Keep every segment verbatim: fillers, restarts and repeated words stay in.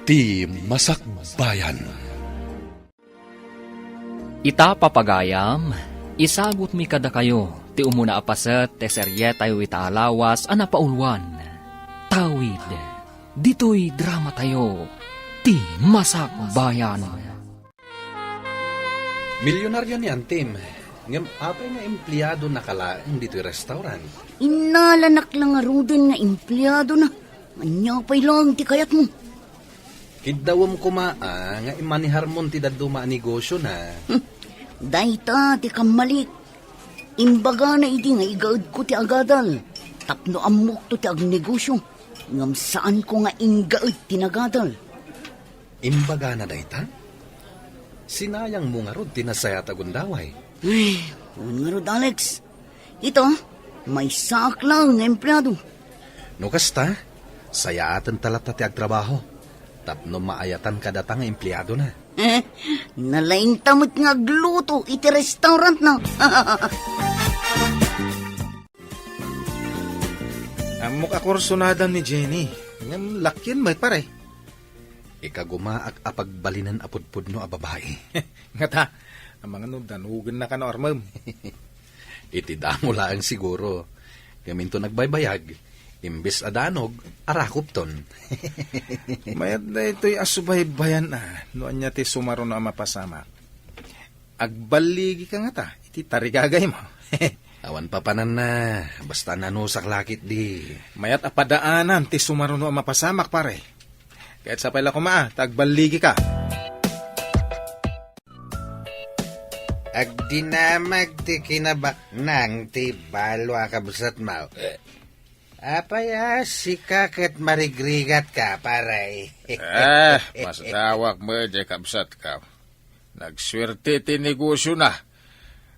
Ti Masakbayan. Ita, papagayam, isagutmi kadakayo ti umuna a paset ti serietayo ita a lawas a napauluan. Tawid, ditoy dramatayo, Ti Masakbayan. Milyonaryo ni Antim, ngem apay nga empleadona ka laeng ditoy restaurant? Innalanak la ngaruden nga empleadona. Ania pay laeng ti kayatmo? Kiddawem koma a nga imaneharmon ti dadduma a negosiona. Hmm. Dayta ti kammalik. Imbagana idi nga igaedko ti agadal tapno ammokto ti agnegosio, ngem saanko nga inggaed ti nagadal. Imbagana dayta? Sinayangmo ngarud ti nasayaat a gundaway. Ay, wen ngarud, Alex. Ita, maysaak laeng nga empleado. No kasta, sayaatenta latta ti agtrabaho tapno maayatan kadata nga empleadona. Eh, nalaingta met nga agluto iti restaurantna. Ammok a kursunadam ni Jenny. Ngem lakien met, pare. Ikagumaak a pagbalinen a pudpudno a babai. Ngata, amangan no danogennaka no armem. Iti damo laeng siguro. Ngem inton agbaybayag, imbes a danog, arakopton. Mayat daytoy a subaybayan a, no ania ti sumaruno a mapasamak. Agballigika ngata iti tarigagaymo. Awan papananna, basta nanusak la ketdi. Mayat a padaanam ti sumaruno a mapasamak, pare. Ket sapay la koma a ta agballigika. Agdinamag ti kinabaknang ti balo a kabsatmo. Eh. Apay a sika ket marigrigatka, pare? Eh, masdawak met diay kabsatka. Nagsuerte ti negosiona.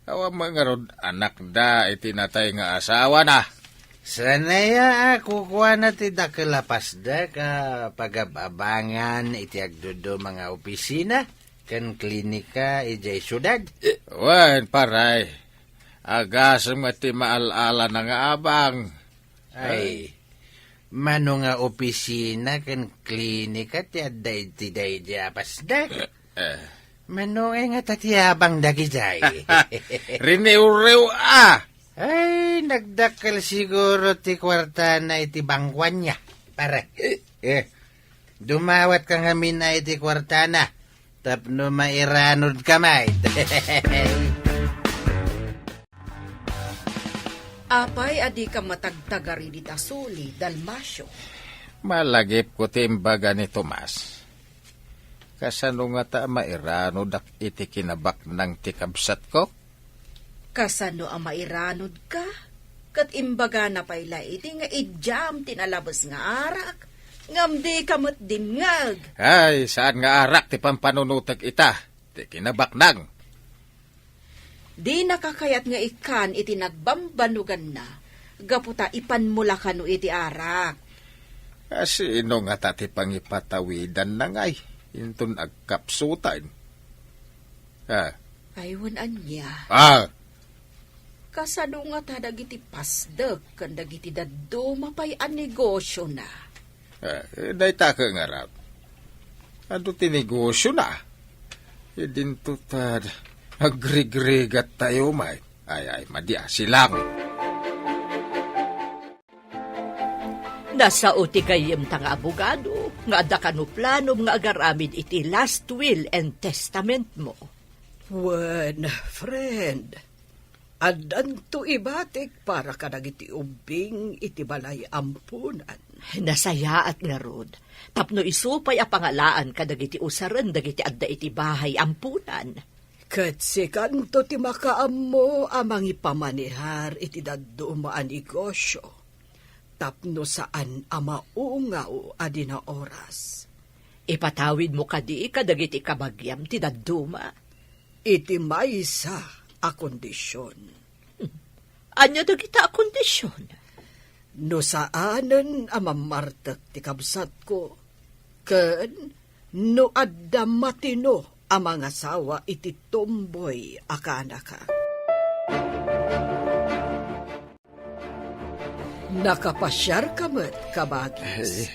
Awan met ngarud anakda iti natay nga asawana. Saan aya a kukuana ti dakkel a pasdek a pagab-abangan iti agduduma nga opisina ken klinika idiay siudad? Wen, pare. Agasem met ti maal-alana nga abang. Ay, mano nga opisina ken klinika ti adda iti daydi a pasdek? Eh. Mano ngay ngata ti abang dagijay? Riniwriw a! Ay, nagdakkel siguro ti kuartana iti bangkuanna, pare. Eh, dumawatka ngamin a iti kuartana tapno mairanodka met. Apay a dika matagtagari dita suli, Dalmacio? Malagipko ti imbaga ni Tomas. Kasano ngata a mairanodak iti kinabaknang ti kabsatko? Kasano a mairanodka? Ket imbagana pay la idi nga idiam ti nalabes nga arak, ngem dika met dimngeg. Ay, saan nga arak ti pampanunotek ita, ti kinabaknang. Dinaka kayat nga ikkan iti nagbambanuganna, gapu ta ipanmo la kano iti arak. A, sino ngata ti pangipatawidanna ngay inton agkapsutan? Ah. Ay, wen ania? Ah. Kasano ngata dagiti pasdek ken dagiti dadduma pay a negosiona? Eh, dayta ket ngarud. Adu ti negosiona. Idinto ta agrigrigat tayo, may. Ay, ay, madi a, silang. Nasao ti gayyemta nga abogado nga adda kano planom nga agaramid iti last will and testament mo. Wen, friend, addanto ibatik para kadagiti ubbing iti balay ampunan. Nasayaat ngarud, tapno isu pay a pangalaan kadagiti usaren dagiti adda iti bahay ampunan. Ket sikanto ti makaammo a mangipamanihar iti dadduma a negosio, tapno saan a maungaw a di naoras. Ipatawidmo kadi kadagiti kabagiam ti dadduma? Iti maysa a kondision. Ania dagita a kondision? No saanen a mammartek ti kabsatko, ken no adda matino a mangasawa iti tomboy a kaanakak. Nakapasiarka met, kabagis.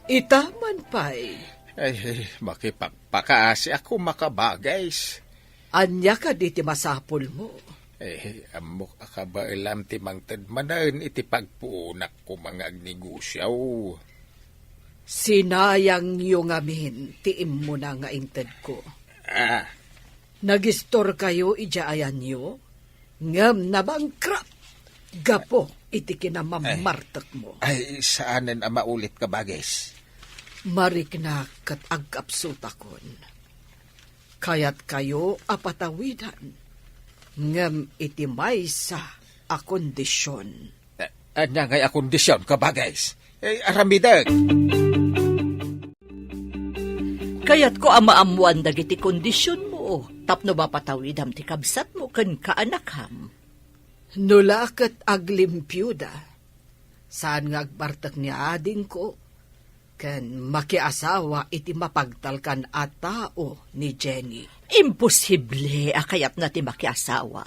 Ay. Ita man pay, Ay, makipakpakaasiak koma, Kabages. Ania kadi ti masapulmo? Eh, ammok a kabaelam ti mangted manen iti pagpuonak koma nga agnegosio. Sinayangyo ngamin ti immuna nga intedko. Ah. Nagistorkayo idiay ayanyo, ngem nabangkrut gapu iti kinamammartekmo. Ay, saanen a maulit, Kabages. Mariknak ket agkapsutakon. Kayatkayo a patawidan, ngem iti maysa a kondision. A-, ania ngay a kondision, Kabages? Eh, aramidek. Kayatko a maammoan dagiti kondisionmo tapno mapatawidam ti kabsatmo ken kaanakam. No la ket aglimpioda, saan nga agbartek ni adingko ken makiasawa iti mapagtalkan a tao ni Jenny. Imposible a kayatna ti makiasawa.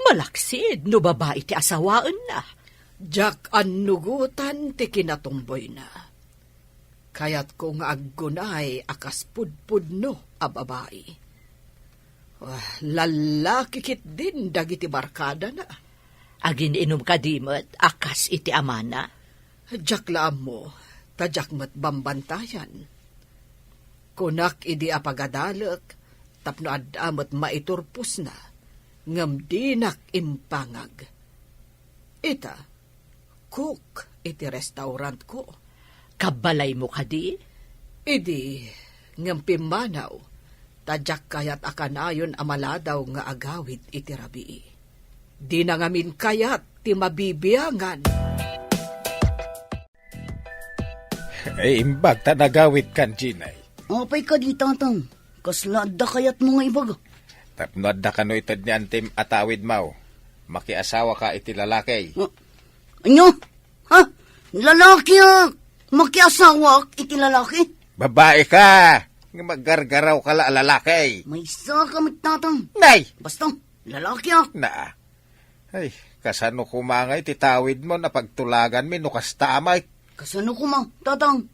Malaksid no babai ti asawaenna. Diak annugotan ti kinatumboyna. Kayatko nga aggunay a kas pudpudno a babai. Ah, lallaki ketdin dagiti barkadana. Agin-inum kadi met a kas iti amana? Diak la ammo, ta diak met bambantayan. Kunak idi a pagadalek tapno adda met maiturposna, ngem dinak impangag. Ita, cook iti restaurantko. Kabbalaymo kadi? Idi, ngem pimmanaw, ta diak kayat a kanayon a maladaw nga agawid iti rabii. Dina ngamin kayat ti mabibiangan. Ay, imbag ta nagawidkan, Jenny. Apay kadi, Tatang? Kasla adda kayatmo nga ibaga? Tapno adda kano ited ni Antim a tawidmo, makiasawaka iti lalaki. Ah, ania? Ha? Lalaki a makiasawak iti lalaki? Babai ka! Nga maggargaraw ka la a lalaki. Maysa ka met, Tatang. Nay! Basta, lalaki a. Naa. Ay, kasano koma nga iti tawidmo a pagtulaganmi no kasta met? Kasano koma, Tatang?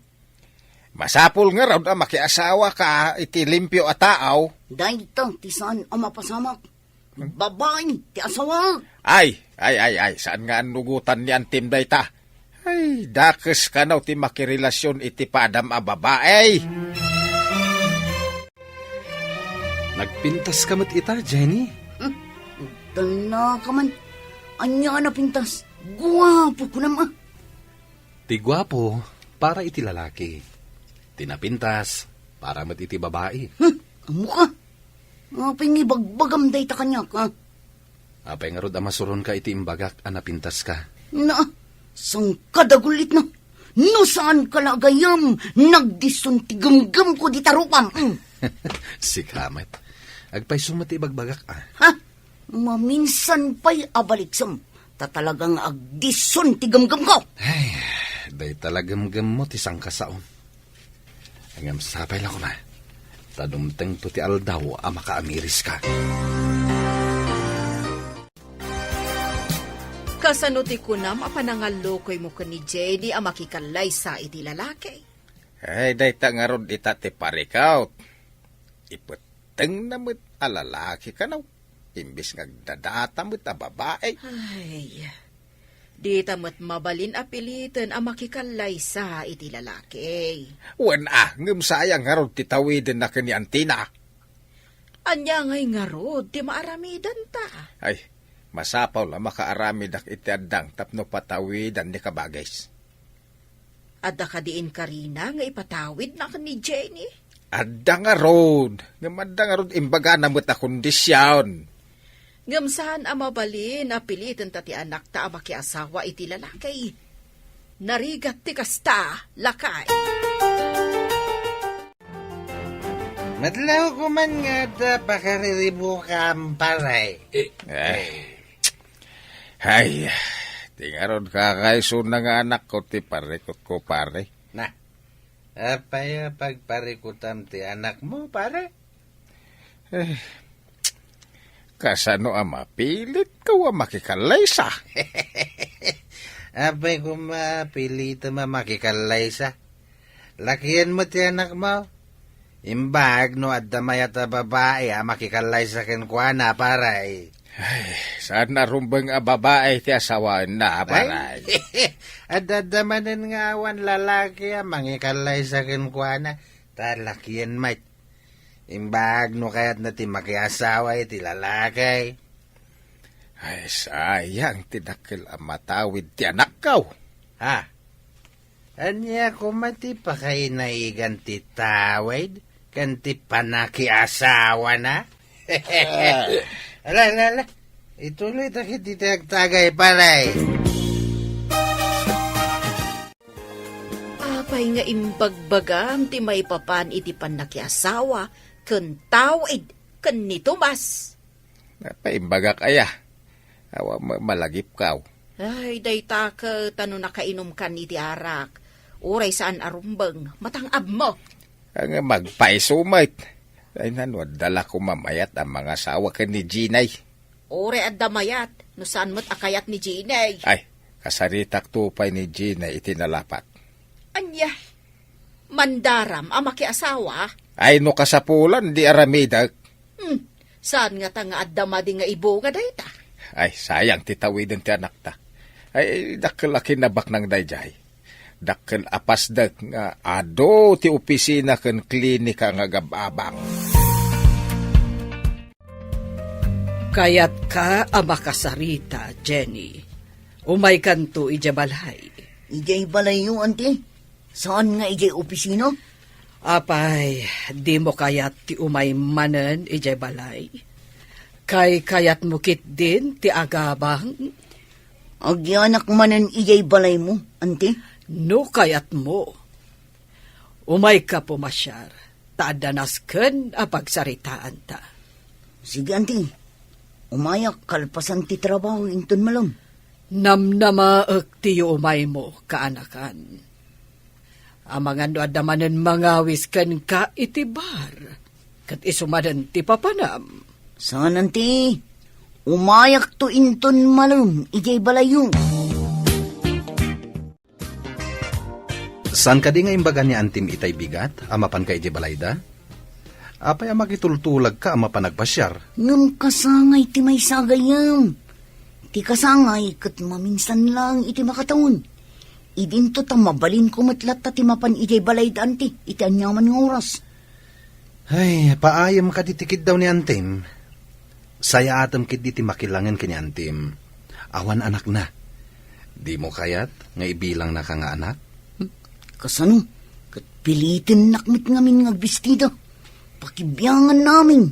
Masapul ngarud a makiasawaka iti limpio a tao. Dayta ti saan a mapasamak. Babai ti asawaek. Ay, ay, ay, ay, saan nga annugotan ni Antim dayta? Ay, dakes kano ti makirelasion iti padam a babai. Nagpintas ka met ita, Jenny? Hmm, dala ka man. Ania a napintas? Guapo kunam a. Ti guapo, para iti lalaki. Ti napintas, para met iti babai. Hmm, ammo ka. Apay nga ibagbagam dayta kaniak, ha? Apay ngarud a masuronka iti imbagak a napintas ka? Na, saan ka dagulitna? No saan ka la agayam, nagdison ti gemgemko dita rupam. Mm. Sika met. Agpayso met ti ibagbagak, ah. Ha? Maminsan pay a baliksem, ta talaga nga agdison ti gemgemko. Ay, dayta la gemgemmo ti sangkasaom. Ngem sapay la koma, ta dumtengto ti aldaw a makaamiriska. Kasano ti kunam a panangallukoymo ken ni Jenny a makikallaysa iti lalaki? Ay, dayta ngarud ita ti parikut. Ipettengna met a lalaki kano, imbes nga agdadata met a babai. Ay, dita met mabalin a piliten a makikallaysa iti lalaki. Wen a, ngem sayang ngarud ti tawidenna ken ni Antina. Ania ngay ngarud ti maaramidanta? Ay, masapul a makaaramidak iti addang tapno patawidan ni Kabages. Adda kadi inkarina nga ipatawidna ken ni Jenny? Adda ngarud, ngem adda ngarud imbagana met a kondision. Ngem saan a mabalin a pilitenta ti anakta a makiasawa iti lalaki. Narigat ti kasta, lakay. Madlaw koma nga adda pakariribukam, pare. Eh, eh. Ay, ti ngarud kakaisuna nga anakko ti parikutko, pare. Na, apay a pagparikutam ti anakmo, pare? Eh, kasano a mapilitko a makikallaysa? Apay koma pilitem a makikallaysa? Lakienmo ti anakmo, Imbag no adda mayat a babai a makikallaysa kenkuana, pare. Ay, saan a rumbeng a babai ti asawaenna, pare. Ay, adda, adda manen nga awan lalaki a mangikallaysa kenkuana, ta lakien met. Imbag no kayatna ti makiasawa iti lalaki. Ay, sayang ti dakkel a matawid ti anakko. Ha? Ania koma ti pakainaigan ti tawid ken ti panakiasawana? Ah. Ala, ala, ala. Ituloy ta ket iti agtagay, pare. Apay nga imbagbagam ti maipapan iti pannakiasawa ken tawid ken ni Tomas? Napaimbagak aya. Awan met malagipkaw. Ay, dayta ket no nakainumkan iti arak, uray saan a rumbeng, matang-abmo. Nga magpaiso met. Ay, nano, adda la koma mayat a mangasawa ken ni Jenny. Uray adda mayat, no saan met a kayat ni Jenny. Ay, kasaritakto pay ni Jenny iti nalapak. Ania? Mandaram a makiasawa? Ay, no kasapulan, di aramidek. Hmm, saan ngata nga adda madi nga ibunga dayta? Ay, sayang ti tawiden ti anakta. Ay, dakkel a kinabaknang daydiay. Dakkel a pasdek nga adu ti opisina ken klinika nga agab-abang. Kayatka a makasarita, Jenny. Umaykanto idiay balay. Idiay balayyo, anti? Saan nga idiay opisina? Apay, dimo kayat ti umay manen idiay balay? Kaykayatmo ketdin ti agabang? Agyanak manen idiay balaymo, anti? No kayatmo. Umayka pumasiar, ta adda nasken a pagsaritaanta. Sige, anti. Umayak kalpasan ti trabaho inton malem. Namnamaek ti yuumaymo, kaanakan. Amangan no adda manen mangawis kenka iti bar, ket isu manen ti papanam. Saan, anti. Umayakto inton malem idiay balayyo. Saan kadi nga imbaga ni Antim itay bigat a mapanka idiay balayda? Apay a makitultulagka a mapan agpasiar? Ngem kasangay ti maysa gayam. Ti kasangay ket maminsan laeng iti makataon. Idinto ta mabalinko met latta ti mapan idiay balayda, anti, iti aniaman nga oras. Ay, paayem kadi ti kiddaw ni Antim. Sayaatem ketdi ti makilangen ken ni Antim. Awan anakna. Dimo kayat nga ibilangnaka nga anak? Hmm, kasano? Ket pilitennak met ngamin nga agbistida. Pakibianganna amin.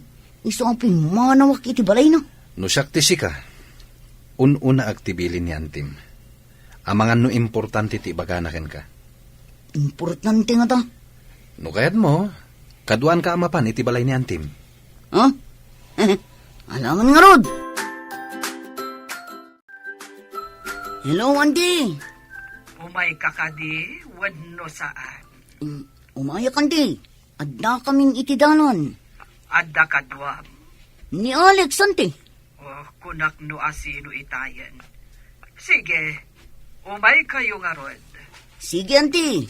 Isu a pimmanawak iti balayna. No siak ti sika, un-unaak ti bilin ni Antim. Amangan no importante ti ibagana kenka. Importante ngata? No kayatmo, kaduaanka a mapan iti balay ni Antim. Ha? Alangan ngarud! Hello, Anti! Umayka kadi wenno saan? Mm, umayak, Anti. Addakamin iti dalan. Adda kaduam? Ni Alex, Anti. Oh, kunak no asino itayen. Sige, umaykayo ngarud. Sige, Anti.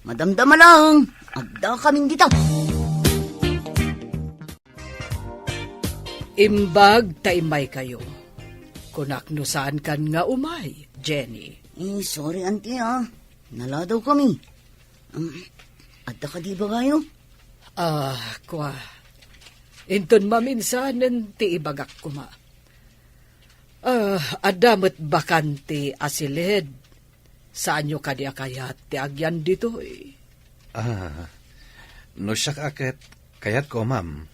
Madamdama laeng, addakamin dita. Imbag ta immaykayo. Kunak no saankan nga umay, Jenny. Eh, sorry, Anti, ah. Naladawkami. Um, adda kadi ibagayo? Ah, kua. Inton maminsanen ti ibagak koma. Ah, adda met bakante a siled. Saanyo kadi a kayat ti agyan ditoy? Ah, no siak a ket kayatko, ma'am.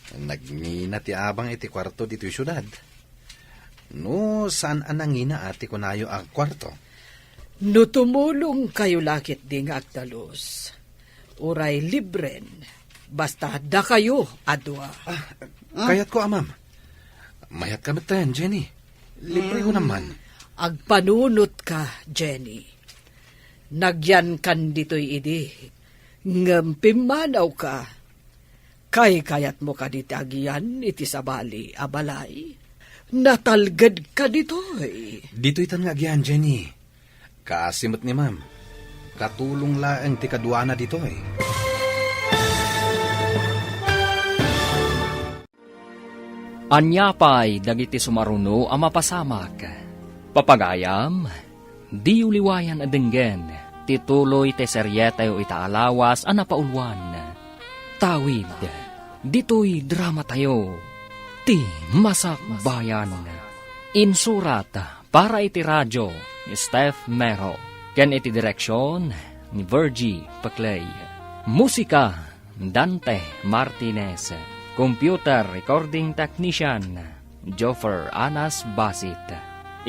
Nagngina ti abang iti kuarto ditoy siudad. No saan a nangina a ti kunayo a kuarto? No tumulongkayo la ketdi nga agtalus, uray libren, basta dakayo a dua. Ah, kayatko a, ma'am. Mayatka metten, Jenny. Libre ko naman. Agpanunotka, Jenny. Nagyankan ditoy idi, ngem pimmanawka. Kaykayatmo kadi ti agyan iti sabali a balay? Natalgedka ditoy. Ditoytan nga agyan, Jenny. Kaasi met ni ma'am. Katulong laeng ti kaduana ditoy. Ania pay dagiti sumaruno a mapasamak? Papagayam, diyo liwayan a denggen ti tuloy ti serietayo ita a lawas a napauluan. Tawid, ditoy dramatayo, ti Masakbayan. Insurat para iti radio, Steph Mero, ken iti direksyon ni Virgie Peclay. Musika, Dante Martinez. Computer recording technician, Joffer Anas Basit.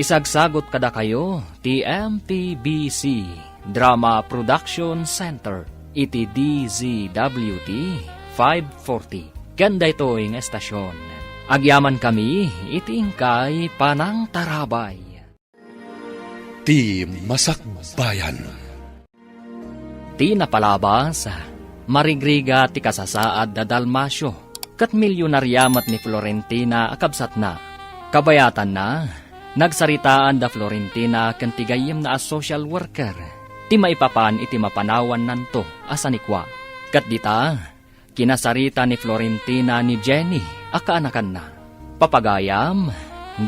Isagsagot kadakayo ti M P B C Drama Production Center iti D Z W T five forty. Ken daytoy nga estasyon, agyamankami iti inkay panangtarabay. Ti Masakbayan. Ti napalabas, marigrigat ti kasasaad da Dalmacio, ket milyonarya met ni Florentina a kabsatna. Kabayatanna, nagsaritaan da Florentina ken ti gayyemna a social worker ti maipapan iti mapanawannanto a sanikua. Ket dita, kinasarita ni Florentina ni Jenny a kaanakanna. Papagayam,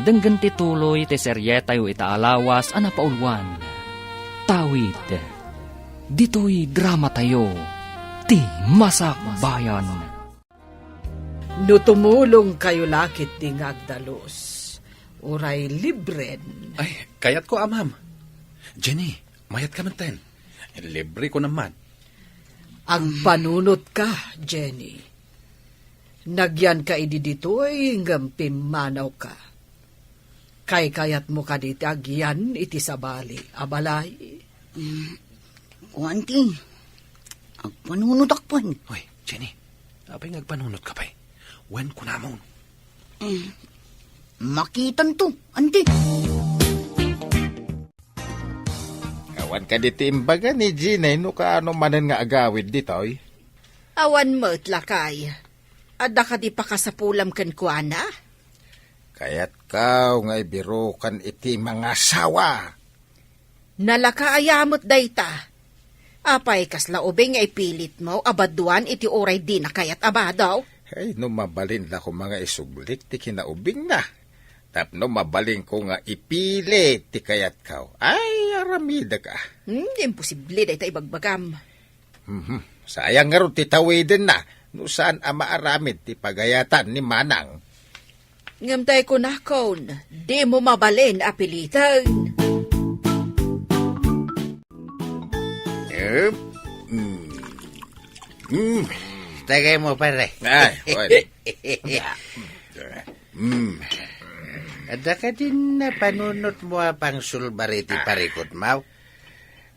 denggen ti tuloy ti serietayo ita a lawas a napauluan. Tawid, ditoy dramatayo, ti Masakbayan. No tumulongkayo la ketdi nga agdalus, uray libren. Ay, kayatko, Amam. Jenny, mayat ka metten. Libre ko naman. Agpanunotka, Jenny. Nagyanka idi ditoy ngem pimmanawka. Kaykayatmo kadi ti agyan iti sabali a balay? Mm, kuan ti, agpanunotak pay. Hoy, Jenny, apay nga agpanunotka pay? Wen kunamon. Mm, makitanto, anti. Awan kadi ti imbaga ni Jenny no kaano manen nga agawid ditoy? Awan met, lakay. Adda kadi pakasapulam kenkuana? Kayatko nga ibirukan iti mangasawa. Nalaka aya met dayta. Apay, kasla ubing nga ipilitmo a baduan iti uray dina kayat a bado? Ay, no mabalin la koma nga isublik ti kinaubingna. Tapno mabalinko nga ipilit ti kayatko. Ay, aramidek a. Hmm, imposible dayta ibagbagam. Mhm. Sayang ngarud ti tawidenna no saan a maaramid ti pagayatan ni Manang. Ngem tay kunakon, dimo mabalin a piliten. Em, mm. Mm. Tagay mo, pare. Ay, pwede. Mm. Adda kadin panunotmo a pangsulbar iti parikutmo?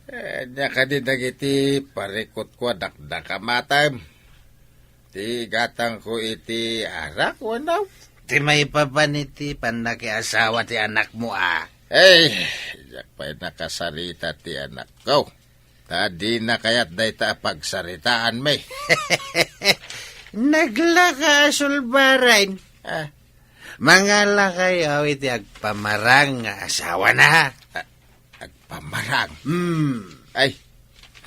Eh, ania kadi dagiti parikutko a dakdakam, atem? Ti gatangko iti arak, wenno? Ti maipapan iti pannakiasawa ti anakmo, a? Ay, diak pay nakasarita ti anakko. Ta dina kayat dayta a pagsaritaanmi. Naglaka a sulbaren. Ah. Mangalakayo iti agpamarang nga asawana. Ah, agpamarang? Hmm. Ay,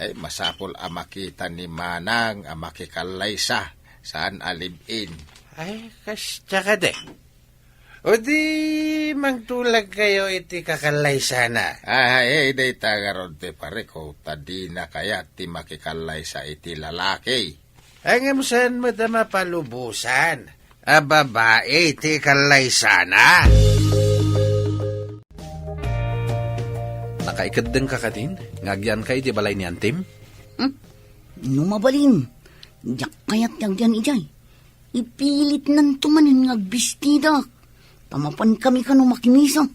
ay, masapul a makita ni Manang a makikallaysa, saan a live-in. Ay, kasta kadi. O di, mangtulagkayo iti kakallaysana. Ay, ay, dayta ngarud ti parikko, ta dina kayat ti makikallaysa iti lalaki. Ngem saan met a mapalubosan a babai ti kallaysana? Nakaikeddengka kadin nga agyanka iti balay ni Antim? Hmm? No mabalin, diak kayat ti agyan idiay. Ipilitnanto manen nga agbistidak. Ta mapankami kano makimisa.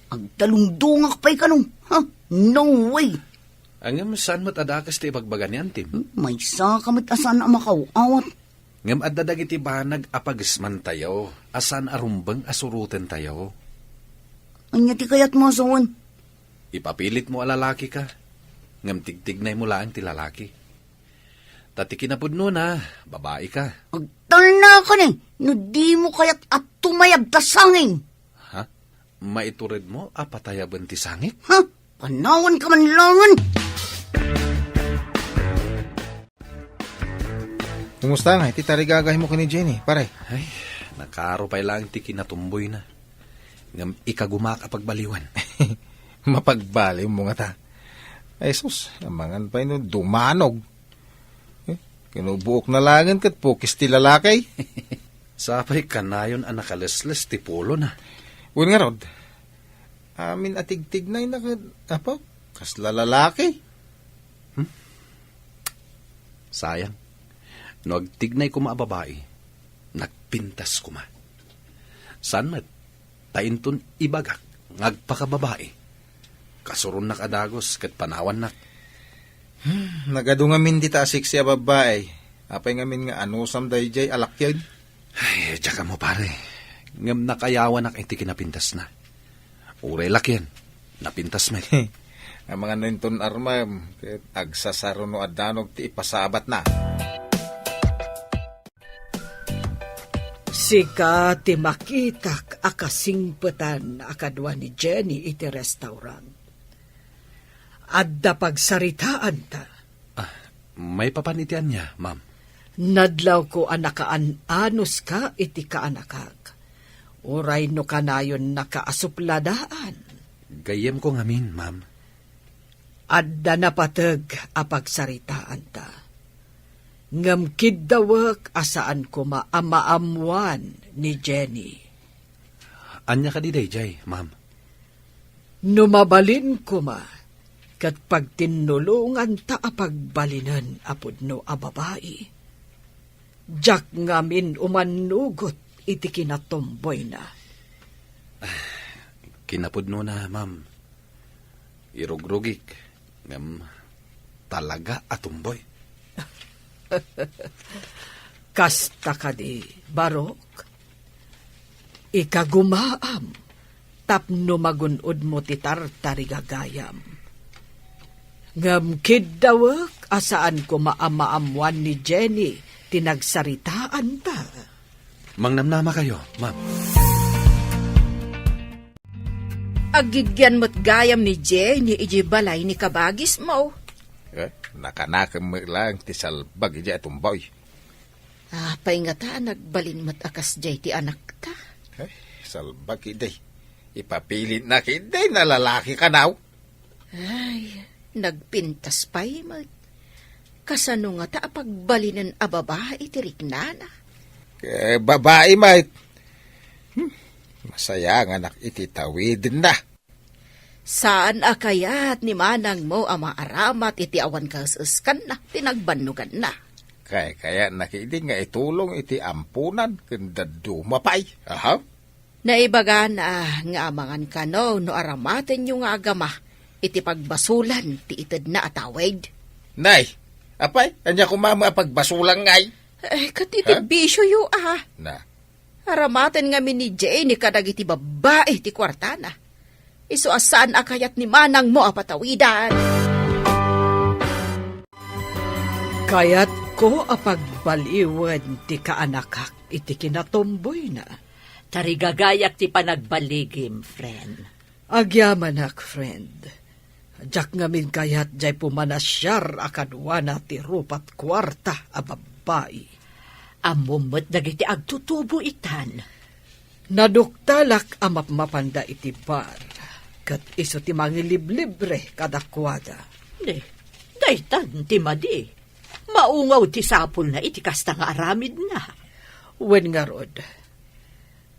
Agtalungdongak pay kano. Ha? No way! Ngem saan met a dakes ti ibagbaga ni Antim? Hmm, maysaka met a saan a makaw-awat. Ngem adda dagiti banag a pagesmantayo a saan a rumbeng a surotentayo. Ania ti kayatmo a sawen? Ipapilitmo a lalakika, ngem tigtignaymo laeng ti lalaki. Ta ti kinapudnona, babaika. Agtalnakani no dimo kayat a tumayab ta sangin. Ha? Maituredmo a patayaben ti sangik? Ha? Panawanka man laengen! Kumusta nga iti tarigagaymo ken ni Jenny, pare? Ay, Nakaro pay laeng ti kinatumboyna. Ngem ikagumak a pagbaliwen. Mapagbaliwmo ngata. Ay sus, amangan pay no dumanog. Eh, kinubuokna laengen ket pukis ti lalaki. Sapay kanayon a nakalesles ti pulona. Wen ngarud, amin a tigtignayna ket, apo, kasla lalaki. Hmm? Sayang. No agtignay koma a babai, nagpintas koma. Saan met, ta inton ibagak nga agpakababai, kasuronnak a dagus ket panawannak. Hmm, nagadu ngamin dita a seksi a babbai. Apay ngamin nga anusam daydiay a lakian? Ay, diak ammo, pare. Ngem nakayawanak iti kinapintasna. Uray lakian, napintas met. Amangan no inton armam, ket agsasaro no addanog ti ipasabatna. Sika ti makitak a kasingpetan a kadua ni Jenny iti restaurant. Adda pagsaritaanta. Ah, maipapan iti ania, ma'am? Nadlawko a nakaan-anuska iti kaanakak. Uray no kanayonnaka a supladaan. Gayyemko ngamin, ma'am. Adda napateg a pagsaritaanta. Ngem kiddawek a saan koma a maammoan ni Jenny. Ania kadi daydiay, ma'am? No mabalin koma, ket pagtinnulonganta a pagbalinen a pudno a babai. Diak ngamin umannugot iti kinatumboyna. Kinapudnona, ma'am. Irugrugik, ngem talaga a tumboy. Kasta kadi, Barok? Ikagumaam tapno magun-odmo ti tartarigagayam. Ngem kiddawek a saan koma a maammoan ni Jenny ti nagsaritaanta. Mangnamnamakayo, ma'am. Aggigyan met gayam ni Jenny idiay balay ni kabagismo. Eh, nakanakem met laeng ti salbag idiay a tumboy. Apay ngata a nagbalin met a kasdiay ti anakta? Ay, salbag idi. Ipapilitna idi na lalaki kanaw. Ay, nagpintas pay met. Kasano ngata a pagbalinen a babai ti riknana? Eh, babai met. Hmm, masayanganak iti tawidenna. Saan a kayat ni manangmo a maaramat iti awan kaes-eskanna ti nagbannoganna? Kaykayatna ketdi nga itulong iti amponan ken dadduma pay. Aha. Naibagana nga amangan kano no aramatenyo nga agama iti pagbasolan ti itedna a tawid. Nay, apay, ania koma met a pagbasolan ngay? Eh, ket iti Ha? bisioyo, ah. Na. Aramaten ngamin ni Jenny kadagiti babbai ti kuartana. Isu a saan a kayat ni manangmo a patawidan. Kayatko a pagbaliwen ti kaanakak iti kinatumboyna. Tarigagayak ti panagbaligim, friend. Agyamanak, friend. Diak ngamin kayat diay pumanasiar a kaduana ti rupat kuarta a babbai. Ammom met dagiti agtutubo itan. Naduktalak a mapmapanda iti bar, ket isu ti mangiliblibre kadakuada. Ne, daytan ti madi. Maungaw ti sapulna iti kasta nga aramidna. Wen ngarud,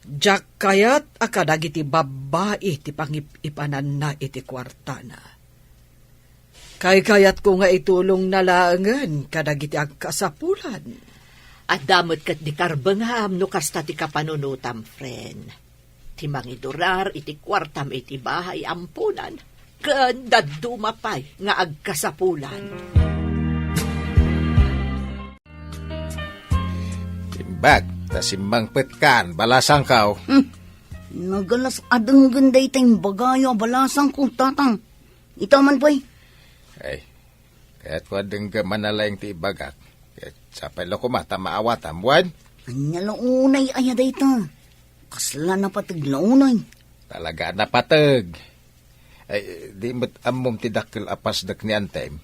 diak kayat a kadagiti babbai ti pangip-ipananna iti kuartana. Kaykayatko nga itulongna laengen kadagiti agkasapulan. Adda met ket di karbengam no kasta ti kapanunotam, friend. Ti mangidurar iti kuartam iti bahay amponan, ken dadduma pay nga agkasapulan. Imbag ta simmangpetkan, balasangko. Hmm. Nagalas a denggen dayta imbagayo a balasangko, Tatang. Ita man pay. Ay, kayatko a denggem a nalaing ti ibagak. Ket sapay la koma ta maawatam, wen? Ania la unay aya dayta? Kasla napateg la unay? Talaga a napateg. Ay, di met ammom ti dakkel a pasdek ni Antem?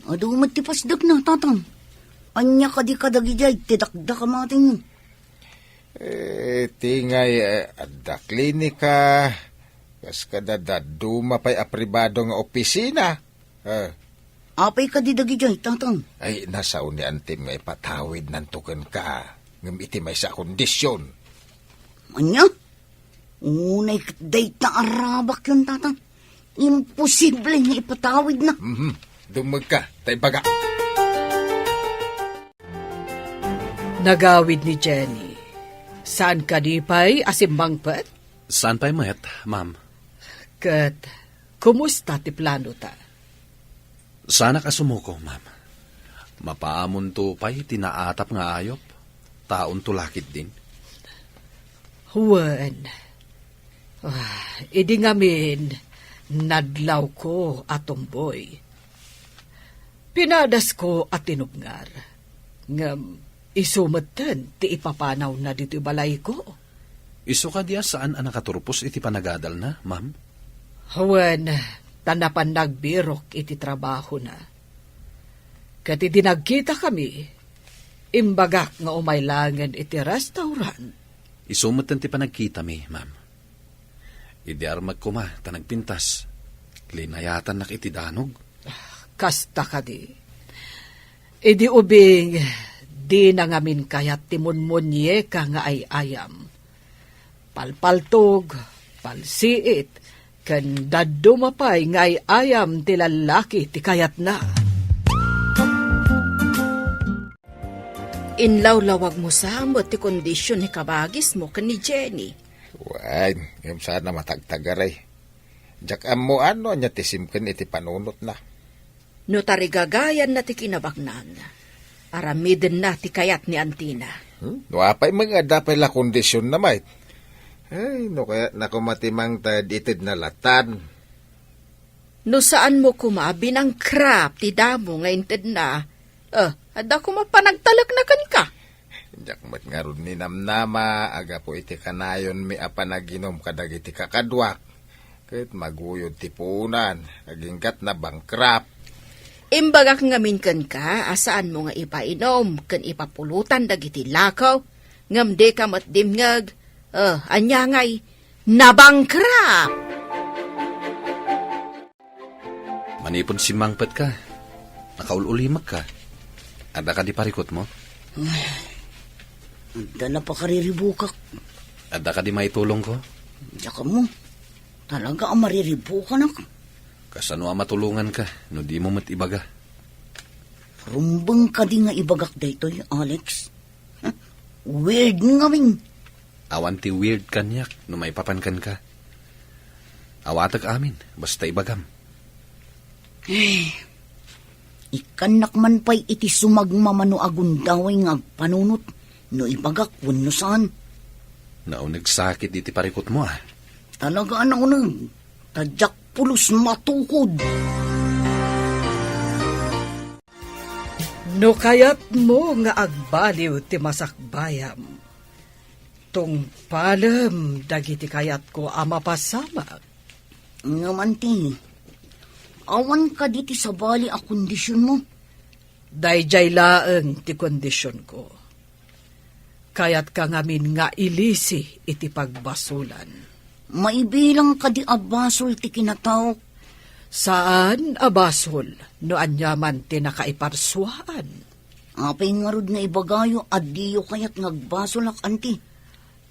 Adu met ti pasdekna, Tatang. Ania kadi kadagidiay ti dakdak a matenyo? Eh, ti ngay, eh, adda klinika, kas kada dadduma pay a pribado nga opisina. Eh. Apay kadi dagidiay, Tatang? Ay, nasao ni Antim nga ipatawidnanto kenka, ngem iti maysa a kondisyon. Ania? Unay ket dayta a rabakyon, Tatang. Imposible nga ipatawidna. Mhm. Dummegka, ta ibaga. Nagawid ni Jenny. Saan kadi pay a simmangpet? Saan pay met, ma'am. Ket, kumusta ti planota? Saanak a sumuko, ma'am. Mapaamonto pay ti naatap nga ayup, taonto la ketdin. Wen. Ah, idi ngamin, nadlawko a tumboy. Pinadasko a tinubngar. Ngem isu metten ti ipapanawna ditoy balayko. Isu kadi a saan a nakaturpos iti panagadalna, ma'am? Wen, ta napan nagbirok iti trabahona. Ket idi nagkitakami, imbagak nga umay laengen iti restaurant. Isu metten ti panagkitami, ma'am. Idi armek koma ta nagpintas, linayatannak iti danog. Kasta kadi. Idi ubing, dina ngamin kayat ti munmunieka nga ay-ayam. Palpaltog, palsiit, ken dadduma pay nga ay-ayam ti lallaki ti kayatna. Inlawlawagmo sa met ti kondision ni kabagismo ken ni Jenny. Wen, ngem saan a matagtagaray. Diak ammoan no ania ti simken iti panunotna. No tarigagayanna ti kinabaknang, aramidenna ti kayat ni antina. Hmm? No apay met nga adda pay la kondisionna met. Ay, no kayatna koma ti mangted itedna latan. No saanmo koma a binangkrap ti damo nga intedna, eh, adda koma panagtalekna kenka. Diak met ngarud ninamnama a gapu iti kanayonmi a panaginum kadagiti kakaduak, ket maguyod ti puonan, agingga't nabangkrap. Imbagak ngamin kenka a saanmo nga ipainum ken ipapulotan dagiti lakaw, ngem dika met dimngeg. Eh, ania ngay, nabangkrap! Manipud simmangpetka, nakaul-ulimekka. Adda kadi parikutmo? Ay, adda la pakariribukak. Adda kadi maitulongko? Diak ammo. Talaga a mariribukanak. Kasano a matulonganka no dimo met ibaga? Rumbeng kadi nga ibagak daytoy, Alex? Weird ngamin. Awan ti weird kaniak no maipapan kenka. Awatek amin, basta ibagam. Eh, ikkannak man pay iti sumagmamano a gundaway nga agpanunot no ibagak wenno saan. Naunegsakit iti parikutmo, ah. Talaga a nauneg. Ta diak pulos matukod. No kayatmo nga agbaliw ti masakbayam, tungpalem dagiti kayatko a mapasamak. Ngem anti, awan kadi ti sabali a kondisionmo? Daydiay laeng ti kondisionko. Kayatka ngamin nga ilisi iti pagbasolan. Maibilang kadi a basol ti kinataok? Saan a basol no aniaman ti nakaiparsuaan. Apay ngarud nga ibagayo a diyo kayat nga agbasolak, anti?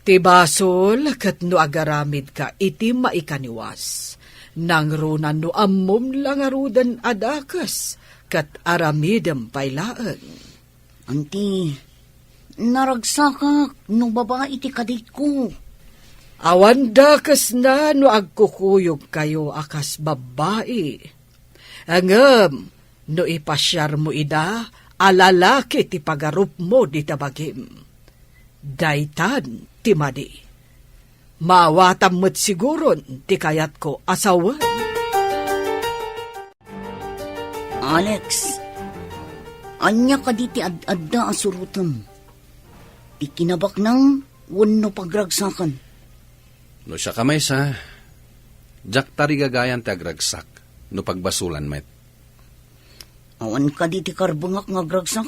Ti basol ket no agaramidka iti maikaniwas, nangruna no ammom la ngaruden a dakes ket aramidem pay laeng. Anti, naragsakak no babai ti kaditko. Awan dakesna no agkukuyogkayo a kas babbai. Ngem no ipasiarmo ida a lalaki ti pagarupmo dita bagim, daytan ti madi. Maawatam met siguron ti kayatko a sawen. Alex, ania kadi ti ad-adda a surotem? Ti kinabaknang wenno pagragsakan? No siak a maysa, diak tarigagayan ti agragsak no pagbasolan met. Awan kadi ti karbengak nga agragsak?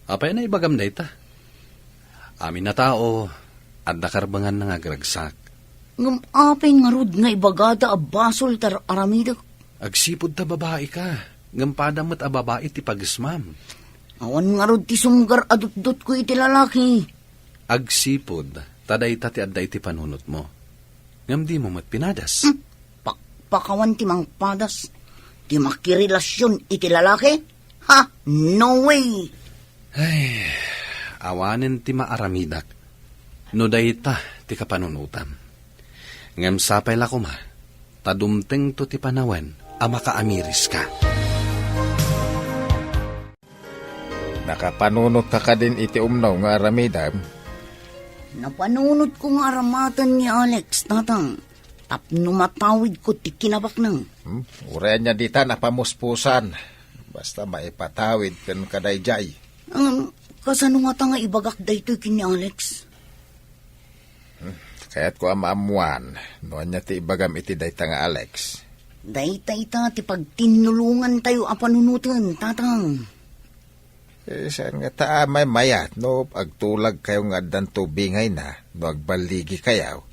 Apay a naibagam dayta? Amin a tao, adda karbenganna nga agragsak. Ngem apay ngarud nga ibagada a basol ti ar-aramidek? Agsipud ta babaika, ngem padam met a babai ti pagesmam. Awan ngarud ti sumgar a dutdotko iti lalaki. Agsipud ta dayta ti adda iti panunotmo. Ngem dimo met pinadas. Hmm, pakpakawan ti mangpadas. Ti makirelasion iti lalaki? Ha? No way! Ay, awanen ti maaramidak no dayta ti kapanunotam. Ngem sapay la koma ta dumtengto ti panawen a makaamiriska. Nakapanunotka kadin iti umno nga aramidem? Napanunotko nga aramaten ni Alex, Tatang, tapno matawidko ti kinabaknang. Hmm? Uray ania dita napamuspusan. Basta maipatawid ken kadaydiay. Ngem, kasano ngata nga ibagak daytoy ken ni Alex? Hmm, kayatko a maammuan no ania ti ibagam iti dayta nga Alex. Dayta ita ti pagtinnulongantayo a panunoten, Tatang. Eh, saan ngata a maymayat no agtulagkayo nga addan tubingayna no agballigikayo?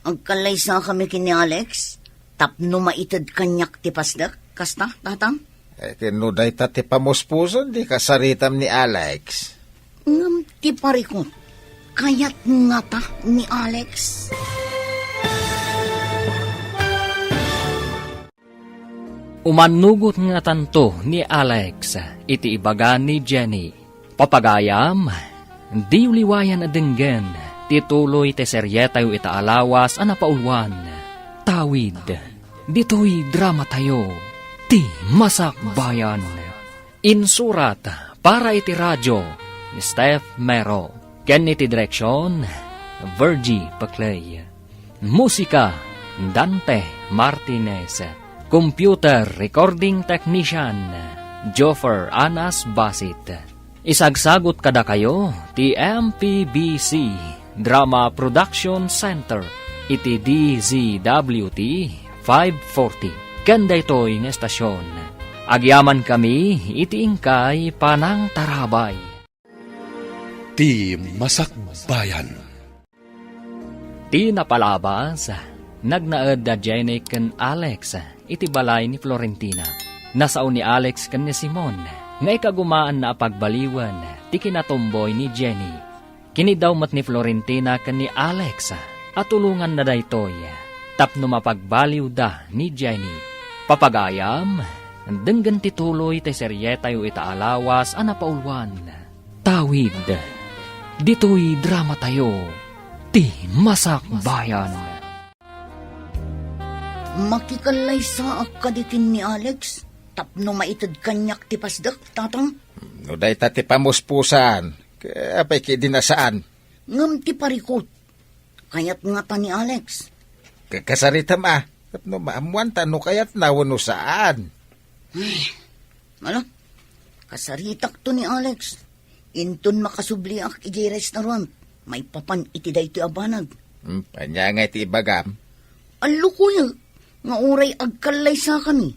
Agkallaysakami ken ni Alex tapno maited kaniak ti pasdek, kasta, Tatang? Eh, ken no dayta ti pamuspusan, di kasaritam ni Alex. Ngem ti parikut, kayat ngata ni Alex? Umannugot ngatanto ni Alex iti ibaga ni Jenny. Papagayam, diyo liwayan a denggen ti tuloy ti serietayo ita a lawas a napauluan, Tawid. Ditoy dramatayo, Ti Masakbayan. Insurat para iti radio ni Steph Mero ken iti direksion, Virgie Paclay. Musika, Dante Martinez. Computer recording technician, Joffer Anas Basit. Isagsagut kadakayo ti M P B C Drama Production Center iti D Z W T five forty. Ken daytoy nga estasion, agyamankami iti inkay panangtarabay. Ti Masakbayan. Ti napalabas, nagnaed da Jenny ken Alex iti balay ni Florentina. Nasao ni Alex ken ni Simon nga ikagumaanna a pagbaliwen ti kinatumboy ni Jenny. Kiniddaw met ni Florentina ken ni Alex a tulonganna daytoy tapno mapagbaliwda ni Jenny. Papagayam, denggen ti tuloy ti serietayo ita a lawas a napauluan. Tawid. Ditoy dramatayo, Ti Masakbayan. Makikallaysaak kadi ken ni Alex tapno maited kaniak ti pasdek, Tatang? No dayta ti pamuspusan, apay ketdi a saan? Ngem ti parikut, kayat ngata ni Alex. Ka-, kasaritam a, tapno maammuanta no kayatna wenno saan. Ay, ala, kasaritakto ni Alex. Inton makasubliak idiay restaurant, maipapan iti daytoy a banag. Hmm, ania ngay ti ibagam? Allukoyek nga uray agkallaysakami.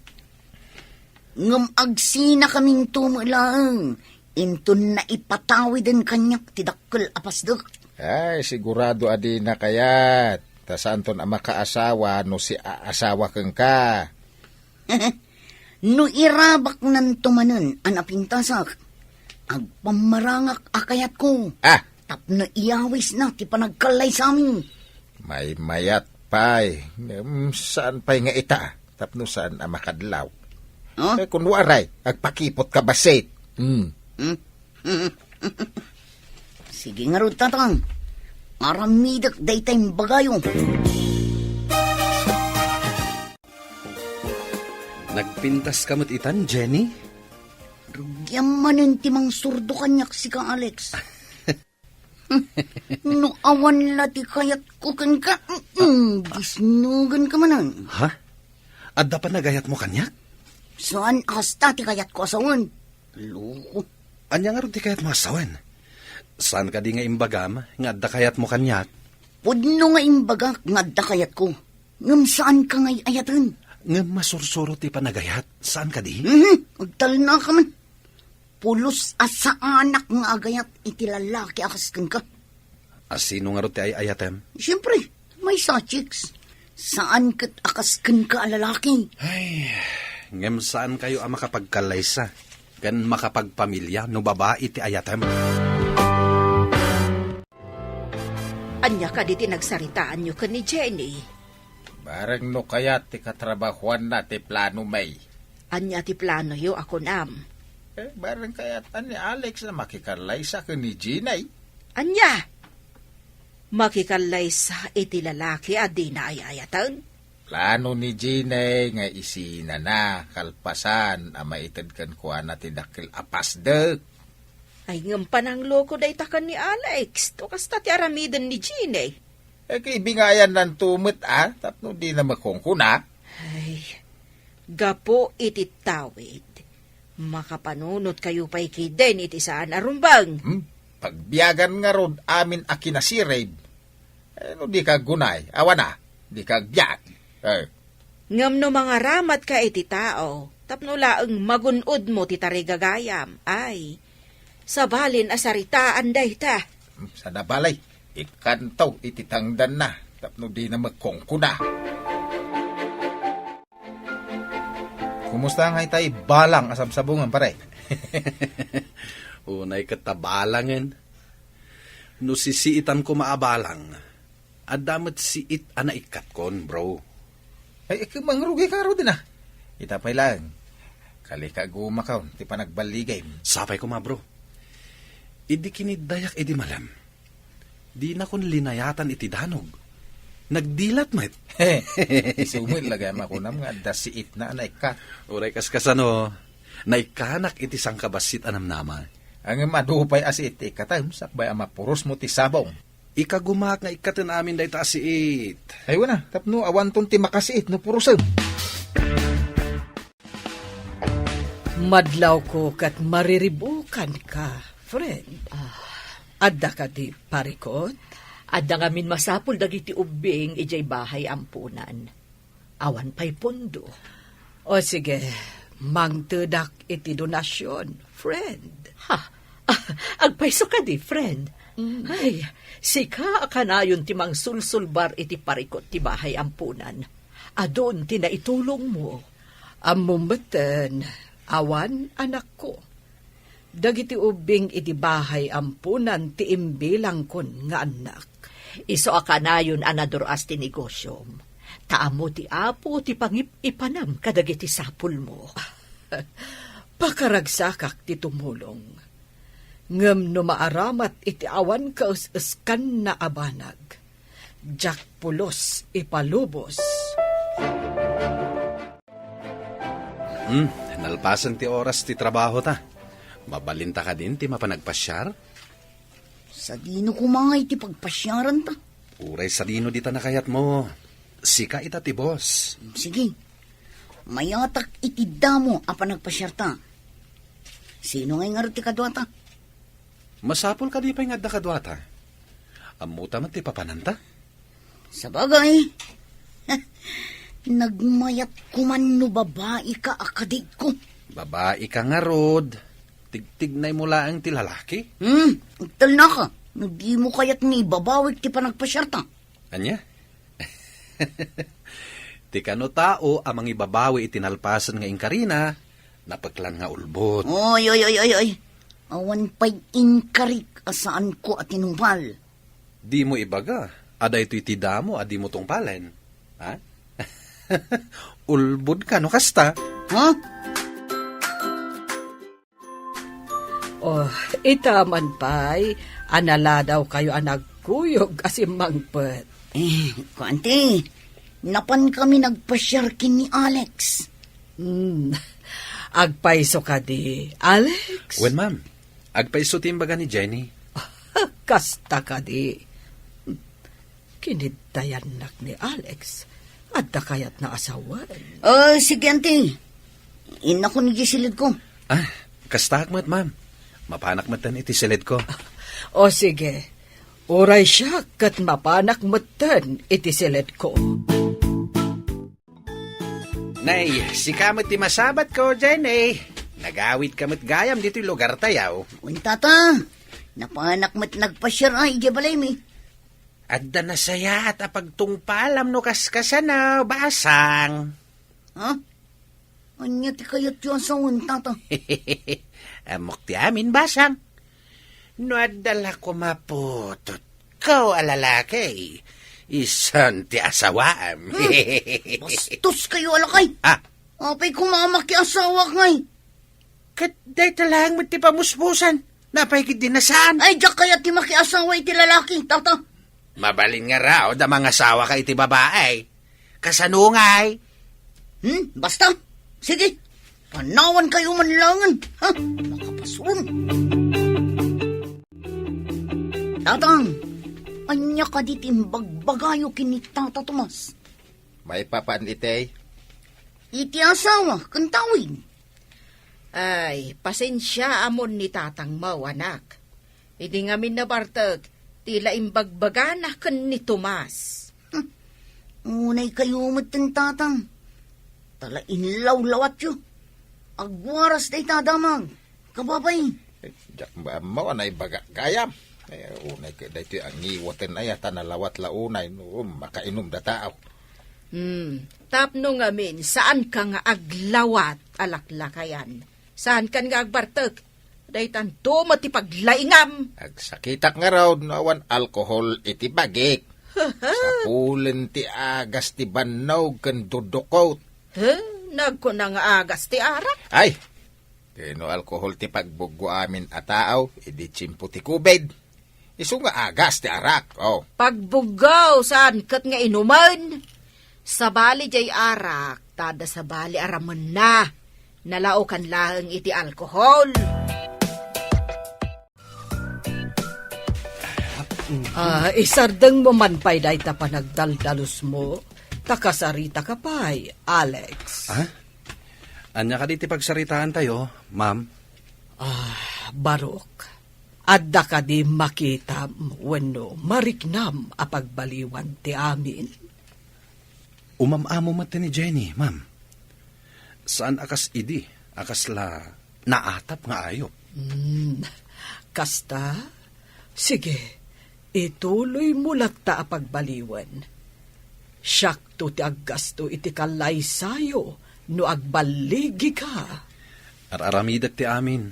Ngem agsinakaminto met laeng inton naipatawiden kaniak ti dakkel a pasdek. Ay, sigurado a dina kayat. Ta saanton a makaasawa no siaasawa kenka. No irabaknanto manen a napintasak, agpammarangak a kayatko. Ah! Tapno iyawisna ti panagkallaysami. Maymayat pay, ngem saan pay nga ita, tapno saan a makadlaw. Huh? Eh, kun uray, agpakipot ka bassit. Hmm. Hmm? Sige ngarud, Tatang. Aramidek dayta imbagayo. Nagpintas ka met itan, Jenny? Rugiam manen ti mangsurdo kaniak sika, Alex. No awan la ti kayatko kenka, mm, disnugen ka manen. Ha? Adda panagayatmo kaniak? Saan a kasta ti kayatko a sawen. Loko. Ania ngarud ti kayatmo a sawen? Saan kadi nga imbagam nga adda kayatmo kaniak? Pudno nga imbagak nga adda kayatko. Ngem saan ka nga ay-ayaten. Ngem masursuro ti panagayat. Saan kadi? Mhm, agtalna ka man. Pulos a saanak nga agayat iti lalaki a kas kenka. A sino ngarud ti ay-ayatem? Siempre, maysa, chicks. Saan ket a kas kenka a lalaki. Ay, ngem saankayo a makapagkallaysa ken makapagpamilia no babai ti ayatem. Ania kadi ti nagsaritaanyo ken ni Jenny? Bareng no kayat ti katrabahuanna ti plano, May. Ania ti planoyo a kunam? Eh, bareng kayat ni Alex a makikallaysa ken ni Jenny. Ania? Makikallaysa iti lalaki a dina ay-ayaten? Plano ni Jenny nga isinana kalpasan a maited kenkuana ti dakkel a pasdek. Ay, ngem panangloko dayta ken ni Alex. To kasta ti aramiden ni Jenny. Eh, kaibingayan nanto met, a, tapno dina makungkuna. Ay, gapu iti tawid, makapanunot kayo pay kiden iti saan a rumbeng. Hmm? Pagbiagan ngarud amin a kinasirib. Eh, no di ka aggunay, awan a, di ka agbiag. Eh. Ngem no mangaramatka iti tao, tapno laeng magun-odmo ti tarigagayam, ay, sabalin a saritaan dayta. Hmm, saan a bale, ikkanto iti tangdanna, tapno dina makungkuna. Kumusta nga itay balang a sabsabungan, pare? Unay ket ta balangen. No sisiitan koma a balang, adda met siit a naikkatkon, bro. Ay, ikka, mangrugay ka ngaruden a. Ita pay laeng. Kali ka agumakon ti panagballigim. Sapay koma, bro. Idi kiniddayak idi malem, dinakon linayatan iti danog. Nagdilat met. Isu met la gayam a kunam nga adda siitna a naikkat. Uray kaskasano, naikkanak iti sangkabassit a namnama. Ngem adu pay a siit ti ikkatem, sakbay a mapurosmo ti sabong. Ikagumak nga ikkaten amin dayta a siit. Ay, wen a, tapno awanton ti makasiit no purosem. Madlawko ket mariribukanka, friend. Ah. Adda kadi parikut? Adda ngamin masapul dagiti ubbing idiay bahay ampunan. Awan pay pondo. O sige, mangtedak iti donasyon, friend. Ha? Ah, agpayso kadi, friend? Mm. Ay, sika a kanayon ti mangsulsulbar iti parikut ti bahay ampunan. Adun ti naitulongmo. Ammom metten, awan, anakko. Dagiti ubbing iti bahay ampunan ti imbilangkon nga annak. Isu a kanayon a nadur-as ti negosyom. Ta ammo ti Apo ti pangip-ipanam kadagiti sapulmo. Pakaragsakak ti tumulong. Ngem no maaramat iti awan kaes-eskanna a banag, diak pulos ipalubos. Hmm, nalpasen ti oras ti trabaho ta. Mabalinta kadin ti mapan agpasiar? Sadino koma ngay ti pagpasiaran ta? Uray sadino dita nakayatmo. Sika ita ti boss. Sige. Mayatak iti damo a panagpasiar ta. Sino ngay ngarud ti kaduata? Masapul kadi pay nga adda kaduata? Ammota met ti papananta? Sabagay, nagmayat koman no babaika a kadiko. Babaika ngarud, tigtignaymo laeng ti lalaki? Hmm, agtalnaka, no dimo kayat nga ibabawik ti panagpasiarta. Ania? Ti kano tao a mangibabawi iti nalpasen nga inkarina, napeklan nga ulbod. Oy, oy, oy, oy, oy. Awan pay inkarik a saanko a tinungpal. Dimo ibaga a daytoy ti damo a dimo tungpalen. Ha? Ulbod ka no kasta. Ha? Oh, ita man pay, a naladawkayo a nagkuyog a simmangpet. Eh, kuanti, napan kami nagpasiar ken ni Alex. Hmm, agpayso kadi, Alex? Wen, ma'am. Agpayso ti imbaga ni Jenny. Kasta kadi. Kiniddayannak ni Alex. Adda kayatna a sawen. Ah, sige, anti. Innakon iti silidko. Ah, kastaak met, ma'am. Mapanak metten iti silidko. O sige, uray siak ket mapanak metten iti silidko. Nay, sika met ti masabatko, Jenny. Nagawidka met gayam ditoy lugartayo. Wen, tata. Napanak met nagpasiar a idiay balaymi. Adda nasayaat a pagtungpalam no kaskasano, basang. Ha? Ania ti kayatyo a sawen, tata? Ammok ti amin, basang. No adda la koma putotko a lalaki, isun ti asawaam. Hmm, bastoskayo a lakay. Ah. Apay koma a makiasawak ngay? Ket dayta laeng met ti pamuspusan. Napay ketdi a saan? Ay, diak kayat ti makiasawa iti lalaki, tata. Mabalin ngarud a mangasawaka iti babai. Kasano ngay? Hmm, basta. Sige. Panawankayo man laengen, ha? Makapasron. Tatang, ania kadi ti imbagbagayo ken ni Tata Tomas? Maipapan iti? Iti asawa ken tawid. Ay, pasensiaamon ni tatangmo, anak. Idi ngamin nabartek, ti la imbagbagana ken ni Tomas. Hmm. Unay kayo met ken tatang. Ta la inlawlawatyo. Agwaras dayta a damag. Kababay. Eh, diak ammo a naibaga gayam. Eh, unay ket daytoy a ngiwaten aya ta nalawat la unay no makainom da tao. Hmm, tapno ngamin, saanka nga aglawat a laklakayan. Saankan nga agbartek. Daytanto met ti paglaingam. Agsakitak ngarud no awan alkohol iti bagik. Sapulen ti agas ti bannog ken dudukot. He? Nagkuna nga agas ti arak? Ay, ken no alkohol ti pagbuggo amin a tao, idi tiempo ti covid. Isu nga agas ti arak, oh. Pagbuggo, saan ket nga inumen? Sabali jay arak, ta adda sabali a ramenna. Nalaokan laeng iti alkohol. Ah, isardengmo man pay dayta panagdaldalusmo, ta kasaritaka pay, Alex. Ah? Ania kadi ti pagsaritaantayo, ma'am? Ah, Barok, adda kadi makitam wenno mariknam a pagbaliwan ti amin? Umam-amo met ni Jenny, ma'am. Saan a kas idi a kasla naatap nga ayup. Hmm, kasta? Sige, ituloymo latta a pagbaliwen. Siakto ti aggasto iti kallaysayo no agballigika. Ar-aramidek ti amin.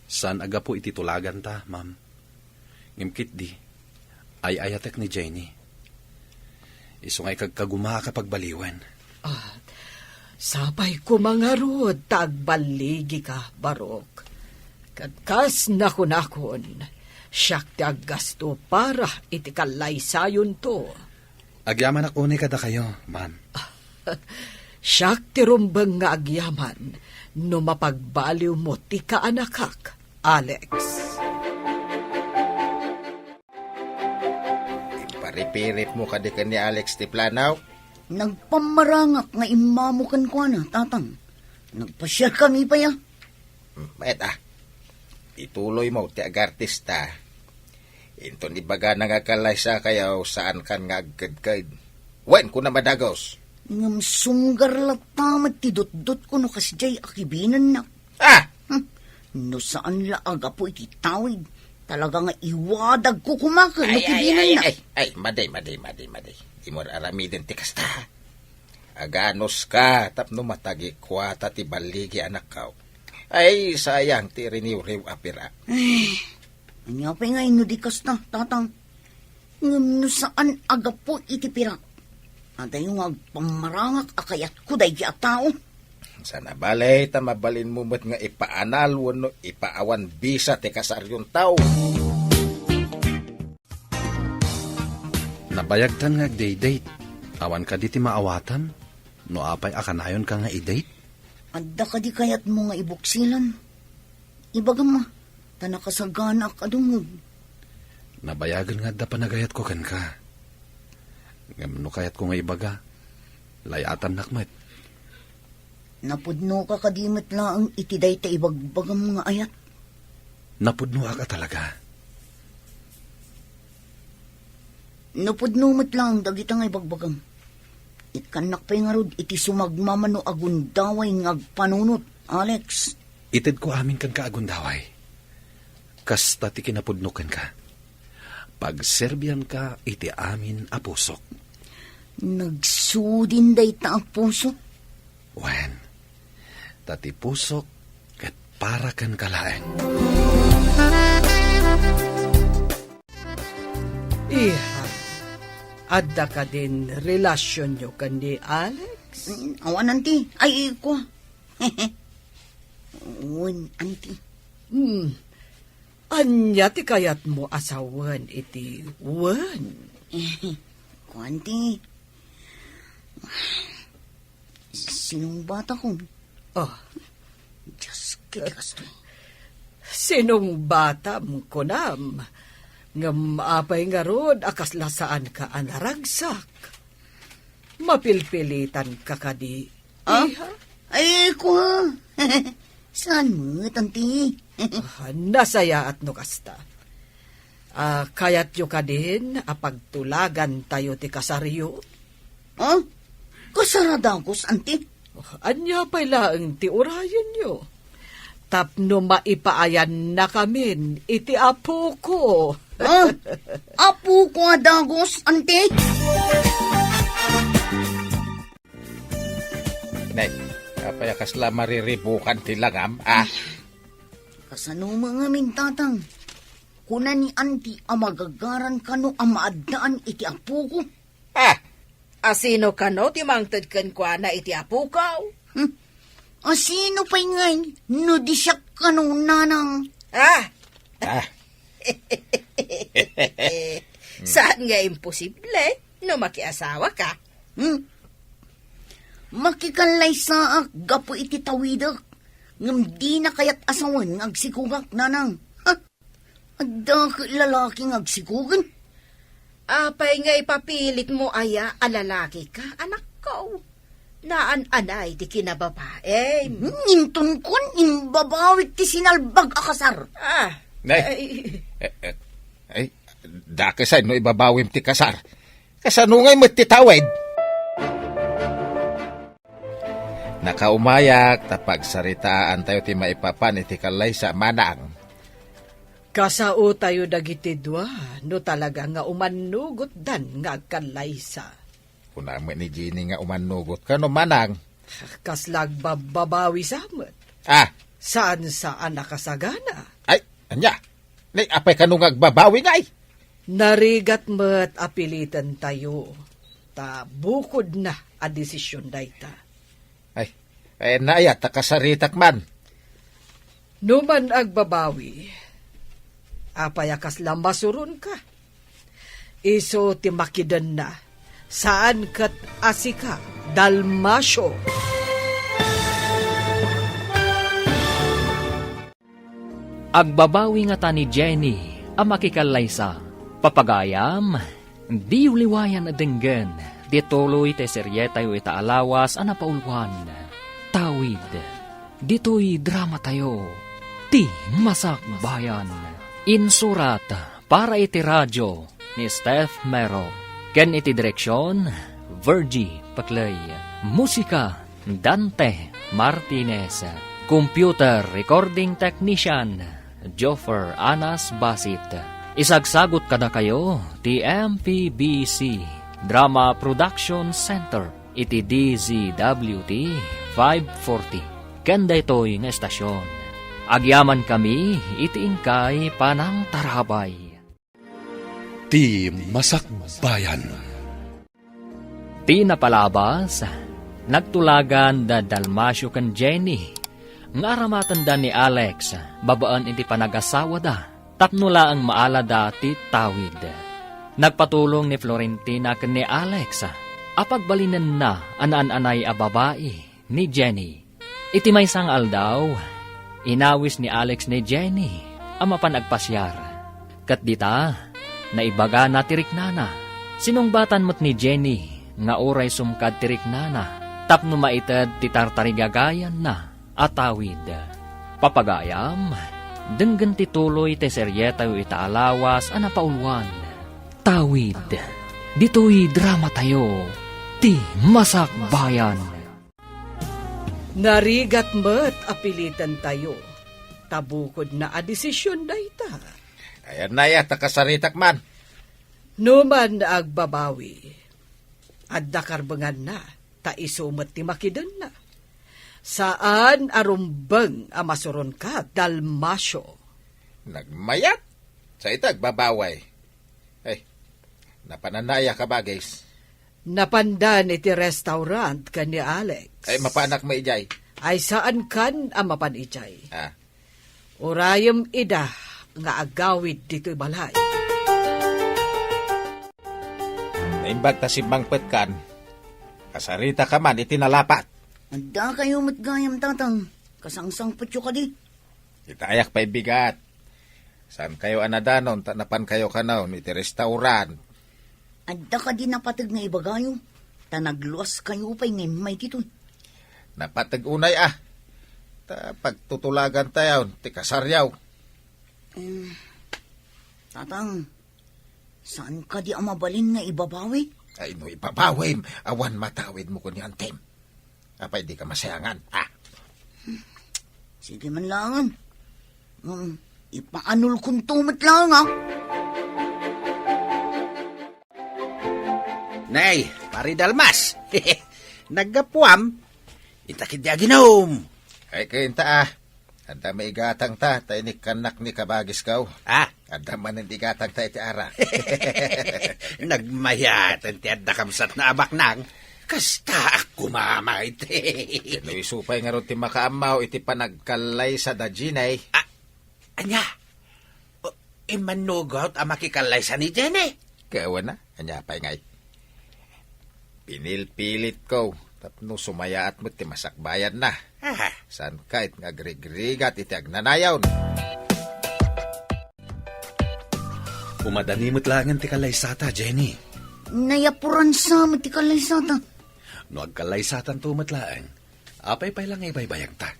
Saan a gapu iti tulaganta, ma'am. Ngem ketdi, ay-ayatek ni Jenny. Isu nga ikagkagumaak a pagbaliwen. Ah, sapay koma ngarud ta agballigika, Barok. Ket kas nakunakon, siak ti aggasto para iti kallaysayonto. Agyamanak unay kadakayo, ma'am. Siak ti rumbeng nga agyaman no mapagbaliwmo ti kaanakak, Alex. Imparipiripmo kadi ken ni Alex ti planaw? Nagpammarangak nga immamo kenkuana, Tatang. Nagpasiarkami pay a. Hmm, mayat a. Ituloymo ti agartista. Inton ibagana nga agkallaysakayo, saankan nga agkedked. Wen, kunam a dagus. Ngem sunggar latta met ti dutdotko no kasdiay a kibinennak. Ah! Hmm. No saan la a gapu iti tawid, talaga nga iwadagko koma ken no kibinennak. Ay, ay, ay, ay, madi, madi, madi, madi. Dimo aramiden ti kasta. Aganuska tapno matagikuata ti balligi anakko. Ay, sayang ti riniwriw a pira. Ay, ania pay nga inno di kasta, Tatang? Ngem no saan a gapu iti pira, adayo nga agpammarangak a kayatko daydi a tao. Sana bale ta mabalinmo met nga ipaanal wenno ipaawan bisa ti kasarionto. Nabayagtan nga agdate-date. Awan kadi ti maawatam no apay a kanayonka nga i-date? Adda kadi kayatmo nga ibuksilan? Ibagam a, ta nakasaganaak a dumngeg. Nabayagen nga adda panagayatko kenka. Ngem no kayatko nga ibaga, lay-atannak met. Napudnoka kadi met laeng iti dayta ibagbagam nga ayat? Napudnoak a talaga. Napudno met laeng dagita nga ibagbagam. Ikkannak pay ngarud iti sumagmamano a gundaway nga agpanunot, Alex. Itedko amin kenka a gundaway. Kasta ti kinapudno kenka. Pagserbianka iti amin a pusok. Nagsudin dayta a pusok? Wen, ta ti pusok ket para kenka laeng. Iha, adda kadin relasionyo ken ni Alex? Mm, awan, anti. Ay, kua. Wen, anti. Hmm. Ania ti kayatmo a sawen iti wen? Kua, anti. Sinong batakon? Ah. Dios, ket kastoy. Sinong batam, kunam? Ngem apay ngarud a kasla saanka a naragsak? Mapilpilitanka kadi, Ah? Iha? Ay, kua. Saan met, anti? Ah, nasayaat no kasta. Ah, kayatyo kadin a pagtulagantayo ti kasaryo? Ah? Kasar a dagus, anti? Oh, ania pay laeng ti urayenyo? Tapno maipaayannakamin iti apoko. Ah? Apoko a dagus, anti? Nay, apay a kasla mariribukan ti langam, ah? Kasano ngamin, tatang? Kuna ni anti a magagaran kano a maaddaan iti apoko. Ah! Asino kano ti mangted kenkuana iti apoko? Hmm. Asino pay ngay no di siak kano, nanang? Ah! Ah. Saan nga imposible no makiasawaka? Hmm. Makikallaysaak gapu iti tawidek, ngem dina kayat a sawen nga agsikogak, nanang. Ha? Adda ket lalaki nga agsikog? Apay nga ipapilitmo aya a lalakika, anakko? Naan-anay ti kinababaim. Hmm, intonkon, imbabawik ti sinalbag a kasar. Ah, Nay. Ay. Eh, eh, ay, dakesay no ibabawim ti kasar. Kasano ngay met ti tawid? Nakaumayak ta pagsaritaantayo ti maipapan iti kallaysa, manang. Kasaotayo dagiti dua no talaga nga umannugotdan nga agkallaysa. Kuna met ni Jenny nga umannugot kano, manang. Kasla agbabbabawi sa met. Ah. Saan-saan a kasagana. Ay, ania? Nay, apay kano nga agbabawi ngay? Narigat met a pilitentayo, ta bukodna a desisyon dayta. Ay, ay, naayat ta kasaritak man. No man agbabawi, apay a kasla masuronka? Isu ti makidenna, saan ket a sika, Dalmacio. Agbabawi ngata ni Jenny a makikallaysa. Papagayam, diyo liwayan a denggen ti tuloy ti serietayo ita a lawas a napauluan, Tawid. Ditoy dramatayo, Ti Masakbayan. Insurat para iti radio ni Steph Mero, ken iti direksion, Virgie Paclay. Musika, Dante Martinez. Computer recording technician, Joffer Anas Basit. Isagsagut kadakayo ti M P B C Drama Production Center iti D Z W T five forty. Ken daytoy nga estasion, agyamankami iti inkay panangtarabay. Ti Masakbayan. Ti napalabas, nagtulagan da Dalmacio ken Jenny nga aramatenda ni Alex babaen iti panagasawada tapno laeng maalada ti tawid. Nagpatulong ni Florentina ken ni Alex a pagbalinenna a naan-anay a babai ni Jenny. Iti maysa nga aldaw, inawis ni Alex ni Jenny a mapan agpasiar. Ket dita, naibagana ti riknana. Sinungbatan met ni Jenny nga uray sumkad ti riknana tapno maited ti tartarigagayanna a tawid. Papagayam, denggen ti tuloy ti serietayo ita a lawas a napauluan. Tawid. Ditoy dramatayo, Ti Masakbayan. Narigat met a pilitentayo, ta bukodna a desision dayta. Ayanna aya ta kasaritak man. No man agbabawi, adda karbenganna, ta isu met ti makidenna. Saan a rumbeng a masuronka, Dalmacio. Nagmayat? Sa ita agbabawi. Ay, napananna aya, kabagis? Napandan iti restaurant ken ni Alex. Ay, mapanak met idiay. Ay, saankan a mapan idiay. Ah. Urayem ida nga agawid ditoy balay. Naimbag ta simmangpetkan, kasaritak man iti nalapat. Adda kayo met gayam, Tatang. Kasangsangpetyo kadi. Itayak pay bigat. Saan kayo a nadanon ta napan kayo kano iti restaurant? Adda kadi napateg nga ibagayo, ta nagluas kayo pay nga immay ditoy. Napateg unay a. Ta pagtutulagan tayo ti kasaryo. Eh, Tatang, saan kadi a mabalin nga ibabawi? Ay, no ibabawim, awan matawid mo kun ni Antem. Apay di ka masayangan, ha? Sige man langan. Um, ipaanol kunto met lang, ha? Nay, Pari Dalmas. Naggapuam? Intak idi aginom. Ay, kayo inta, ah. Adda maigatang ta, ta inikkannak ni kabagis kaw. Ah? Adda manen igatang ta iti arak. Nagmayaten ti adda kabsat na abaknang. Kasta ak kumamay ti. Kano isu pay ngarud ti makaammaw iti panagkallaysa da Jenny. Ah, anya? O, immanugot a makikallaysa ni Jenny? Kawana, anya pay ngay? Pinilpilit ko, tapno sumayaat met ti masakbayan na. Aha. Saan ka it nga agrigrigat iti agnanayon? Umadani met laengen ti kallaysata, Jenny. Nayapuran sa met ti kallaysata. No agkallaysatanto met laeng, apay pay la nga ibaybayagta?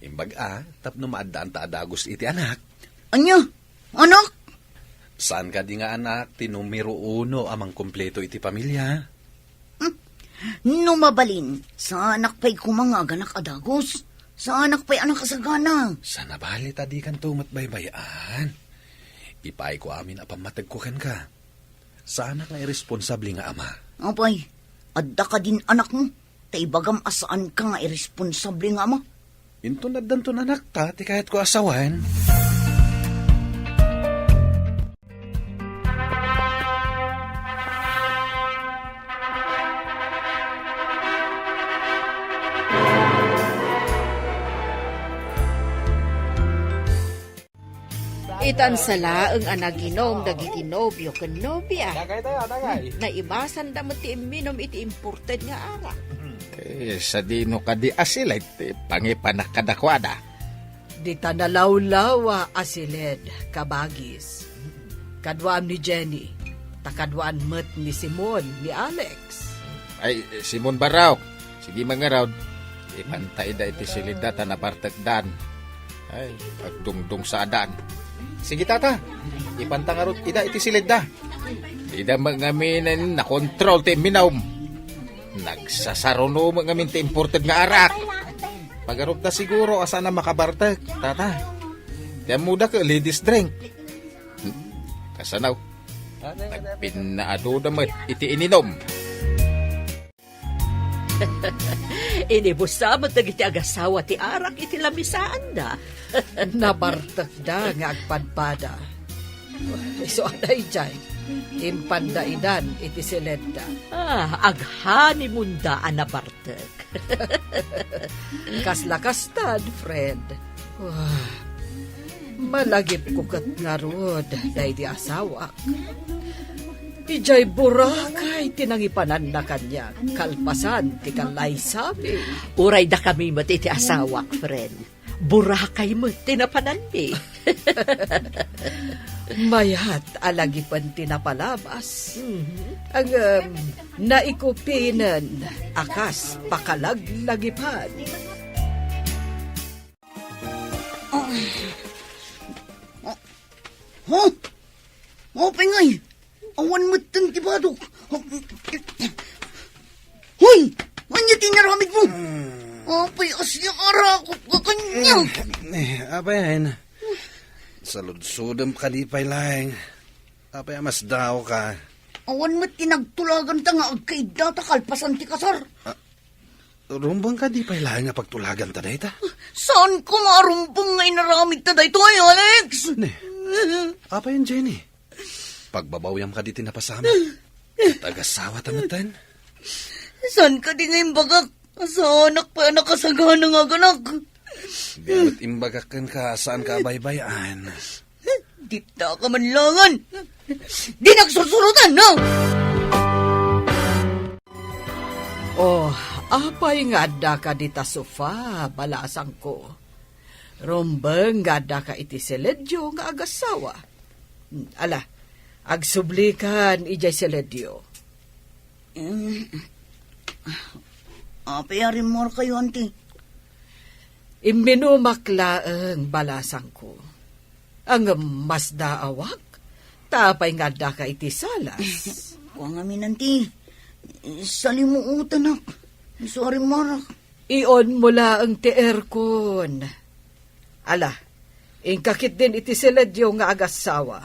Imbag a, tapno maaddaan ta a dagus iti anak. Anya? Anak? Saan kadi nga anak ti numero uno a mangkumpleto iti pamilia? Hmm. No mabalin, saanak pay koma nga aganak a dagus. Saanak pay a nakasagana. Sana bali ta di kanto met baybay-an. Ipaayko amin a pammategko kenka. Saanak nga irresponsable nga ama. Apay, adda kadin anakmo? Ta ibagam a saanka nga irresponsable nga ama. Inton addanton anakta ti kayatko a sawen. Itan sa laeng a naginom dagiti nobio ken nobia. Dagay tayo, dagay. Naibasanda met ti imminom iti imported nga arak. Eh, sadino kadi a siled ti pangipanak kadakuada? Dita nalawlawa a siled, kabagis. Kaduaam ni Jenny, ta kaduaan met ni Simon, ni Alex. Ay, Simon Barraok, sige mangarod. Ipanta ida iti siledda ta nabartekdan. Ay, agdungdung sa adan. Sige, tata. Ipanta ngarud ida iti siledda. Ida met ngamin nakontrol ti imminom. Nagsasaruno met ngamin ti imported nga arak. Pagarupta siguro a saan a makabartek, tata. Ti ammoda ket ladies drink. Hmm, kasano? Nagpinnaadoda met iti ininom. Inibusa met dagiti agasawa ti arak iti lamisaanda. Nabartekda nga agpadpada. Isu a daydiay, impanda idan iti siledda. Ah, aghanimunda a nabartek. Kasla kastan, friend. Wah, malagipko ket ngarud daydi asawak. Idiay Boracay ti nangipananna kaniak, kalpasan ti kallaysami. Uray dakami met iti asawak, friend. Boracay met ti napananmi. Mayat a lagipen ti napalabas. Mhm. Ngem, naikupinen a kas pakalaglagipan. Huh? Apay ngay? Awan metten ti badok. Hoy! Ania ti inaramidmo? Hmm, Apay a siya arakop ka kaniak? Eh, apay, Ain? Saludsodem kadi pay laeng. Apay a masdaawka? Awan met ti nagtulaganta nga agkaiddata kalpasan ti kasar. Ah, rumbeng kadi pay laeng nga pagtulaganta dayta? Saanko nga arumbeng nga inaramidta daytoy, Alex? Ne, apay, Jenny? Pagbabawyam kadi ti napasamak? Ket agasawata metten? Saan kadi nga imbagak? Saanak pay a nakasagana nga aganak. Di met imbagak kenka, saanka a baybay-an. Dita ka manlangan. Di nagsursurutan, no? Oh, apay nga addaka dita sofa, balasangko? Rumbeng nga addaka iti siledyo nga agassawa. Ala, agsublikan idiay siledyo. Mm. Apay a rimmuarkayo, anti? Imminumak laeng, balasangko. Ngem masdaawak, ta apay nga addaka iti salas? Kua ngamin, anti. Salimuotanak. Isu a rimmuarak. Ionmo laeng ti aircon. Ala, inka ketdin iti siledyo nga agassawa.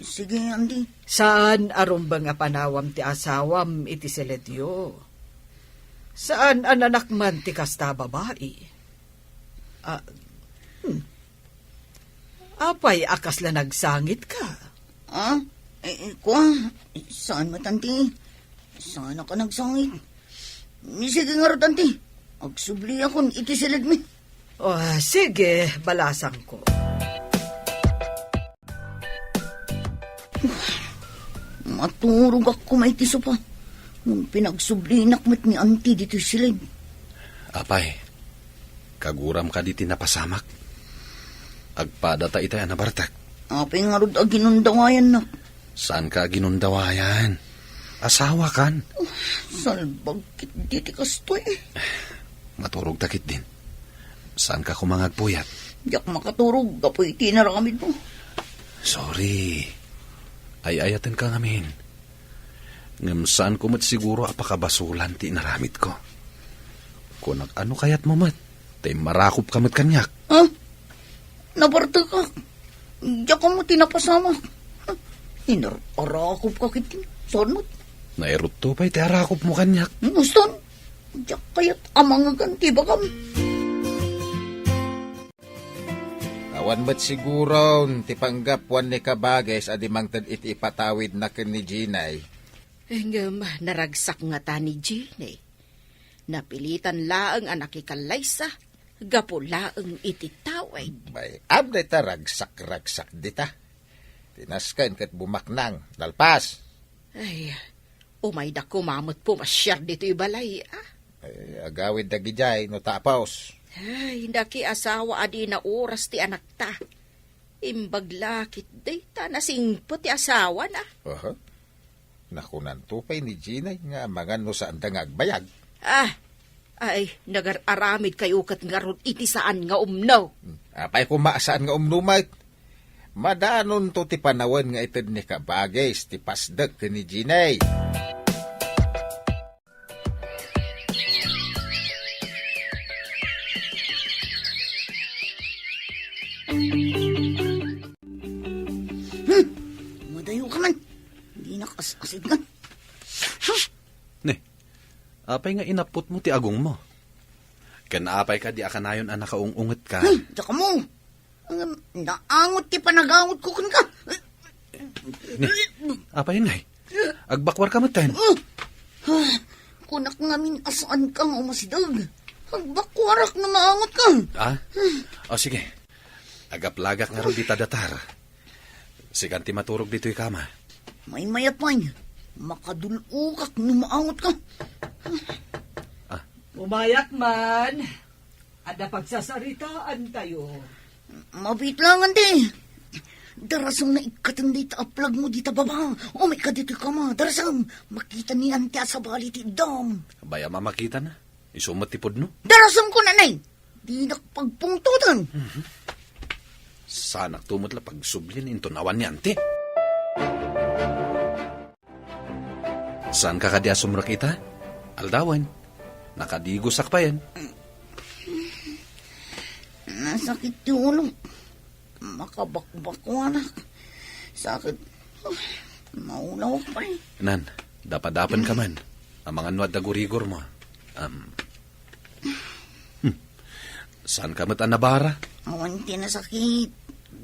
Sige, anti. Saan a rumbeng a panawam ti asawam iti siledyo. Saan a nanakman ti kasta a babai. Ah, hmm. Apay a kasla nagsangitka? Ah? Eh, eh, kua? Saan met, anti? Saanak a nagsangit. Ni, sige ngarud, anti. Agsubliakon iti siledmi. Oh, sige, balasangko. Maturogak koma iti sofa. Ngem pinagsublinak met ni anti ditoy siled. Apay, kaguram kadi ti napasamak? Agpadata itay a nabartek. Apay ngarud a ginundawayannak? Saanka a ginundawayan? Asawakan. Salbag ketdi ti kastoy. Maturogta ketdin. Saanka koma nga agpuyat? Diak makaturog gapu iti inaramidmo. Sorry. Ay-ayatenka ngamin. Ngem saanko met siguro a pakabasolan ti inaramidko. Kunak, ano kayatmo met? Ta immarakopka met kaniak. Ah? Nabartekak. Diak ammo ti napasamak. Inar-arakopka ketdi. Saan met? Nairutto pay ti arakopmo kaniak. Muston, diak kayat a mangegan ti ibagam. Awan met siguron ti panggapuan ni Kabages a di mangted iti ipatawidna ken ni Jinay. Ngem naragsak ngata ni Jinay. Napilitan laeng a nakikallaysa gapu laeng iti tawid. Bay-am dayta ragsak-ragsak dita. Ti nasken ket bumaknang, nalpas. Ay, umayda koma met pumasiar ditoy balay, a. Ay, agawid dagidiay no tapos. Ay, nakiasawa a di naoras ti anakta. Imbag la ketdi ta nasingpet ti asawana. Aha. Nakunanto pay ni Jinay nga amangan no saanda nga agbayag. Ah, ay, nagar-aramidkayo ket ngarud iti saan nga umno. Hmm, apay koma a saan nga umno met? Madanonto ti panawen nga ited ni Kabages ti pasdek ken ni Jinay. Hmm, madayo ka man. Dinak as-asidngan. Hmm. Ne, apay nga inapputmo ti agongmo? Ken apay kadi a kanayon a nakaung-ungetka? Hmm, diak ammo. Ngem naangot ti panagangotko kenka. Ne, apay ngay? Agbakuarka metten? Ah, kunak ngamin a saanka nga umasideg. Agbakuarak no maangotka. Ah? O, sige. Agaplagak ngarud dita datar. Sikan ti maturog ditoy kama. Maymayat pay. Makadul-okak no maangotka. Ah. Umayak man. Adda pagsasaritaantayo. Mabiit lang, anti. Darasem nga ikkaten dayta a plagmo dita baba. Umayka ditoy kama, darasem. Makita ni anti a sabali ti iddam. Bay-am a makitana. Isu met ti pudno. Darasem ko, nanay. Dinak pagpungtoten. Mhm. Saanakto met la pagsublien inton awan ni anti. Saanka kadi a sumrek ita? Aldawen. Nakadigosak payen. Nasakit ti ulo. Makabakbakwanak. Sakit. Maulawak pay. Nan, dapadapen ka man. Amangan no adda gurigor mo. Um, hmm. Saan ka met a nabara? Awan ti nasakit.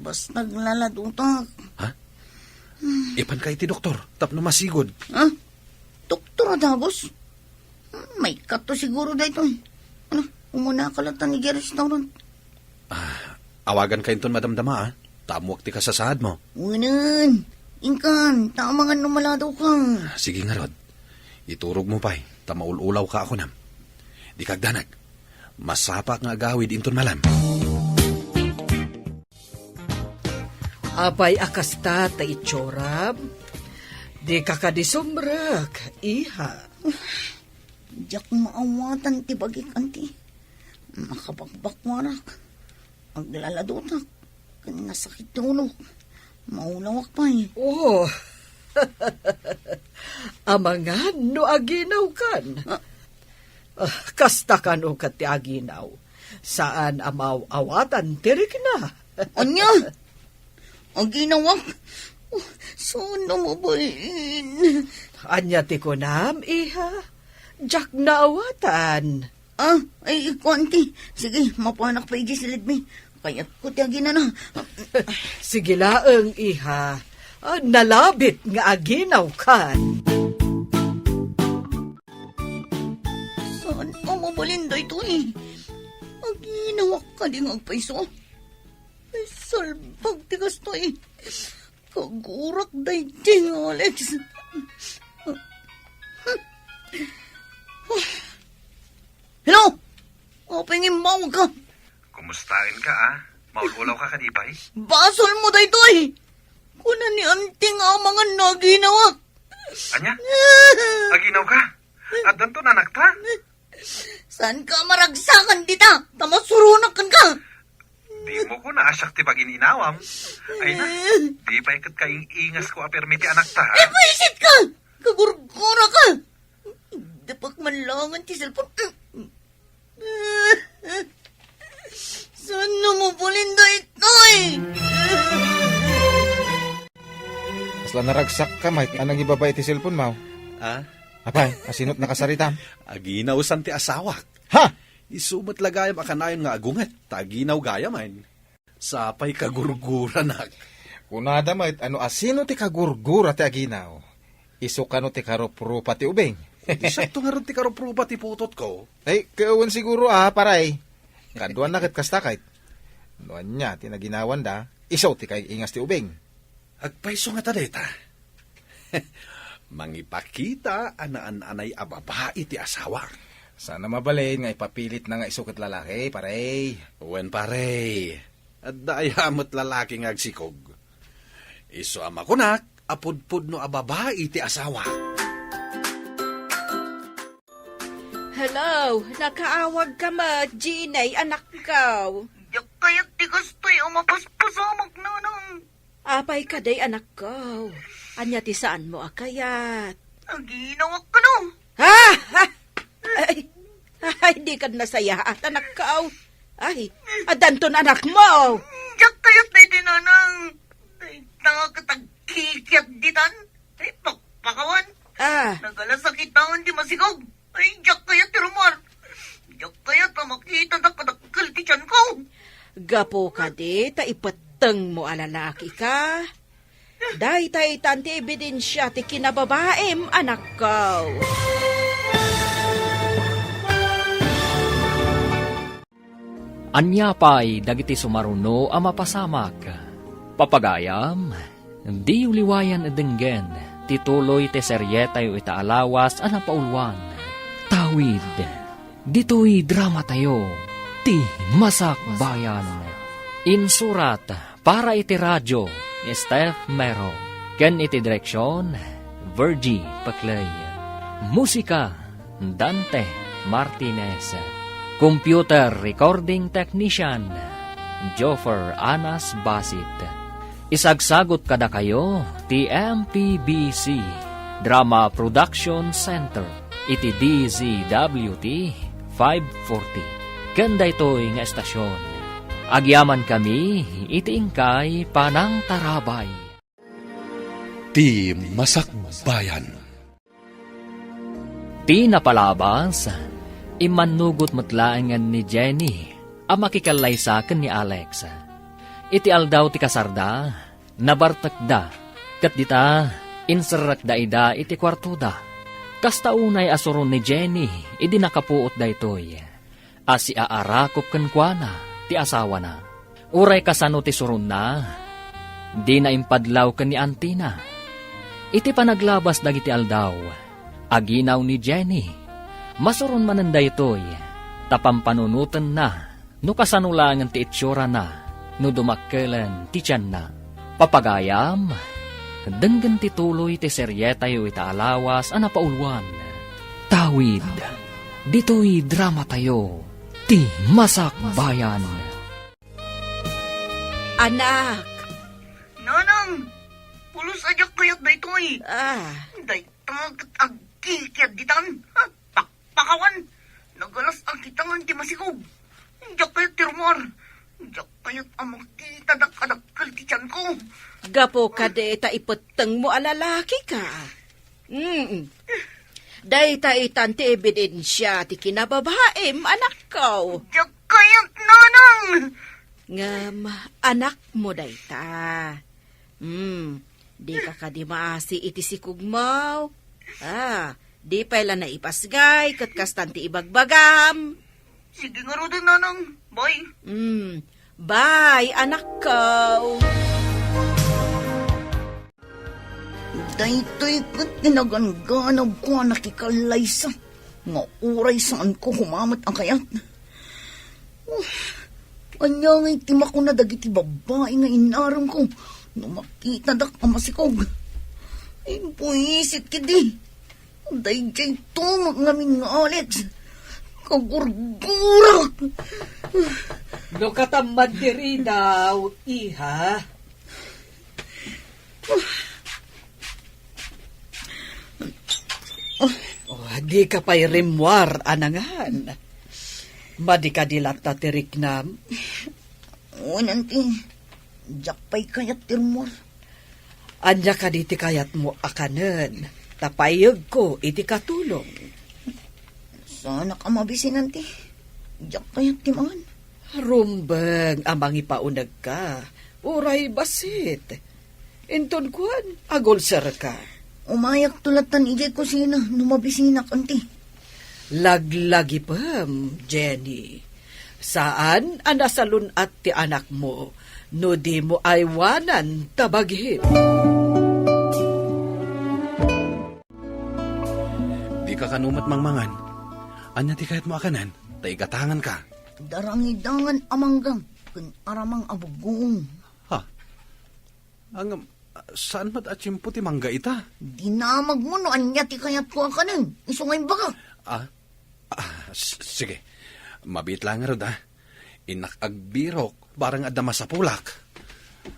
Basta aglaladotak. Ha? Ipan ka iti doktor, tapno masigud. Ha? Doktor a dagus? Maikkato siguro daytoy. Ano, umuna ka latta idiay restaurant. Ah, awagan ka inton madamdama, ah. Ta ammoak ti kasasaad mo. Unan, inkan, ta amangan no maladaw ka. Sige ngarud. Iturog mo pay, ta maul-ulaw ka a kunam. Di ka agdanag. Masapa nga agawid inton malam. Apay a kasta ta itsuram? Di ka kadi sumrek, iha. Diak maawatan ti bagik, anti. Makabakbakwarak. Aglaladotak. Ken nasakit ti ulok. Maulawak pay. Oh. Amangan no aginawkan. Ah. Ah, kasta kano ket ti aginaw. Saan a maaw-awatan ti rikna. Ania? Aginawak? Oh, saan a mabalin? Ania ti kunam, iha? Diak naawatan. Ah, ay, kuan ti. Sige, mapanak pa iti silidmi. Kayatko ti aginana. Sige laeng, iha. Ah, nalabit nga aginawkan. Saan a mabalin daytoy? Aginawak kadi nga agpayso? Ay, salbag ti kastoy. Kagurak daydi nga Alex. Hello? Apay nga immawag ka? Kumustaen ka, ah? Maul-ulaw ka kadi pay? Basol mo daytoy! Kuna ni Auntie nga amangan no aginawak. Ania? Aginaw ka? Addanto nanakta? Saan ka maragsakan dita? Ta masuronak kenka. Di mo ko naasiak ti pagin-inawam. Ay na, di pay ket kaing-ingas ko a permi ti anakta, ha? Eh, buisit ka! Kagurgura ka! Dapak man langan ti cellphone. Saan na mo balin daytoy? Kasla naragsak ka, Mike. Anang ibaba iti cellphone mo? Ah? Apay, asino't nakasaritam? Aginaw san ti asawak. Ha? Isu met la gayam a kanayon nga agunget, ta aginaw gayam, ay. Sapay kagurguranak. Kunada met, ano asino ti kagurgura ti aginaw? Isu kano ti karuprupa ti ubing? Di siakto ngarud ti karuprupa ti putotko. Ay, kawan siguro, ah, paray. Kaduan na ket kasta kayt. No ania ti naginawanda, isu ti kaing-ingas ti ubing. Agpayso ngata dayta. Mangipakita a naan-anay a babai ti asawa. Saan a mabalin nga ipapilitna nga isu ket lalaki, pare. Wen, pare. Adda aya met lalaki nga agsikog. Isu a makunak a pudpudno a babai ti asawa. Hello, nakaawag ka met, Jeannie, anakko. Diak kayat ti kastoy a mapaspasamak, nanang. Apay kadi, anakko? Ania ti saanmo a kayat? Aginawak kano. Ah! Ah! Ay, ay, di kad nasayaat, anakko. Ay, addanton anakmo. Diak kayat daydi, nanang. Dayta ket agkikiat ditan. Ay, pakpakawan. Ah. Nagalasakitan ti masikog. Ay, diak kayat ti rummuar. Diak kayat a makita dakdakkel ti tianko. Gapu kadi ta ipettengmo a lalaki ka. Daytaytan ti ebidensia ti kinababaim, anakko. Ania pay dagiti sumaruno a mapasamak? Papagayam, diyo liwayan a denggen ti tuloy ti serietayo ita a lawas a napauluan. Tawid, ditoy dramatayo, ti Masakbayan. Insurat para iti radio ni Steph Mero, ken iti direksion, Virgie Paclay. Musika, Dante Martinez. Computer Recording Technician, Joffer Anas Basit. Isagsagut kadakayo ti M P B C Drama Production Center iti D Z W T five forty. Ken daytoy nga estasion, agyamankami iti inkay panangtarabay. Ti Masakbayan. Ti napalabas, immannugot met laengen ni Jenny a makikallaysa ken ni Alex. Iti aldaw ti kasarda, nabartekda, ket dita, inserrekda ida iti kuartoda. Kasta unay a suron ni Jenny idi nakapuot daytoy a siaarakop kenkuana ti asawana. Uray kasano ti suronna, dina impadlaw ken ni antina. Iti panaglabas dagiti aldaw, aginaw ni Jenny. Masuron manen daytoy, ta pampanunotenna no kasano laengen ti itsura na no dumakkelen ti tianna. Papagayam, denggen ti tuloy ti serietayo ita a lawas a napauluan. Tawid, ditoy dramatayo, Ti Masakbayan. Anak! Nanang! Pulos a diak kayat daytoy! Ah. Dayta ket agkikiad ditan! Ha? Pakpakawan! Nagalas a kitangan ti masikog! Diak kayat ti rummuar! Diak kayat a makitadak a dakkel ti tianko! Gapu kadi ta ipettengmo a lalaki ka. Mm. Dayta itan ti ebidensia ti kinababaim, anakko. Diak kayat, nanang! Ngem, anakmo dayta. Hmm, dika kadi maasi iti sikogmo? Ah, di pay la naipasngay ket kastan ti ibagbagam. Sige ngaruden, nanang. Bye. Hmm, bye, anakko. Daytoy ket ti naganganabko a nakikallaysa nga uray saanko kumamet a kayat. Ania ngay ti makuna dagiti babbai nga inaremko no makitadak a masikog? Imbuisit ketdi. Daydiay tumeng ngamin nga Alex. Kagurgurak. No katamman ti ridaw, iha. Oh, dika pay rimmuar a nangan. Madi kadi latta ti riknam? Wen, anti, diak pay kayat ti rummuar. Ania kadi ti kayatmo a kanen? Ta payegko iti katulong. Saanak a mabisin, anti. Diak kayat ti mangan. Rumbeng a mangipaunegka, uray bassit. Inton kuan, agulserka. Umayakto lattan idiay kusina no mabisinak, anti. Laglagipem, Jenny. Saan a nasalun-at ti anakmo no dimo aywanan ta bagim. Dika kano met mangmangan. Ania ti kayatmo a kanen? Ta igatanganka. Darangidangan a mangga ken aramang a bugong. Ha? Ngem, saan met a tiempo ti mangga ita? Dinamagmo no ania ti kayatko a kanen, isu nga imbagak. Ah? Ah, s-, sige. Mabiit laeng ngarud, ah. Innak agbirok, barang adda masapulak.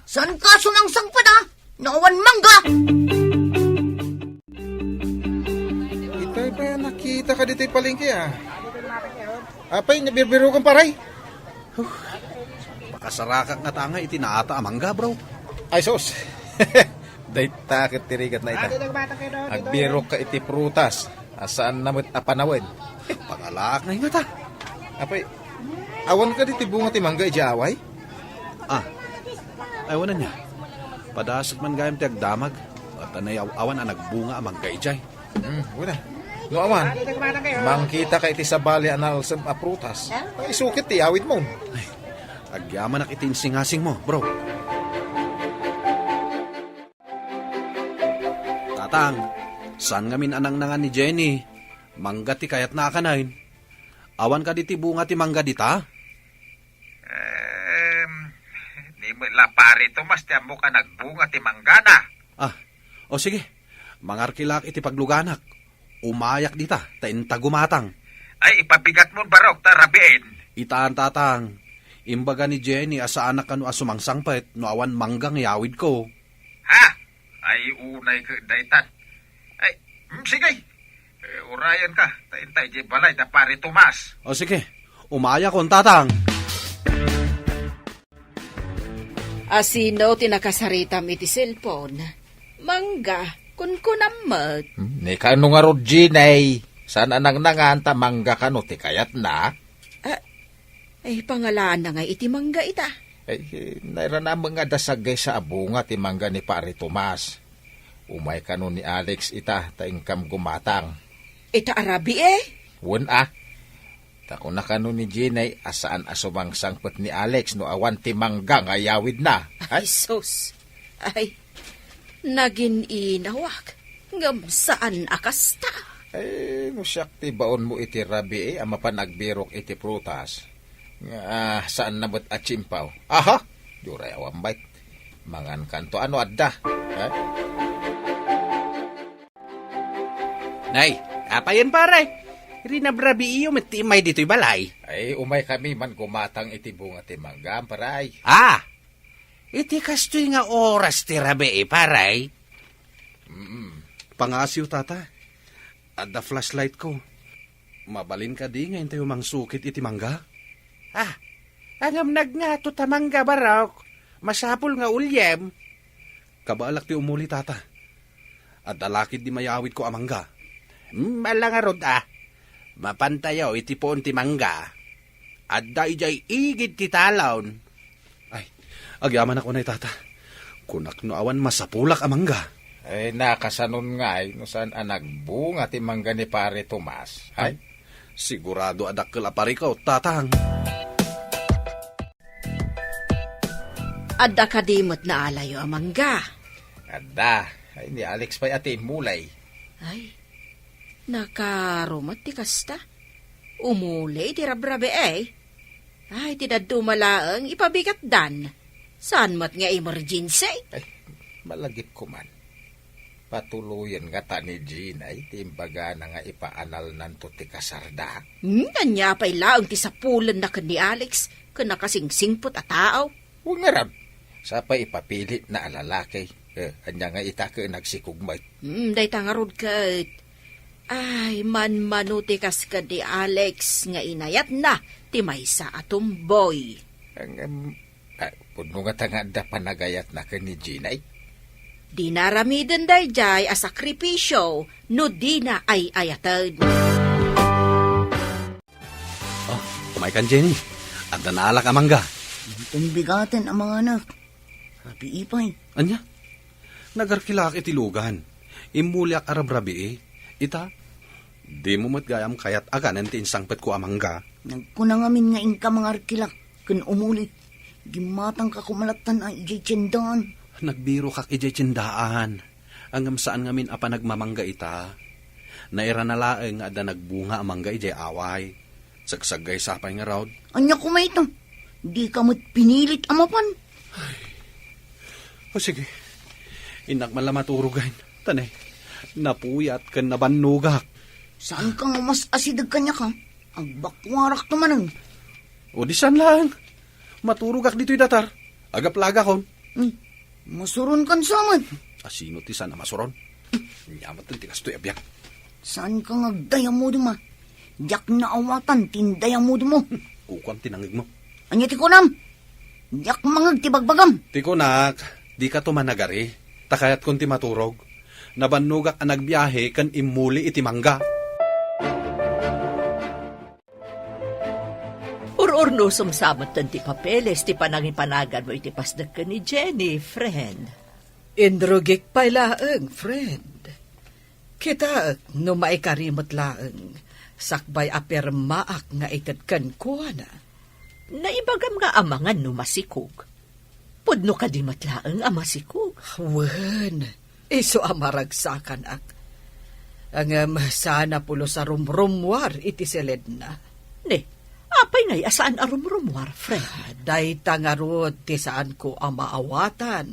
Saanka sumangsangpet, ah? No awan mangga! Itay pay a nakitaka ditoy palengke, ah. Apay, nabirbirokan, paray? Huh. Pakasarakak ngata ngay iti naata a mangga, bro. Ay, sus. Dayta ket ti rigat na ita. Agbirokka iti prutas a saanna met a panawen. Pangalaak ngay ngata. Apay, awan kadi ti bunga ti mangga idiay away? Ah, ay, awan ania. Padasek man gayam ti agdamag. Ta nayaw-awan a nagbunga a mangga idiay. Hmm, wen a. No awan, mangkitaka iti sabali a nalsem a prutas. Ay, isukit ti awidmo. Ay, agyamanak iti insingasingmo, bro. Tatang, saan ngamin a nangnangan ni Jenny? Mangga ti kayatna a kanen. Awan kadi ti bunga ti mangga dita? Em, di met la pare Tomas ti ammok a nagbunga ti manggana. Ah, o sige. Mangarkilaak iti pagluganak. Umayak dita, ta inta gumatang. Ay, ipabigatmon, barok, ta rabiin. Itan, tatang. Imbaga ni Jenny a saanak kano a sumangsangpet no awan mangga nga iyawidko. Ha? Ay, unay ket daytan. Ay, mm, sige. Urayenka, ta intay di balay da Pare Tomas. O sige, umayakon, Tatang. Asino ti nakasaritam iti cellphone? Mangga, kunkunam met. Hmm, ni kano ngarud, Jenny? Saan a nangnangan ta mangga kano ti kayatna? Ah, ay, pangalaanna nga iti mangga ita? Ay, nairana met nga adda saggaysa a bunga ti mangga ni Pare Tomas. Umay kano ni Alex ita, ta inkam gumatang. Ita a rabii, eh? Wen a. Ta kuna kano ni Jenny a saan a sumangsangpet ni Alex no awan ti mangga nga iyawidna. Ay, sus. Ay, nagin-inawak. Ngem saan a kasta. Ay, no siak ti baonmo iti rabii a mapan agbirok iti prutas, nga, ah, saan na met a tsimpaw. Aha! Diyo ray awan bait. Mangan kanto ano adda. Eh? Nay, apayen, pare? Rinabrabiiyo met ti immay ditoy balay. Ay, umay kami man gumatang iti bunga ti mangga, pare. Ah! Iti kastoy nga oras ti rabii, pare? Mm. Pangasiw, tata. Adda flashlight ko. Mabalin kadi nga intayo mangsukit iti mangga? Ah, angam nagngato ta mangga, barok. Masapul nga uliem. Kabaelak ti umuli, tata. Adda lakid di mayawidko a mangga. Hmm, ala ngarud, ah. Mapantayo iti puon ti mangga. Adda idiay igid ti talon. Ay, agyamanak unay, tata. Kunak no awan masapulak a mangga. Ay, nakasanon ngay no saan a nagbunga ti mangga ni Pare Tomas. Ay? Ay, sigurado a dakkel a parikaw, tatang. Adda kadi met naalayo a mangga? Adda. Ay, ni Alex pay a ti immuli. Ay, nakarumet ti kasta. Umuli ti rabrabii, eh. Ay, ti dadduma laeng ipabigatdan. Saan met nga emergency? Ay, malagipko man. Patuloyen ngata ni Jenny ti imbagana nga ipaanalnanto ti kasarda. Hmm, ania pay laeng ti sapulenna ken ni Alex ken nakasingsingpet a tao? Wen ngarud, sapay ipapilitna a lalaki. Eh, ania nga ita ket nagsikog met? Hmm, dayta ngarud ket. Ay, manmano ti kas ken ni Alex nga inayatna ti maysa a tomboy. Ang, em, ah, pudno ngata nga adda panagayatna ken ni Jenny. Dina aramiden daydiay a sakripisio no dina ay-ayaten. Oh, umaykan, Jenny. Adda naalak a mangga. Inton bigaten a manganak. Rabii pay. Ania? Nagarkilak iti lugan. Immuliak a rabrabii. Ita, dimo met gayam kayat aganen ti insangpetko a mangga. Nagkuna ngamin nga inka mangarkilak ken umuli. Gimmatangka koma lattan a idiay tiendaan. Nagbirokak idiay tiendaan. Ngem saan ngamin a panagmamangga ita. Nairana laeng nga adda nagbunga a mangga idiay away. Sagsaggaysa pay ngarud. Ania koma ita? Dika met pinilit a mapan. O sige. Innak man la maturogen. Ta ne, napuyat ken nabannogak. Saanka nga mas asideg kaniak, a? Agbakuarakto manen. O di saan laeng. Maturogak ditoy datar. Agaplagakon. Hmm. Masuronkan sa met. Asino ti saan a masuron? Ania met ti kastoy a biag? Saanka nga agdayamudem, a? Diak naawatan ti indayamudemmo. Kukuam ti nangngegmo. Ania ti kunam? Diak mangngeg ti bagbagam. Ti kunak, dikato managari. Ta kayatkon ti maturog. Nabannogak a nagbiahe ken immuli iti mangga. Ur-urnusom sa metten ti papeles ti panangipanaganmo iti pasdek ken ni Jenny, friend. Inrugik pay laeng, friend. Kitaek no maikari met laeng, sakbay a pirmaak nga ited kenkuana. Naibagam nga amangan no masikog. Pudno kadi met laeng a masikog? Wen, isu a maragsakanak. Ngem saan a pulos a rumrummuar iti siledna. Ne, apay ngay a saan a rumrummuar, friend? Dayta ngarud ti saanko a maawatan.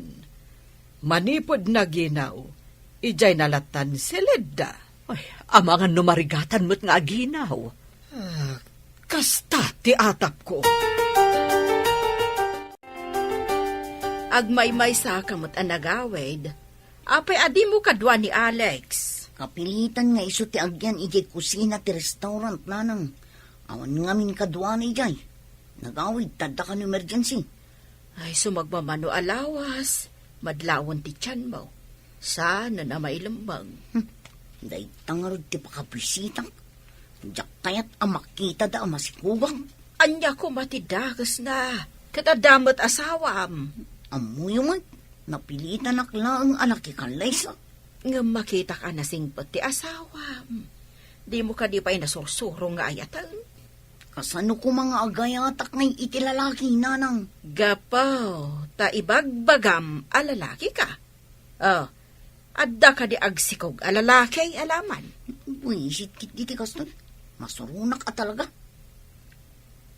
Manipud naginaw, idiay nalattan siledda. Ay, amangan no marigatan met nga aginaw. Ah, kasta ti atapko. Agmaymaysa ka met a nagawid. Apay a dimo kadua ni Alex? Napilitan nga isu ti agyan idiay kusina ti restaurant, nanang. Awan ngamin kaduana idiay. Nagawid, tadda kan emergency. Ay, sumagmamano a lawas, madlawen ti tianmo. Saan a mailemmeng. Hmm. Dayta ngarud ti pakabisitak. Diak kayat a makitada a masikugak. Ania koma ti dakesna? Ket adda met asawam. Ammoyo met, napilitanak laeng a nakikallaysa. Ngem makitak a nasingpet ti asawam. Dimo kadi pay nasursuro nga ayaten? Kasano koma nga agayatak ngay iti lalaki, nanang? Gapu ta ibagbagam a lalaki ka. Oh, adda kadi agsikog a lalaki a laman? Buisit ketdi ti kastoy. Masuronak a talaga.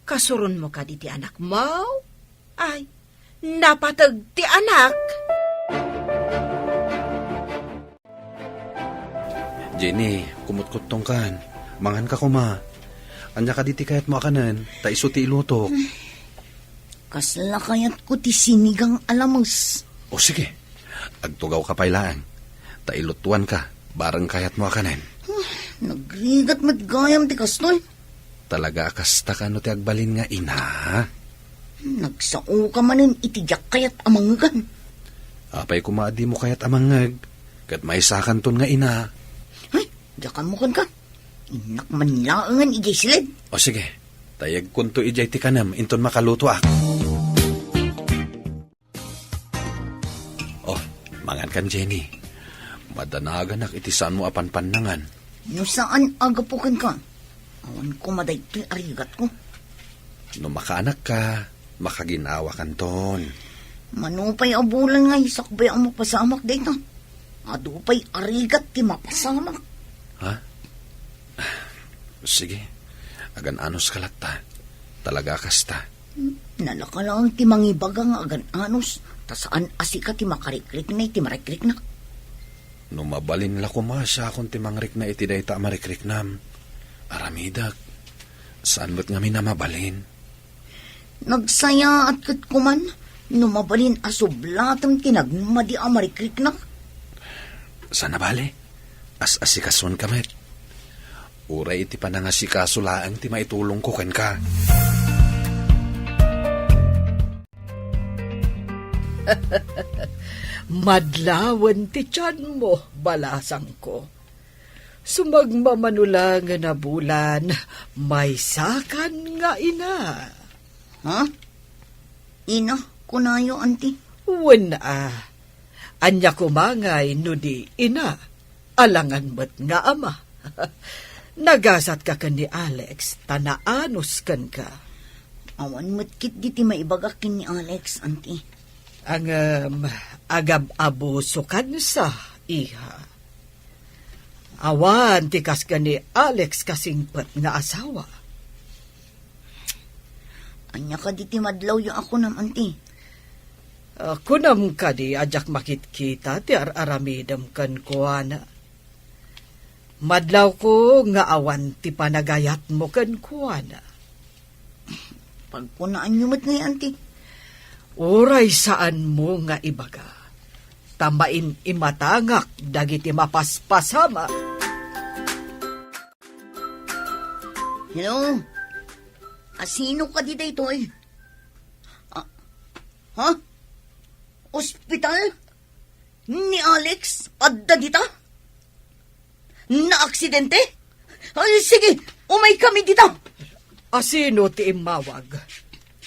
Kasuronmo kadi ti anakmo? Ay, napateg ti anak. Jenny, kumutkuttongkan. Manganka koma. Ania kadi ti kayatmo a kanen? Ta isu ti ilutok. Kasla kayatko ti sinigang a lames. O sige, agtugawka pay laeng. Ta ilutuanka, bareng kayatmo a kanen. Nagrigat met gayam ti kastoy. Talaga a kasta kano ti agbalin nga ina? Nagsaoka manen iti diak kayat a mangngegan. Apay koma a dimo kayat a mangngeg, ket maysakanton nga ina. Ay, diak ammo kenka. Innak man laengen idiay siled. O sige, tayegkonto idiay ti kanem inton makalutoak. Oh, mangankan, Jenny. Madanaganak iti saanmo a panpannangan. No saan a gapu kenka, awan koma daytoy a rigatko. No makaanakka, makaginawakanton. Mano pay a bulan nga isakbay a mapasamak dayta. Adu pay a rigat ti mapasamak. Ha? Sige, agan-anos ka latta. Talaga a kasta. Nalaka laeng ti mangibaga nga agan-anos, ta saan a sika ti makarikrikna iti marikriknak. No mabalin la koma siakon ti mangrikna iti dayta a marikriknam, aramidek. Saan met ngamin a mabalin. Nagsayaat ket kuman no mabalin a sublatem ti nagmadi a marikriknak. Saan a bale, as-asikasuenka met. Uray iti panangasikaso laeng ti maitulongko kenka. Madlawen ti tianmo, balasangko. Sumagmamano laengen a bulan, maysakan nga ina. Ha? Ina, kunayo, anti? Wen a. Ania koma ngay no di ina? Alangan met nga ama. Nagasatka ken ni Alex, ta naanos kenka. Awan met ketdi ti maibagak ken ni Alex, anti. Ngem, agab-abusokansa, iha. Awan ti kas ken ni Alex kasingpet nga asawa. Ania kadi ti madlawyo a kunam, anti? Ah, kunam kadi a diak makitkita ti ar-aramidem kenkuana? Madlawko nga awan ti panagayatmo kenkuana. Pagkunaanyo met ngay, anti? Uray saanmo nga ibaga, ta maim-imatangak dagiti mapaspasamak. Hello? Asino kadi daytoy? Ah, ha? Ospital? Ni Alex? Adda dita? Naaksidente? Ay, sige, umay kami dita. Asino ti immawag?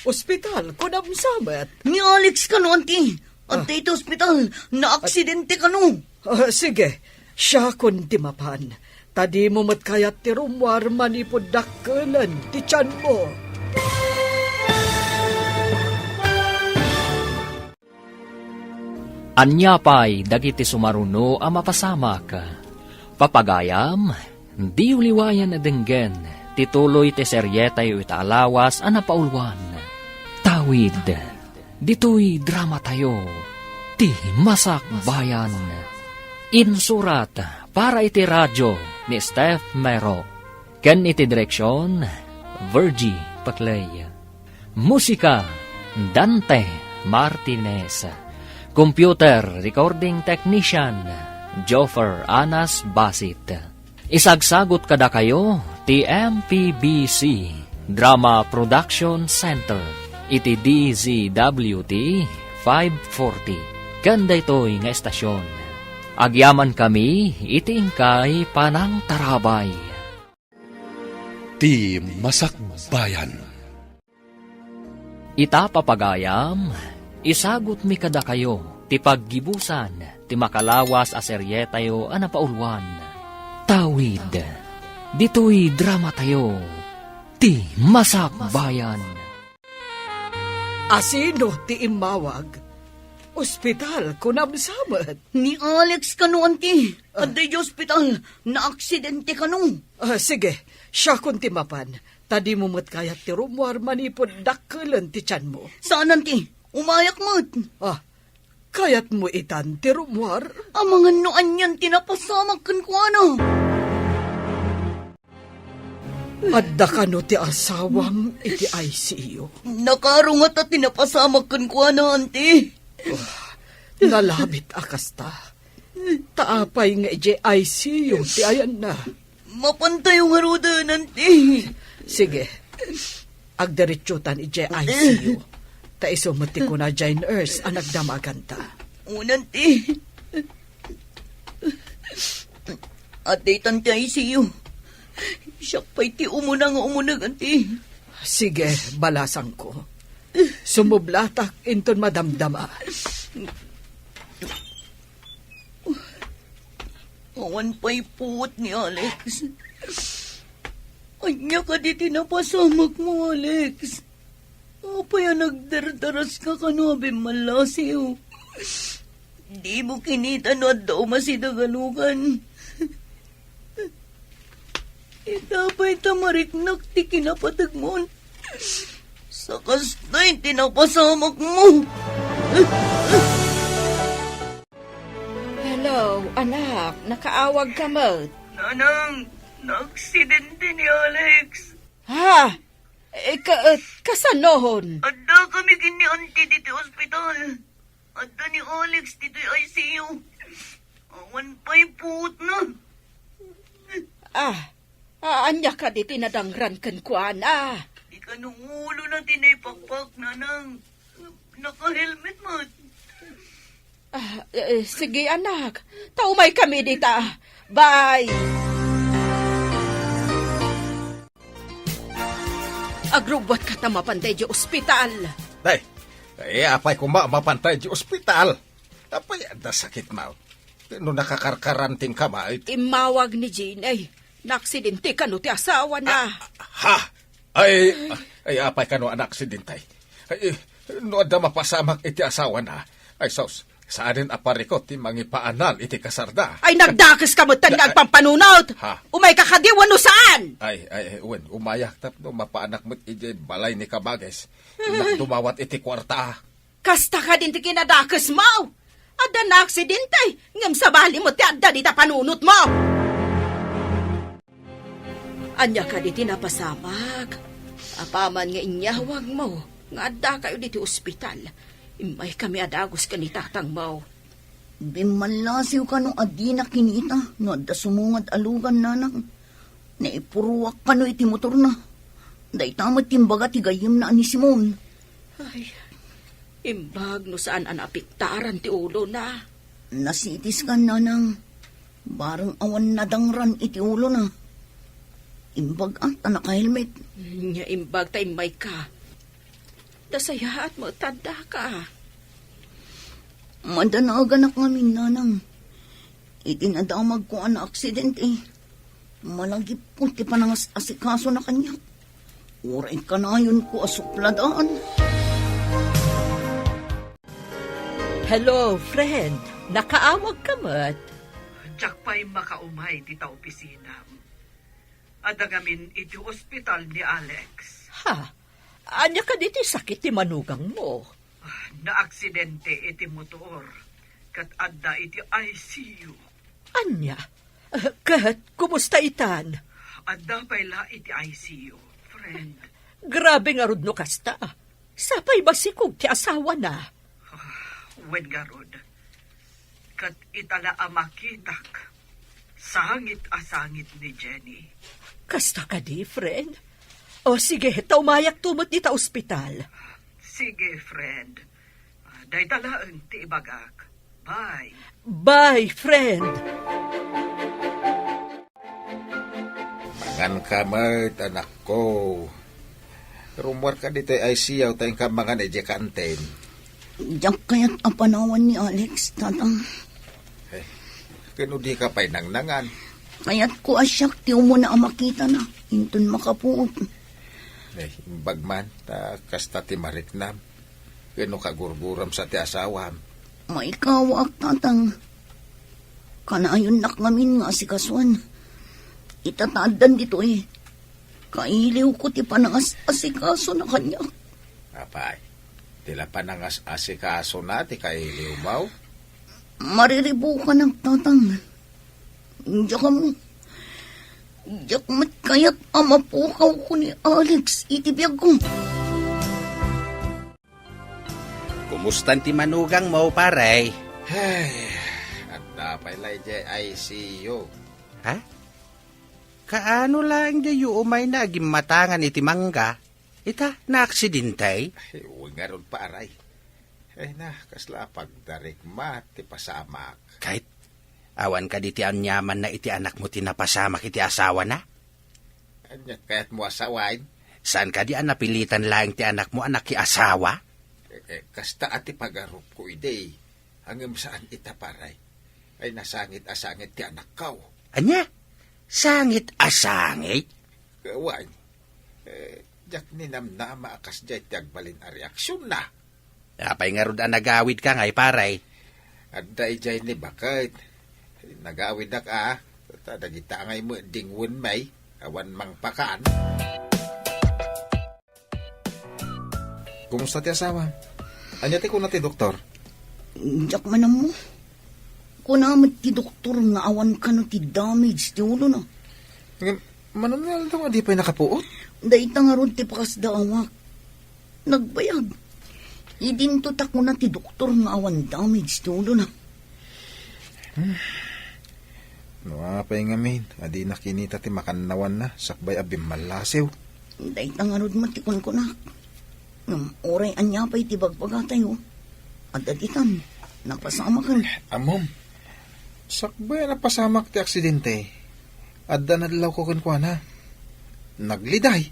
Ospital, kunam sa met. Ni Alex kano, anti. Adda iti ospital, naaksidente kano. Ah, sige, siakon ti mapan. Ta dimo met kayat ti rummuar manipud dakkelen ti tianmo. Ania pay dagiti sumaruno a mapasamak? Papagayam, diyo liwayan a denggen ti tuloy ti serietayo ita a lawas a napauluan. Tawid, ditoy dramatayo, ti Masakbayan. Insurat para iti radio ni Steph Mero. Ken iti direksion, Virgie Paclay. Musika, Dante Martinez. Computer recording technician, Joffer Anas Basit. Isagsagut kadakayo ti M P B C Drama Production Center iti D Z W T five forty ken daytoy nga estasyon. Agyamankami iti inkay panangtarabay. Ti Masakbayan. Ita, papagayam, isagutmi kadakayo ti paggibusan ti makalawas a serietayo a napauluan. Tawid, ditoy dramatayo, Ti Masakbayan. Asino ti immawag? Ospital, kunam sa met. Ni Alex kano, anti. Ah. Adda idiay ospital, naaksidente kano. Ah, sige, siakon ti mapan. Ta dimo met kayat ti rummuar manipud dakkelen ti tianmo. Saan, anti. Umayak met. Ah, kayatmo itan ti rummuar? Amangan no anian ti napasamak kenkuana. Adda kano ti asawam iti I C U? Nakarungat a ti napasamak kenkuana, anti. Nalabit a kasta. Ta apay nga idiay I C U ti ayanna? Mapantayo ngaruden, anti. Sige. Agdiretsotan idiay I C U. Ta isu met ti kuna diay nurse a nagdamaganta. Wen, anti. Adda itan ti I C U. Siak pay ti umuna nga umuneg, anti. Sige, balasangko. Sumublatak inton madamdama. Awan pay puot ni Alex. Ania kadi ti napasamakmo, Alex? Apay a nagdardaraska kano a bimmallasiw? Dimo kinita no adda umasideg a lugan? Ita pay ta mariknak ti kinapategmon. Sakastay ti napasamakmo. Hello, anak. Nakaawag ka met. Nanang, naaksidente ni Alex. Ha? Eh, ka-, eh, kasanon? Adda kami ken ni Auntie ditoy ospital. Adda ni Alex ditoy I C U. Awan pay puotna. Ah, ah, ania kadi ti nadangran kenkuana? Di kano ulona ti naipakpak, Nanang. Naka-helmet met. Ah, eh, sige, anak. Ta umaykami dita. Bye. Agrubbuatka ta mapantay idiay ospital. Day, eh, apay koma mapantay idiay ospital? Apay adda sakitmo? No nakakarkaranting ka met? Immawag ni Jean, ay. Naaksidente kano ti asawana. Ah, ha? Ay, ay, apay kano a naaksidente? Ay, no adda mapasamak iti asawana, ay sus, saanen a parikut ti mangipaanal iti kasarda. Ay, nagdakeska met nga agpampanunot! Ha? Umayka kadi wenno saan? Ay, ay, ay, wen, umayak tapno mapaanak met idiay balay ni Kabages. Innak dumawat iti kuarta. Kasta kadin ti kinadakesmo? Adda naaksidente, ngem sabali met ti adda dita panunotmo. Ania kadi ti napasamak? Apaman nga inyawagmo nga addakayo diti ospital, immaykami a dagus ken ni tatangmo. Bimmallasiw kano a dina kinita no adda sumungad a lugan, Nanang. Naipuruak kano iti motorna. Dayta met ti imbaga ti gayyemna a ni Simon. Ay, imbag no saan a naapektaran ti ulona. Na-C T scan, Nanang. Bareng awan nadangran iti ulona. Imbag a ta naka-helmet. Nia imbag ta immayka. Nasayaat met ta addaka. Madanagan ngamin, Nanang. Iti nadamagko a naaksidente, malagipko ti panangas-asikasona kaniak. Uray kanayonko a supladaan. Hello, friend. Nakaawag ka met? Diak pay makaumay dita opisinam. Adda ngamin iti ospital ni Alex. Ha? Ania kadi ti sakit ti manugangmo? Ah, naaksidente iti motor, ket adda iti I C U. Ania? Eh, ket kumusta itan? Adda pay la iti I C U, friend. Grabe ngarud no kasta. Sapay basikog ti asawana. Ah, wen ngarud. Ket ita la a makitak, sangit a sangit ni Jenny. Kasta kadi, friend? O sige, ta umayakto met dita ospital. Sige, friend. Ah, dayta laeng ti ibagak. Bye. Bye, friend. Manganka met, anakko. Rummuarka ditoy I C U ta inka mangan idiay kantin. Diak kayat a panawan ni Alex, Tatang. Eh, ken no dika pay nangnangan? Kayatko a siak ti umuna a makitana, inton makapuot. Eh, imbag man, ta kasta ti mariknam. Ken no kagurguram sa ti asawam? Maikawaak, Tatang. Kanayonnak ngamin nga asikasuan. Ita ta addan ditoy, kailiwko ti panangas-asikasona kaniak. Apay, ti la panangas-asikasona ti kailiwmo? Mariribukanak, Tatang. Diak ammo. Diak met kayat a mapukawko ni Alex iti biagko. Kumustan ti manugangmo, pare? Ay, adda pay la idiay I C U. Ha? Kaano laeng diyo umayna a gimmatangan iti mangga? Ita, naaksidente? Ay, wen ngarud, pare. Ay na, kasla a pagdarikma ti pasamak. Ket, awan kadi ti aniamanna iti anakmo ti napasamak iti asawana? Ania ti kayatmo a sawen? Saan kadi a napilitan laeng ti anakmo a nakiasawa? Eh, eh, kasta a ti pagarupko idi. Ngem saan ita, pare. Ay, nasangit a sangit ti anakko. Ania? Sangit a sangit? Wen. Eh, diak ninamnama a kasdiay ti agbalin a reaksionna. Apay ngarud a nagawidka ngay, pare? Adda idiay ni baket. Nagawidak a, ta dagita ngay met dingwen may, awan mangpakan. Kumusta ti asawa? Ania ti kuna ti doktor? Diak man ammo. Kuna met ti doktor nga awan kano ti damage ti ulona. Ngem, mano nga aldaw a di pay nakapuot? Dayta ngarud ti pakasdaawak. Nagbayag. Idinto ta kuna ti doktor nga awan damage ti ulona. Hmm. No apay ngamin a dina kinita ti makannawanna sakbay a bimmallasiw? Dayta ngarud met ti kunkunak. Ngem uray ania pay ti bagbagatayo, adda ditan, napasamaken. Ammom, sakbay a napasamak ti aksidente, adda nadlawko kenkuana. Nagliday.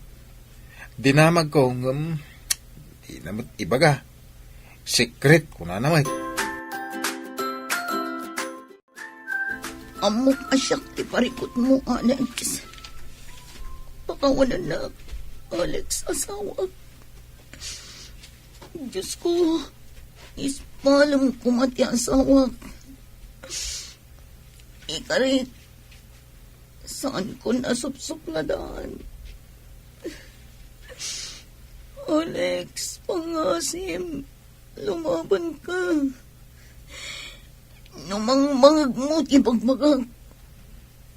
Dinamagko ngem dina met ibaga. Secret, kunana met. Ammok a siak ti parikutmo, Alex. Pakawanennak, Alex, asawak. Diosko, ispalem koma ti asawak. Ikarik, saankon a supsupladan. Alex, pangngaasim, lumabanka. No mangmangegmo ti bagbagak,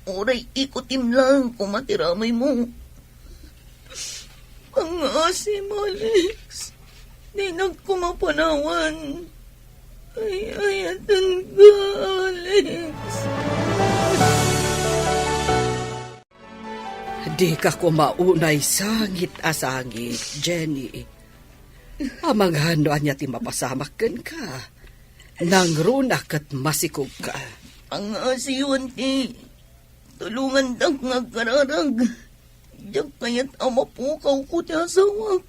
uray ikutim laeng koma ti ramaymo. Pangngaasim, Alex. Dinak koma panawan. Ay-ayatenka, Alex. Dika koma unay sangit a sangit, Jenny. Amangan no ania ti mapasamak kenka. Nangruna ket masikogka. Pangngaasim, auntie. Tulongandak nga agkararag. Diak kayat a mapukawko ti asawak.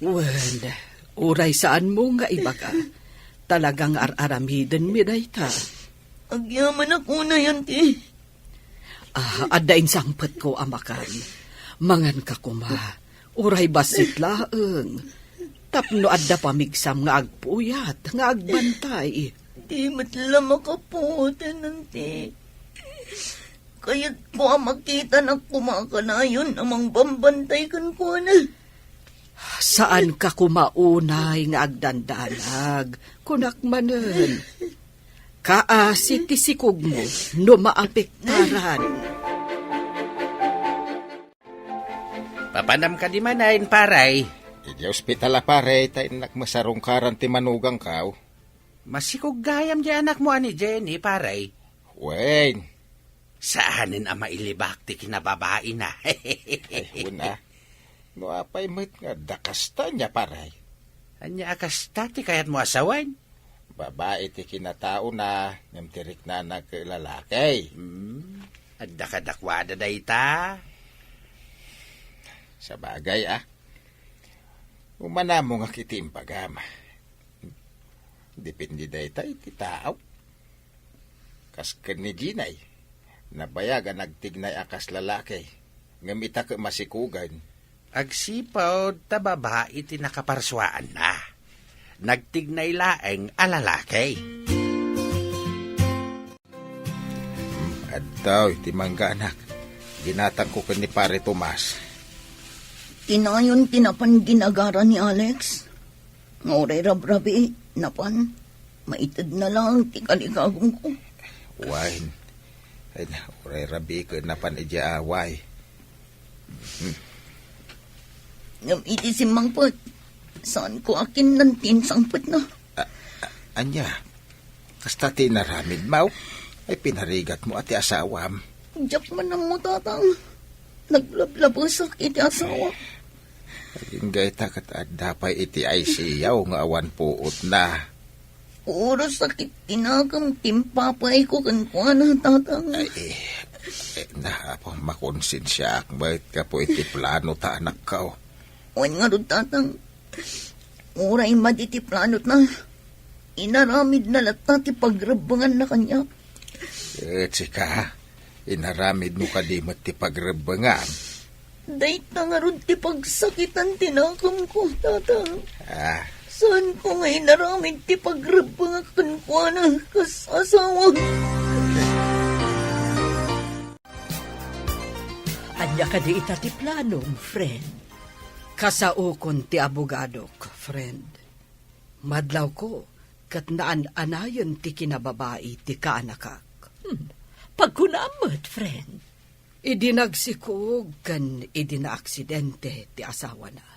Wen, uray saanmo nga ibaga. Talaga nga ar-aramidenmi dayta. Agyamanak unay, auntie. Ah, adda insangpetko a makan. Manganka koma. Uray bassit laeng. Tapno adda pamigsam nga agpuyat, nga agbantay. Di met la makapuoten, auntie. Kayatko a makitanak koma a kanayon a mangbambantay kenkuana. Saanka koma unay nga agdandanag, kunak manen. Kaasi ti sikogmo no maapektaran. Papanam kadi manen, pare? Idiay ospital a, pare, ta innak masarungkaran ti manugangko. Masikog gayam di anakmo a ni Jenny, pare. Wen. Saanen a mailibak ti kinababaina. Ay, wen a. No apay met nga adda kasta nia, pare? Ania a kasta ti kayatmo a sawen? Babai ti kinataona, ngem ti riknana ket lalaki. Hmm, adda kadakuada dayta? Sabagay, a. Umanamongak iti imbagam. Depende dayta iti tao. Kas ken ni Jenny, nabayag a nagtignay a kas lalaki, ngem ita ket masikugen. Agsipud ta babai ti nakaparsuaanna. Nagtignay laeng a lalaki. Addaw iti mangga, anak. Ginatangko ken ni Pare Tomas. Tinayon ti napan ginagara ni Alex. Nga uray rabrabii, napan, maitedna laeng ti kalikagumko. Wen. Ay, uray rabii ket napan idiay away. Ngem iti simmangpet, saanko a kinnanti insangpetna. A-, a-, ania? Kasta ti inaramidmo? Ay, pinarigatmo a ti asawam. Diak man ammo, Tatang. Naglablabesak iti asawa. Agingga ita ket adda pay iti I C U nga awan puotna. Puro sakit ti nakem ti impapayko kenkuana, Tatang. Ay, eh, eh, na, apo, makonsensiaak met gapu iti plano ta anakko. Wen ngarud, Tatang. Uray madi ti planotna, inaramidna latta ti pagrebbenganna kaniak. Ket sika, inaramidmo kadi met ti pagrebbengan? Dayta ngarud ti pagsakitan ti nakemko, Tatang. Ah. Saanko nga inaramid ti pagrebbengak kenkuana kas asawa. Ania kadi ita ti planom, friend? Kasaokon ti abogadok, friend. Madlawko ket naan-anayen ti kinababai ti kaanakak. Hmm, pagkunam met, friend. Idi nagsikog ken idi naaksidente ti asawana,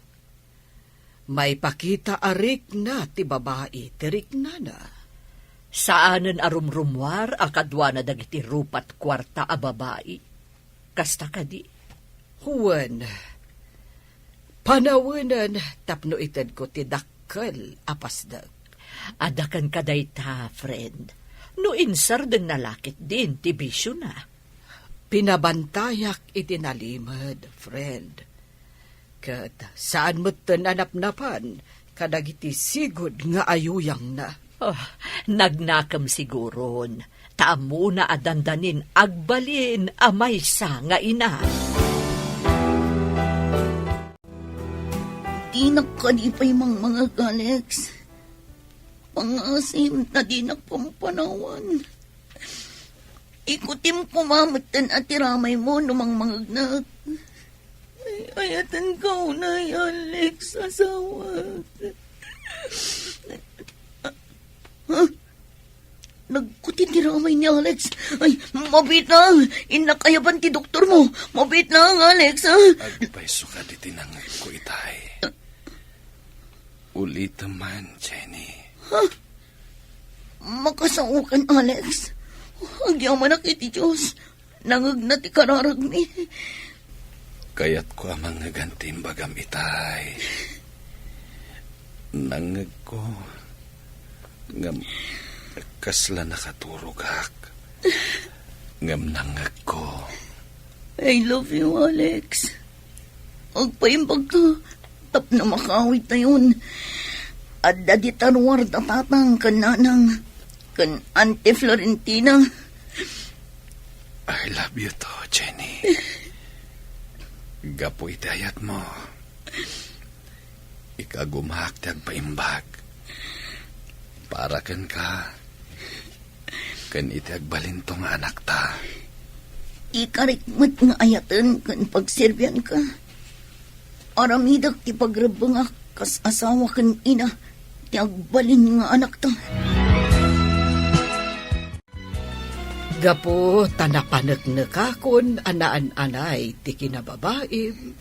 maipakita a rikna ti babai ti riknana. Saanen a rumrummuar a kaduana dagiti rupat kuarta a babai. Kasta kadi? Wen, panawenen tapno itedko ti dakkel a pasdek. Adda kenka dayta, friend. No insardengna la ketdin ti bisiona. Pinabantayak iti nalimed, friend. Ket saan metten a napnapan kadagiti sigud nga ayuyangna. Oh, nagnakem siguron, ta ammona a dandanin agbalin a maysa nga ina. Dinak kadi pay mangmangag, Alex. Pangasim ta dinak pampanawan. Ikutim koma metten a ti ramaymo no mangmangegnak. Ay, ayatenka unay, Alex, asawa. Ha? Nagkuti ti ramay ni Alex. Ay, mabiit na! Innak ayaban ti doktormo. Mabiit na, Alex, ha? Agpayso kadi ti nangngegko, itay. Ulitem man, Jenny. Ha? Makasaokan, Alex. Agyamanak iti Dios. Nangngegna ti kararagmi. Kayatko a mangngegan ti imbagam, itay. Nangngegko. Ngem kasla nakaturogak. Ngem nangngegko. I love you, Alex. Agpaimbagka tapno makaawidtayon. Adda dita ruar da tatang ken nanang ken Auntie Florentina. I love you too, Jenny. Gapu iti ayatmo, ikagumaak ti agpaimbag para kenka ken iti agbalinto nga anakta. Ikarik met nga ayaten ken pagserbianka. Aramidek ti pagrebbengak kas asawa ken ina ti agbalin nga anakta. Gapu ta napaneknekakon a naan-anay ti kinababaim,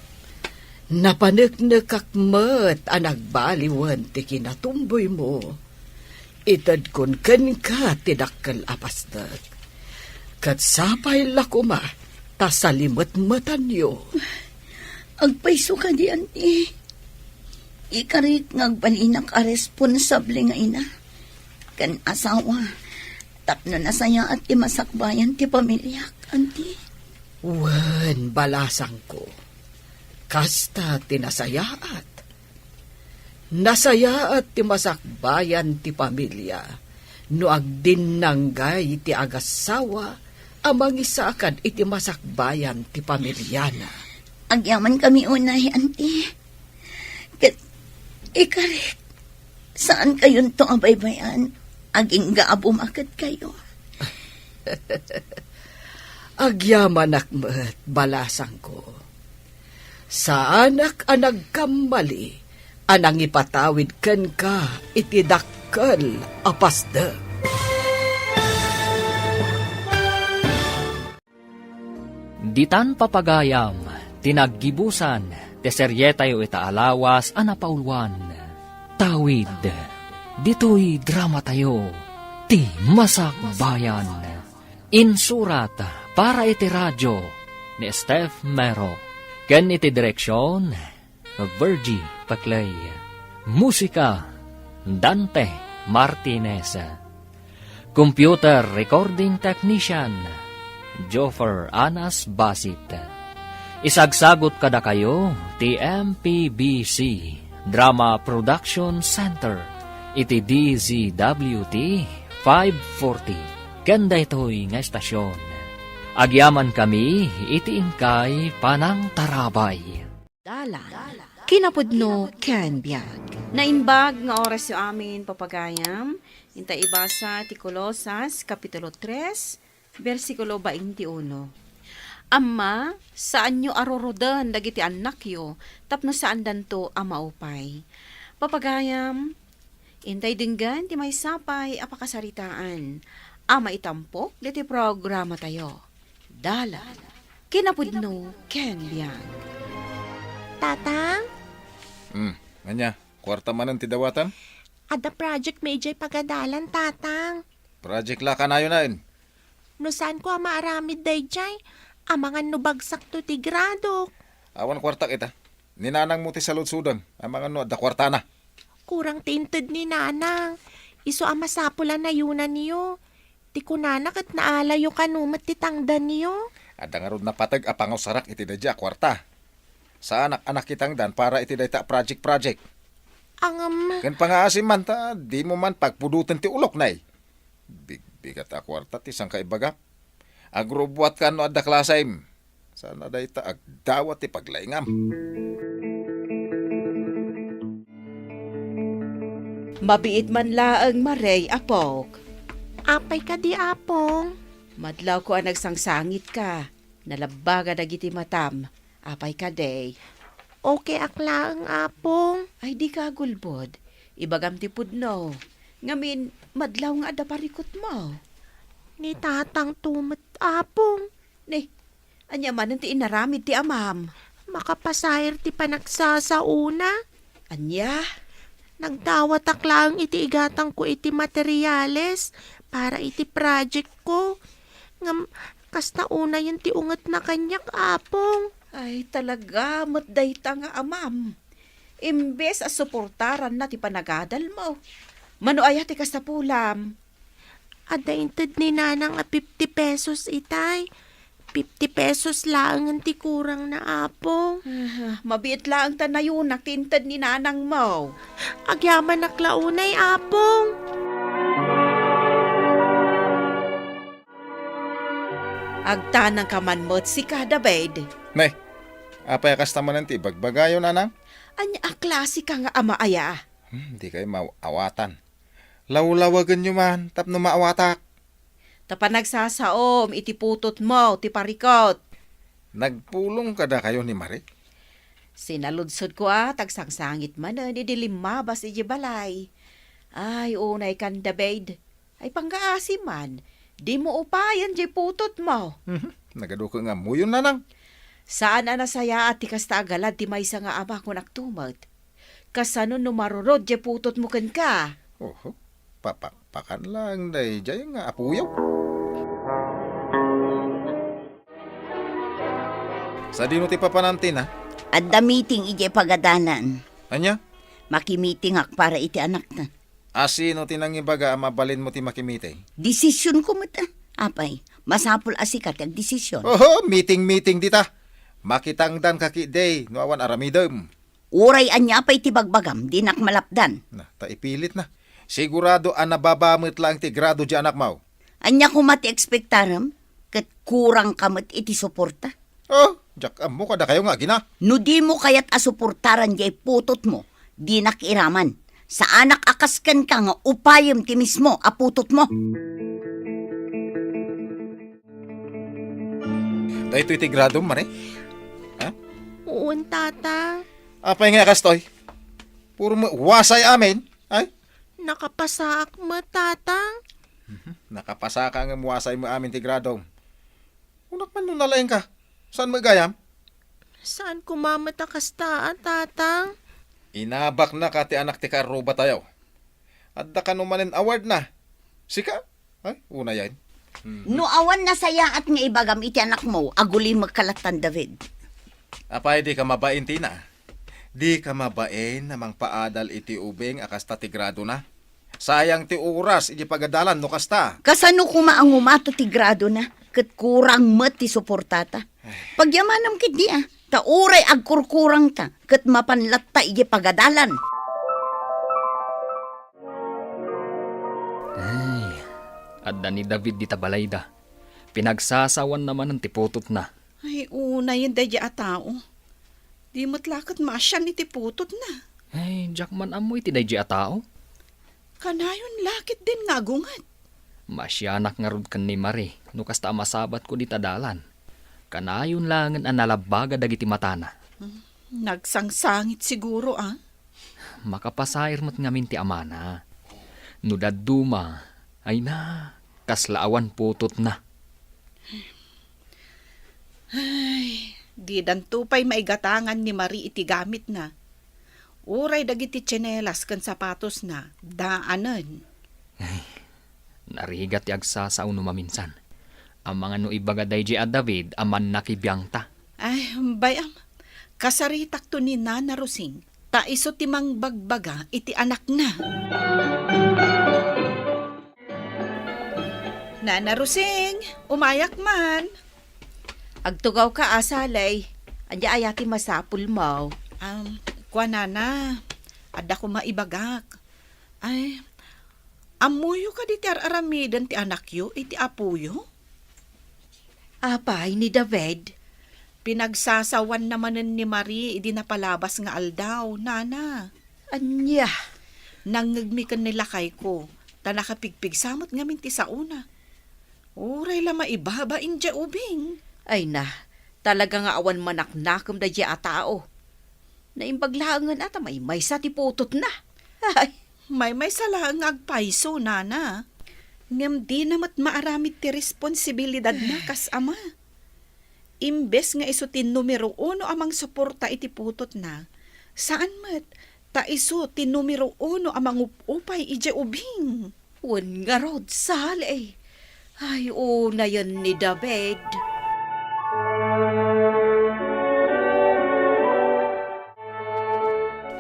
napaneknekak met a nagbaliwen ti kinatumboymo, Itedkon kenka ti dakkel a pasdek. Ket sapay la koma ta salimetmetanyo. Agpayso kadi, anti? Ikarik nga agbalinak a responsable nga ina ken asawa tapno nasayaat ti masakbayan ti pamiliak, anti? Wen, balasangko, kasta ti nasayaat. Nasayaat ti masakbayan ti pamilia no agdinnanggay ti agassawa a mangisakad iti masakbayan ti pamiliana. Agyamankami unay, anti. Ket ikarik, saankayonto a baybay-an, agingga a bumaket kayo. Agyamanak met, balasangko. Saanak a nagkammali a nangipatawid kenka iti dakkel a pasdek. Ditan papagayam ti naggibusan ti serietayo ita a lawas a napauluan. Tawid, ditoy dramatayo, Ti Masakbayan. Insurat para iti radio ni Steph Mero ken iti direksion, Virgie Paclay. Musika, Dante Martinez. Computer Recording Technician, Joffer Anas Basit. Isagsagut kadakayo ti M P B C Drama Production Center iti D Z W T five forty ken daytoy nga estasion. Agyamankami iti inkay panangtarabay. Dalan. Kinapudno ken biag. Naimbag nga orasyo amin, papagayam. Inta ibasa ti Colosas, Kapitulo tres, bersikulo twenty-uno. Amma, saanyo a ruroden dagiti annakyo tapno saandanto a maupay. Papagayam, intay denggen ti maysa pay a pakasaritaan a maitampok ditoy programatayo. Dalan. Kinapudno ken biag. Tatang? Hmm, ania, kuarta manen ti dawatan? Adda project mi idiay pagadalan, Tatang. Project la kanayon, ain? No saanko a maaramid daydiay, amangan no bagsakto ti gradok. Awan kuartak ita. Ni nanangmo ti saludsodem, amangan no adda kuartana. Kurang ti inted ni nanang. Isu a masapul a nayunanyo. Ti kunana ket naalayo kano met ti tangdanyo. Adda ngarud napateg a pangusarak iti daydiay a kuarta. Saanak a nakitangdan para iti dayta a project-project. Ngem. Ken pangaasim man ta dimo man pagpudoten ti ulok, nay. Bigbigat a kuarta ti sangkaibagak. Agrubbuatka no adda klasim. Saan a dayta agdawat ti paglaingam. Mabiit man laeng, Mare, apok. Apay kadi, Apong? Madlawko a nagsangsangitka. Nalabbaga dagiti matam. Apay kadi? Okay ak laeng, Apong. Ay, dika agulbod. Ibagam ti pudno. Ngamin, madlaw nga adda parikutmo. Ni tatangto met, Apong. Ni, ania manen ti inaramid ti amam? Makapasair ti panagsasaona. Ania? Nagdawatak laeng iti igatangko iti materiales para iti project ko. Ngem, kasta unayen ti ungetna kaniak, Apong. Ay, talaga met dayta nga amam. Imbes a suportaranna ti panagadalmo, mano aya ti kasapulam? Adda inted ni Nanang a fifty pesos itay. Fifty pesos laengen ti kurangna, Apong. Ah, mabiit laeng ta nayunak ti inted ni nanangmo. Agyamanak la unay, Apong. Agtanangka man met sika, David. Ne, apay a kasta manen ti ibagbagayo, Nanang? Ania a klasika nga ama aya? Hmm, dikay maaw-awatan. Lawlawagenyo man tapno maawatak. Ta panagsasaom iti putotmo ti parikut. Nagpulong kadakayo ni Mare? Sinaludsodko a tagsangsangit manen idi limmabas idiay balay. Ay, unay kan David. Ay, pangngaasim man, dimo upayen diay putotmo. Mhm. Nagaduko nga ammoyon, Nanang. Saan a nasayaat ti kasta a galad ti maysa nga ama, kunakto met. Kasano no marurod diay putotmo kenka? Oho. Papakpakan lang daydiay nga apoyo. Sadino ti papanan, Tina? Adda meeting idiay pagadalan. Ania? Makimitingak para iti anakta. A, sino ti nangibaga a mabalinmo ti makimiting? Desisionko met, a. Apay, masapul a sika ti agdesision. Oho, meeting-meeting dita. Makitangdanka ketdi no awan aramidem. Uray ania pay ti bagbagam, dinak malapdan. Na, ta ipilitna. Sigurado a nababa met laeng ti grado ti anakmo. Ania koma ti ekspektarem? Ket kurangka met iti suporta. Oh, diak ammo kadakayo nga agina. No dimo kayat a suportaran diay putotmo, dinak iraman. Saanak a kas kenka nga upayem ti mismo a putotmo. Daytoy ti gradom, Mari? Ha? Wen, Tata. Apay nga kastoy? Puro mo wasay amin, ay? Nakapasaak met, Tata. Mhm. Nakapasaka ngem wasay mo amin ti gradom. Kunak man no nalaingka. Saan mo gayam? Saan koma met a kasta, a, Tata? Inabaknaka ti anak ti karrubatayo. Adda kano manen awardna. Sika? Ay, unayen. Mhm. No awan nasayaat nga ibagam iti anakmo, agulimekka lattan, David. Apay, dika mabain, Tina. Dika mabain a mangpaadal iti ubing a kasta ti gradona. Sayang ti oras iti pagadalan no kasta. Kasano koma a ngumato ti gradona ket kurang met ti suportata? Ay. Pagyamanem ketdi, a, ta uray agkurkurangta ket mapan latta iti pagadalan. Ay, adda ni David dita balayda. Pinagsasawanna manen ti putotna. Ay, unayen daydiay a tao. Di met la ket maasian iti putotna. Ay, diak man ammo iti daydiay a tao. Kanayon la ketdin nga agunget. Maasianak ngarud ken ni Marie no kasta a masabatko dita dalan. Kanayon laengen a nalabbaga dagiti matana. Hmm, nagsangsangit siguro, a? Makapasair met ngamin ti amana. No dadduma, ay na, kasla awan putotna. Ay, didanto pay maigatangan ni Marie iti gamitna. Uray dagiti tsinelas ken sapatosna, daanen. Ay, narigat ti agsasao no maminsan. Amangan no ibaga daydiay a David a mannakibiangta. Ay, bay-am, kasaritakto ni Nana Rosing, ta isu ti mangbagbaga iti anakna. Nana Rosing, umayak man. Agtugawka, a, Sally. Ania aya ti masapulmo? Um, kua, Nana, adda koma ibagak. Ay, ammoyo kadi ti ar-aramiden ti anakyo iti apoyo? Apay ni David? Pinagsasawanna manen ni Marie idi napalabas nga aldaw, Nana. Ania? Nangngegmi ken ni lakayko, ta nakapigpigsa met ngamin ti saona. Uray la maibabain diay ubing. Ay na, talaga nga awan manaknakem daydiay a tao. Naimbag laengen a ta maymaysa ti putotna. Ay. Maymaysa laeng nga agpayso, Nana. Ngem dina met maaramid ti responsibilidadna kas ama. Imbes nga isu ti numero uno a mangsuporta iti putotna, saan met, ta isu ti numero uno a mangup-upay idiay ubing. Wen ngarud, Sally. Ay, unayen ni David.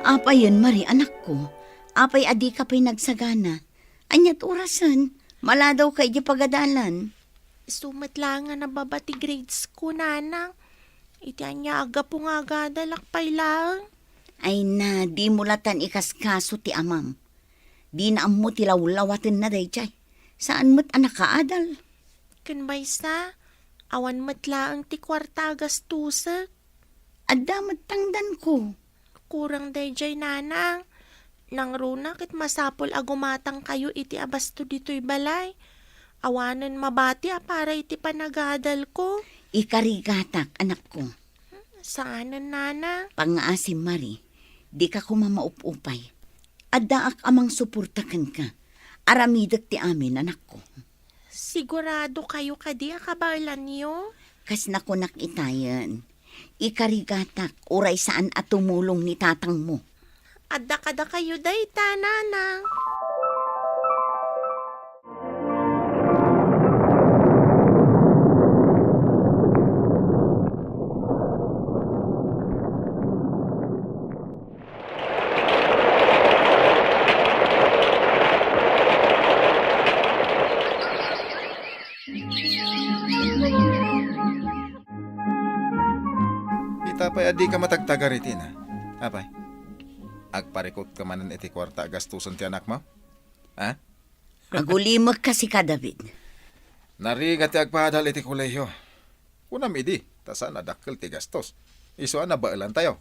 Apayen, Marie, anakko? Apay a dika pay nagsagana? Ania't orasen? Maladawka idiay pagadalan. Isu met laeng nga nababa ti grades ko, Nana. Iti ania a gapu nga agadalak pay laeng? Ay na, dimo latan ikaskaso ti amam. Dina ammo ti lawlawatenna daydiay. Saan met a nakaadal. Ken maysa, awan met laeng ti kuarta a gastosek. Adda met tangdanko. Kurang daydiay, Nanang. Nangruna ket masapul a gumatangkayo iti abasto ditoy balay. Awanen mabati a para iti panagadalko. Ikarigatak, anakko. Saanen, Nana. Pangngaasim, Mari, dika koma maup-upay. Addaak a mangsuporta kenka. Aramidek ti amin, anakko. Sigurado kayo kadi a kabaelanyo? Kas nakunak itayen, ikarigatak uray saan a tumulong ni tatangmo. Adda kadakayo dayta, Nanang. Apay a dika matagtagar iti na? Apay, agparikutka manen iti kuarta a gastusen ti anakmo? Ha? Agulimekka sika, David. Narigat ti agpadal iti kolehio. Kunam idi, ta saan a dakkel ti gastos. Isu a nabaelantayo.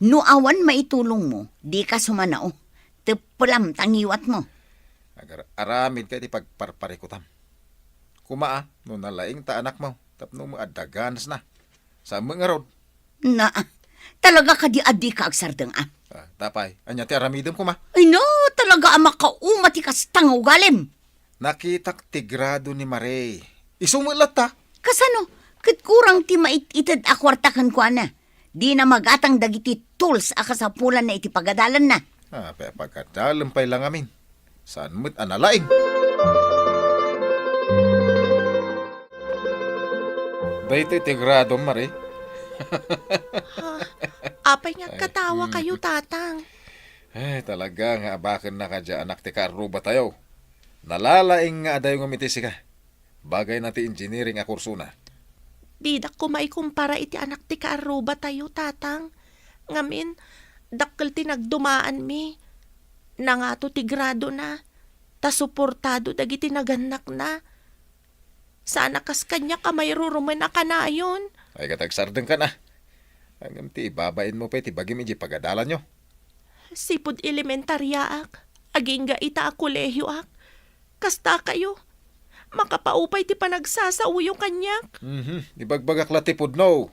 No awan maitulongmo, dika sumanao. Teppelam ta ngiwatmo. Agar-aramidka iti pagparparikutam. Kuma a, no nalaing ta anakmo, tapno met adda ganasna. Saan met ngarud? Na, talaga kadi a dika agsardeng, a? Ah, tapay, ania ti aramidem kuma? Ay, no, talaga a makauma ti kasta nga ugalim. Nakitak ti grado ni Mare. Isu met latta. Kasano? Ket kurang ti mait-ited a kuarta kenkuana. Dina magatang dagiti tools a kasapulanna iti pagadalanna. Ah, pe, pagadalem pay la ngamin. Saan met a nalaing? Daytoy ti gradom, Mare. Ha? Apay nga agkatawa kayo, Tatang? Ay, talaga nga abaken na kadya anak ti kaarrubatayo. Nalalaing nga adayo ngem iti sika. Bagayna ti engineering a kursona. Didak koma ikumpara iti anak ti kaarrubatayo, Tatang. Ngamin, dakkel ti nagdumaanmi. Nangato ti gradona, ta suportado dagiti nagannakna. Saan a kas kaniak a mairurumen a kanayon. Ay, ket agsardengkan a. Ngem ti ibabainmo pay ti bagim idiay pagadalanyo. Sipud elementariaak, agingga ita a kolehioak. Kasta kayo, makapaupay ti panagsasaoyo kaniak. Mhm. Ibagbagak la ti pudno.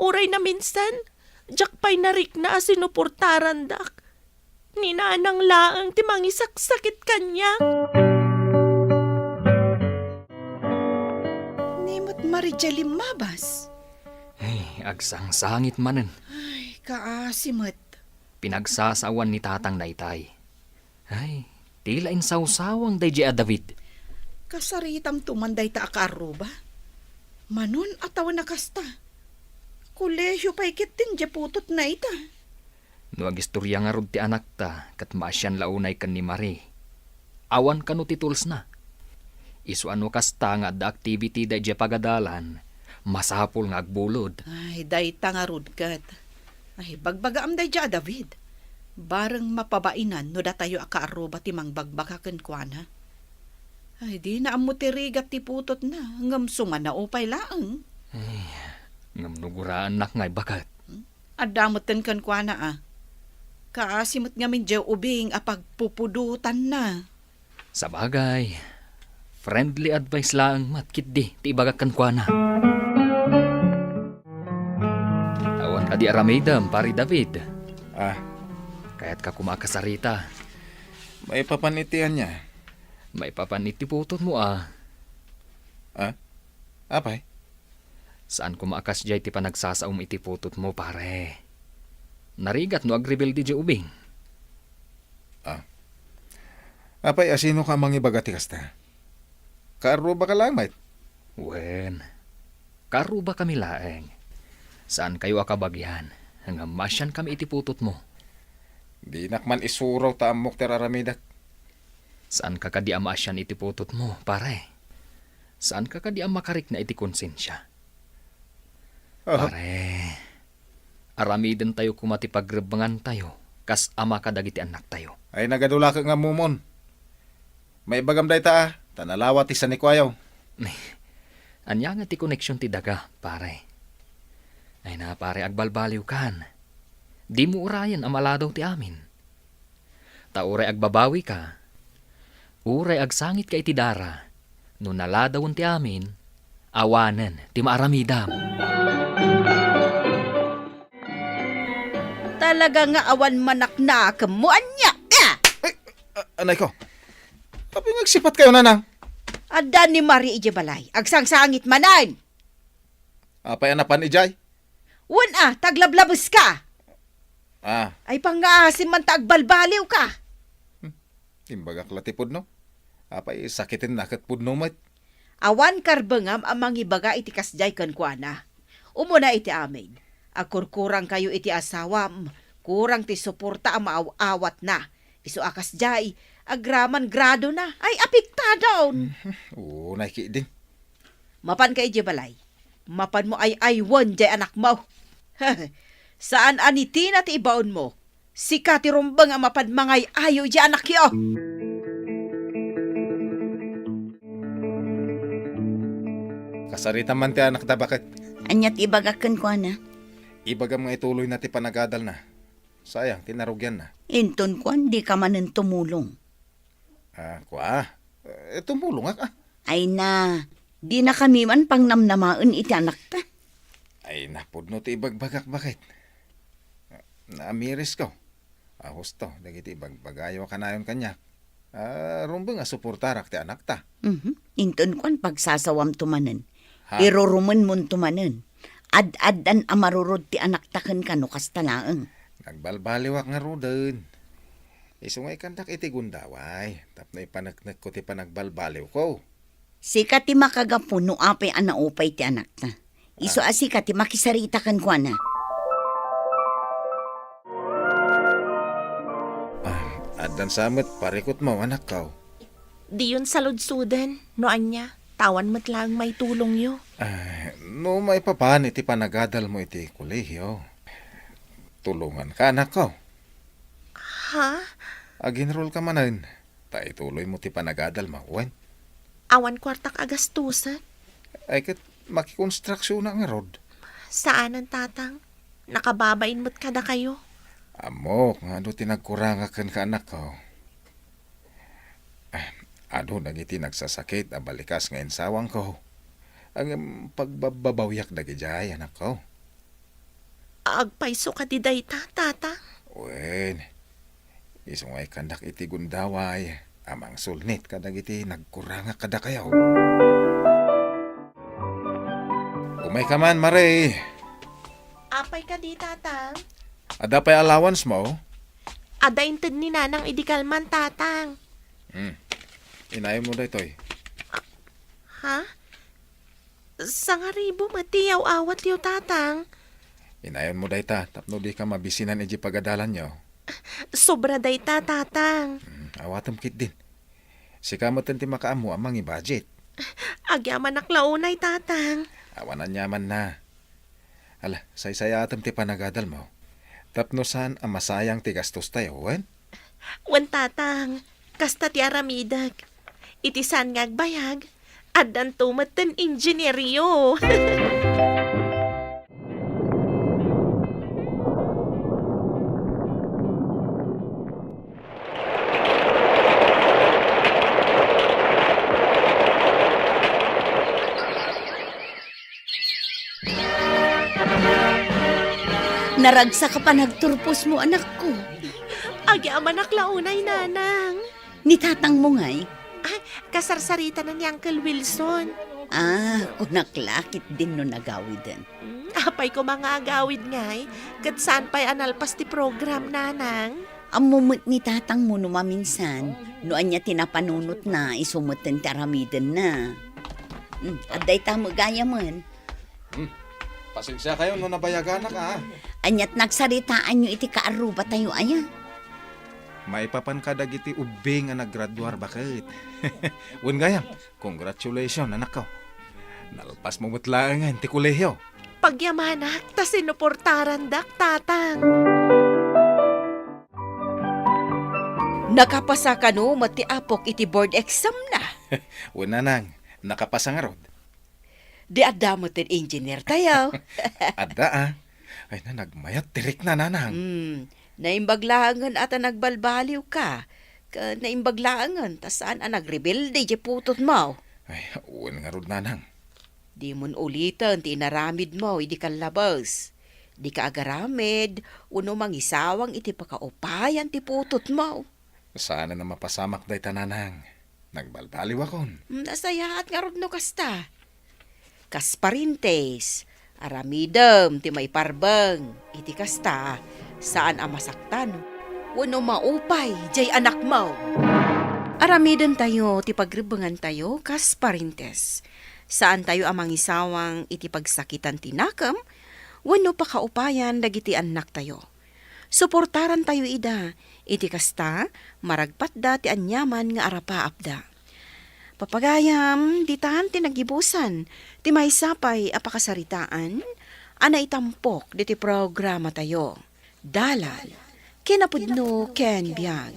Uray naminsan, diak pay narikna a sinuportarandak. Ni Nanang laeng ti mangisaksakit kaniak. Ni met Mare diay limmabas. Ay, agsangsangit manen. Ay, kaasi met. Pinagsasawan ni Tatang daytay. Ay, ti la insawsawang daydiay a David. Kasaritamto man dayta a kaarruba. Manon a tawen a kasta. Kolehio pay ketdin diay putotna ita. No agistoria ngarud ti anakta ket maasian la unay ken ni Mare. Awan kano ti toolsna. Isu a no kasta nga adda activity daydiay pagadalan, masapul nga agbulod. Ay, dayta ngarud ket. Ay, bagbagaam daydiay a David. Bareng mapabainan no datayo a kaarruba ti mangbagbaga kenkuana. Ay, dina ammo ti rigat ti putotna, ngem sumanao pay laeng. Ay, ngem no guraannak ngay baket. Hmm? Adda metten kenkuana a. Kaasi met ngamin diay ubing a pagpupudotanna. Sabagay, friendly advice laeng met ketdi ti ibagak kenkuana. Awan kadi aramidem, Pare David? Ah. Kayatka koma a kasarita. Maipapan iti ania? Maipapan iti putotmo a. Ah? Apay? Saan koma a kasdiay ti panagsasaom iti putotmo, pare. Narigat no agrebelde diay ubing. Ah. Apay, asinoka a mangibaga ti kasta? Kaarrubaka laeng met? Wen, kaarrubakami laeng. Saankayo a kabagian, ngem maasiankami iti putotmo. Dinak man isuro ta ammok ti ar-aramidek. Saanka kadi a maasian iti putotmo, pare? Saanka kadi a makarikna iti konsensia? Aha. Pare, aramidentayo koma ti pagrebbengantayo kas ama kadagiti annaktayo. Ay, nagadulaket nga ammom. Maibagam dayta, a, ta nalawa ti sanikuayo. Ania nga ti koneksion ti daga, pare? Ay na, pare, agbalbaliwkan. Dimo urayen a maladaw ti amin. Ta uray agbabawika, uray agsangitka iti dara, no naladawen ti amin, awanen ti maaramidam. Talaga nga awan manaknakemmo, ania? Ah! Ay, a-, anay ko. Apay nga agsipatkayo, Nanang? Adda ni Mare idiay balay. Agsangsangit manen. Apay a napan idiay? Wen a, ta aglablabeska. Ah. Ay, pangngaasim man ta agbalbaliwka. Hmm. Imbagak la ti pudno. Apay, sakitenna ket pudno met. Awan karbengam a mangibaga iti kasdiay kenkuana. Umuna iti amin, agkurkurangkayo iti asawam, kurang ti suporta a maaw-awatna. Isu a kasdiay, agraman gradona. Ay, apektadon. Mhm. Unay ketdin. Mapanka idiay balay. Mapanmo ay-aywen diay anakmo. Saan a nitina ti ibaonmo. Sika ti rumbeng a mapan mangay-ayo idiay anakyo. Kasarita man ti anakta, baket. Ania ti ibagak kenkuana? Ibagam nga ituloyna ti panagadalna. Sayang ti narugianna. Inton kuan, dika manen tumulong. Ah, kua? Eh, tumulongak, ah. Ay na, dinakami man pangnamnamaen iti anakta. Ay, napudno ti ibagbagak, baket. Naamirisko. A, husto dagiti ibagbagayo a kanayon kaniak. Ah, rumbeng a suportarak ti anakta. Mhm. Inton kuan, pagsasawamto manen. Ha? Irurumenmonto manen. Ad-addan a marurod ti anakta kenka no kasta laeng. Nagbalbaliwak ngaruden. Isu nga ikandak iti gundaway, tapno ipaneknekko ti panagbalbaliwko. Sika ti makagapu no apay a naupay ti anakta. Isu a sika ti makisarita kenkuana. Ah, addan sa met parikutmo, anakko. Diyon saludsoden, no ania, ta awan met laeng maitulongyo. Ah, no maipapan iti panagadalmo iti kolehio, tulonganka, anakko. Ha? Aginrolka manen, ta ituloymo ti panagadalmo, wen? Awan kuartak a gastusen. Ay, ket makikonstruksiona ngarud. Saanen, Tatang. Nakababain met kadakayo. Ammok nga adu ti nagkurangak kenka, anakko. Ah, adu dagiti nagsasakit a balikas nga insawangko. Ngem pagbabbabawiak dagidiay, anakko. Agpayso kadi dayta, Tatang? Wen, isu nga ikandak iti gundaway a mangsulnit kadagiti nagkurangak kadakayo. Umayka man, Mare. Apay kadi, Tatang? Adda pay allowancemo? Adda inted ni Nanang idi kalman, Tatang. Hmm. Inayonmo daytoy. Ha? Sangaribu met ti yaw-awatyo, Tatang. Inayonmo dayta tapno dika mabisinan idiay pagadalanyo. Sobra dayta, Tatang. Hmm, awatem ketdin. Sika metten ti makaammo a mangi-budget. Agyamanak la unay, Tatang. Awan aniamanna. Ala, saysayaatem ti panagadalmo. Tapno saan a masayang ti gastostayo, wen? Wen, Tatang. Kasta ti aramidek. Iti saan nga agbayag, addanto metten ingenierio. Naragsak a panagturposmo, anakko. Agyamanak la unay, Nanang. Ni tatangmo ngay? Ay, kasarsarita ni Uncle Wilson. Ah, kunak la ketdin no nagawiden. Hmm, apay koma nga agawid ngay, ket saan pay a nalpas ti program, Nanang? Ammo met ni tatangmo no maminsan, no ania ti napanunotna, isu metten ti aramidenna. Hmm, adda ita met gayamen. Hmm, pasensiakayo no nabayaganak, a. Aniat nagsaritaanyo iti kaarrubatayo, aya? Maipapan kadagiti ubbi nga naggraduar, baket. Wen gayam, congratulations, anakko. Nalpasmo met laengen ti kolehio. Pagyamanak ta sinuportarandak, Tatang. Nakapasa kano met ti apok iti board exam na? Wen, Nanang, nakapasa ngarud. Di adda met ti engineer tayo. Adda, a. Ay na, nagmayat ti rikna, Nanang. Hmm, naimbag laengen a ta nagbalbaliwka. Ken naimbag laengen ta saan a nagrebelde diay putotmo. Ay, wen ngarud, Nanang. Dimon uliten ti inaramidmo idi kallabes. Dika agaramid, wenno mangisawang iti pakaupayan ti putotmo. Saan a mapasamak dayta, Nanang. Nagbalbaliwakon. Hmm, nasayaat ngarud no kasta. Kas parientes, aramidem ti maiparbeng. Iti kasta, saan a masaktan wenno maupay diay anakmo. Aramidentayo ti pagrebbengantayo kas parientes. Saantayo a mangisawang iti pagsakitan ti nakem wenno pakaupayan dagiti annaktayo. Suportarantayo ida, iti kasta, maragpatda ti aniaman nga arapaapda. Papagayam, ditan ti nagibusan ti maysa pay a pakasaritaan, a naitampok diti programatayo. Dalan, kinapudno ken biag.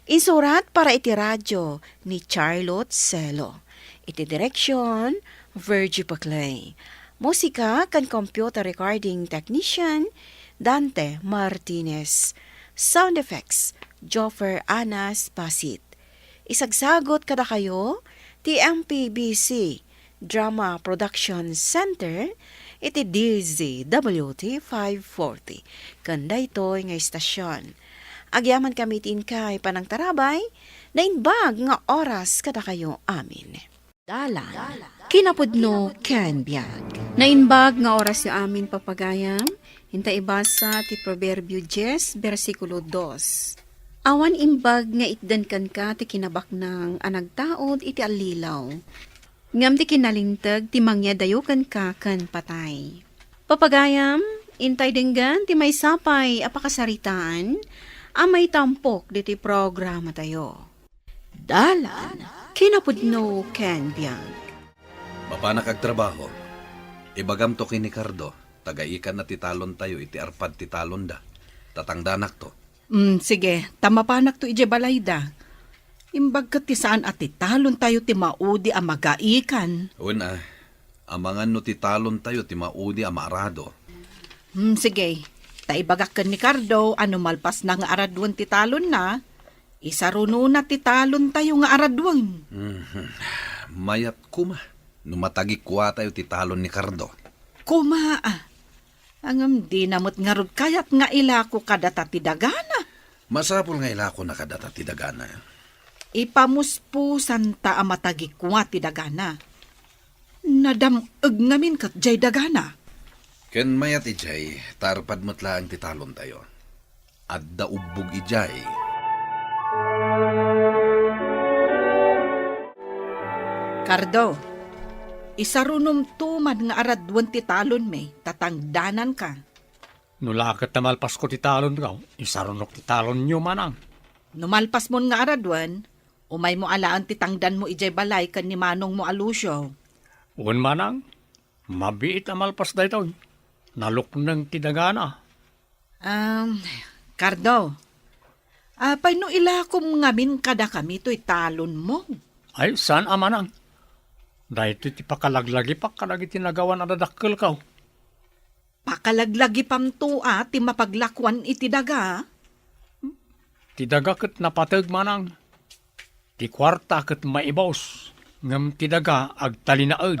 Insurat para iti radio ni Charlotte Celo. Iti direksyon, Virgie Paclay. Musika ken computer recording technician, Dante Martinez. Sound effects, Joffer Anas Pasit. Isagsagot kadakayo ti M P B C Drama Production Center iti D Z W T five forty ken daytoy nga istasyon. Agyamankami iti inkay panangtarabay, naimbag nga oras kadakayo amin. Dalan, kinapudno ken biag. Naimbag nga orasyo amin, papagayam. Inta ibasa ti Proverbio dies, bersikulo dos. Awan imbag nga itden kenka ti kinabaknang a nagtaud iti allilaw, ngem ti kinalinteg ti mangyadayo kenka ken patay. Papagayam, intay denggen ti maysa pay a pakasaritaan a maitampok ditoy programatayo. Dalan, kinapudno ken biag. Mapanak agtrabaho. Ibagamto ken ni Cardo, tagaikanna ti talontayo iti arpad ti talonda. Tatangdanakto. Mm, sige, ta mapanakto idiay balayda. Imbag ket ti saan a ti talontayo ti maudi a magaikan. Wen a, amangan no ti talontayo ti maudi a maarado. Hmm, sige. Ta ibagak ken ni Cardo a no malpasna nga araduen ti talonna, isarunona ti talontayo nga araduen. Mhm. Mayat koma no matagikuatayo ti talon ni Cardo. Koma, ah. Ngem dina met ngarud kayat nga ilako kadata ti dagana. Masapul nga ilakona kadata ti dagana. Ipamuspusanta a matagikua ti dagana. Nadam-eg ngamin ket jay dagana. Ken mayat idiay, ta arpad met laeng ti talontayo. Adda ubbog idiay. Cardo, isarunomto man nga araduen ti talonmi, ta tangdananka. No la ket ta malpasko ti talonko, isarunok ti talonyo, manang. No malpasmon nga araduen, umaymo alaen ti tangdanmo idiay balay ken ni manongmo a Lucio. Wen, manang, mabiit a malpas daytoy. Nalukneng ti dagana. Um, Cardo, apay no ilakom ngamin kadakami toy talonmo? Ay, saan a, manang. Daytoy ti pakalaglagipak kadagiti nagawan a dadakkelko. Pakalaglagipamto a ti mapaglakuan iti daga? Ti daga ket napateg, manang. Ti kuarta ket maibus, ngem ti daga agtalinaed.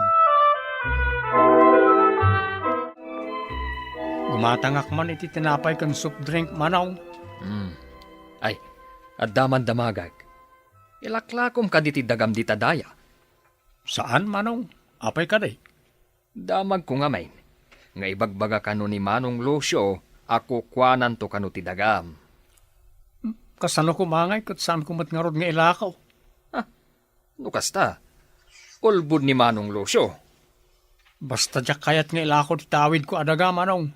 Gumatangak man iti tinapay ken soft drink, manong. Hmm. Ay, adda man damagak. Ilaklakom kadi ti dagam dita daya? Saan, manong. Apay kadi? Damagko ngamin nga ibagbaga kano ni Manong Lucio a kukuananto kano ti dagam. Kasano koma ngay ket saanko met ngarud nga ilako? Ah, no kasta, ulbod ni Manong Lucio. Basta diak kayat nga ilako ti tawidko a daga, manong.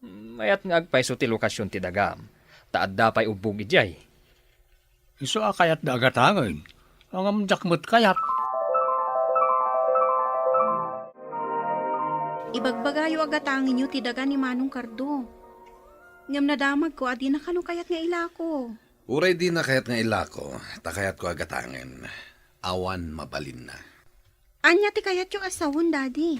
Mayat nga agpayso ti lokasyon ti dagam, ta adda pay ubbog idiay. Isu a kayatda a gatangen, ngem diak met kayat. Ibagbagayo a gatangenyo ti daga ni Manong Cardo. Ngem nadamagko a dina kano kayat nga ilako. Uray dina kayat nga ilako, ta kayatko a gatangen. Awan mabalinna. Ania ti kayatyo a sawen, Daddy?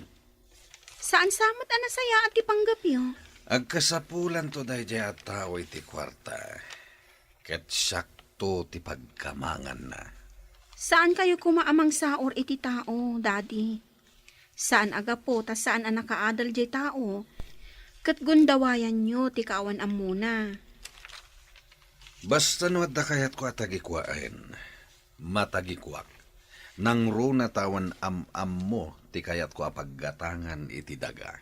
Saan sa met a nasayaat ti panggepyo? Agkasapulanto daydiay a tao iti kuarta, ket siakto ti pagkamanganna. Saankayo koma a mangsaor iti tao, Daddy. Saan a gapu ta saan a nakaadal diay tao, ket gundawayanyo ti kaawan ammona. Basta no adda kayatko a tagikuaen, matagikuak. Nangruna ta awan am-ammo ti kayatko a paggatangan iti daga.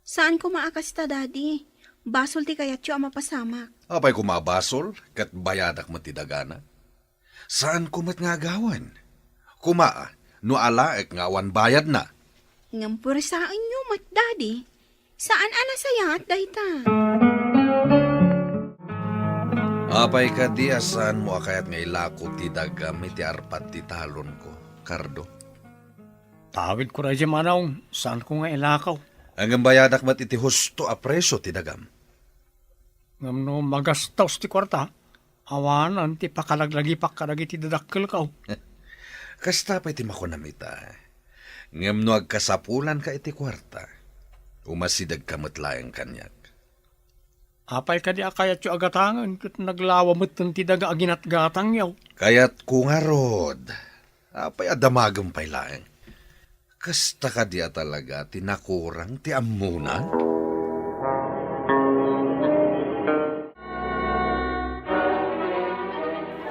Saan koma a kasta, Daddy. Basol ti kayatyo a mapasamak. Apay koma a basol, ket bayadak met ti dagana? Saanko met nga agawen. Koma, no alaek nga awan bayadna. Ngem puersaenyo met, Daddy. Saan a nasayaat dayta. Apay kadi a saanmo a kayat nga ilako ti dagam iti arpad ti talonko, Cardo? Tawidko daydiay, manong, saanko nga ilako. Ngem bayadak met iti husto a presio ti dagam. Ngem no magastaos ti kuarta, awanen ti pakalaglagipak kadagiti dadakkelko. Kasta pay ti makunam ita. Ngem no agkasapulanka iti kuarta, umasidegka met laeng kaniak. Apay kadi a kayatyo a gatangen ket naglawa metten ti daga a ginatgatangyo? Kayatko ngarud. Apay a damagem pay laeng? Kasta kadi a talaga ti nakurang ti ammonan?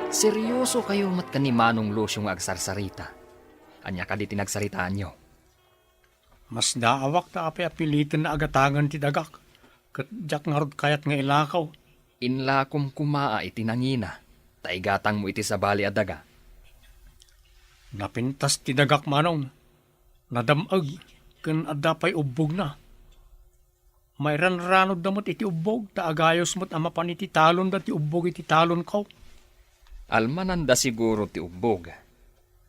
Serioso kayo met ken ni Manong Lucio nga agsarsarita. Ania kadi ti nagsaritaanyo? Masdaawak ta apay a piliten a gatangen ti dagak, ket diak ngarud kayat nga ilakaw. Inlakom koma iti nangina, ta igatangmo iti sabali a daga. Napintas ti dagak, Manong. Nadam-eg, ken adda pay ubbogna. Mairanranodda met iti ubbog, ta agayos met a mapan iti talonda ti ubbog iti talonko. Almananda siguro ti ubbog.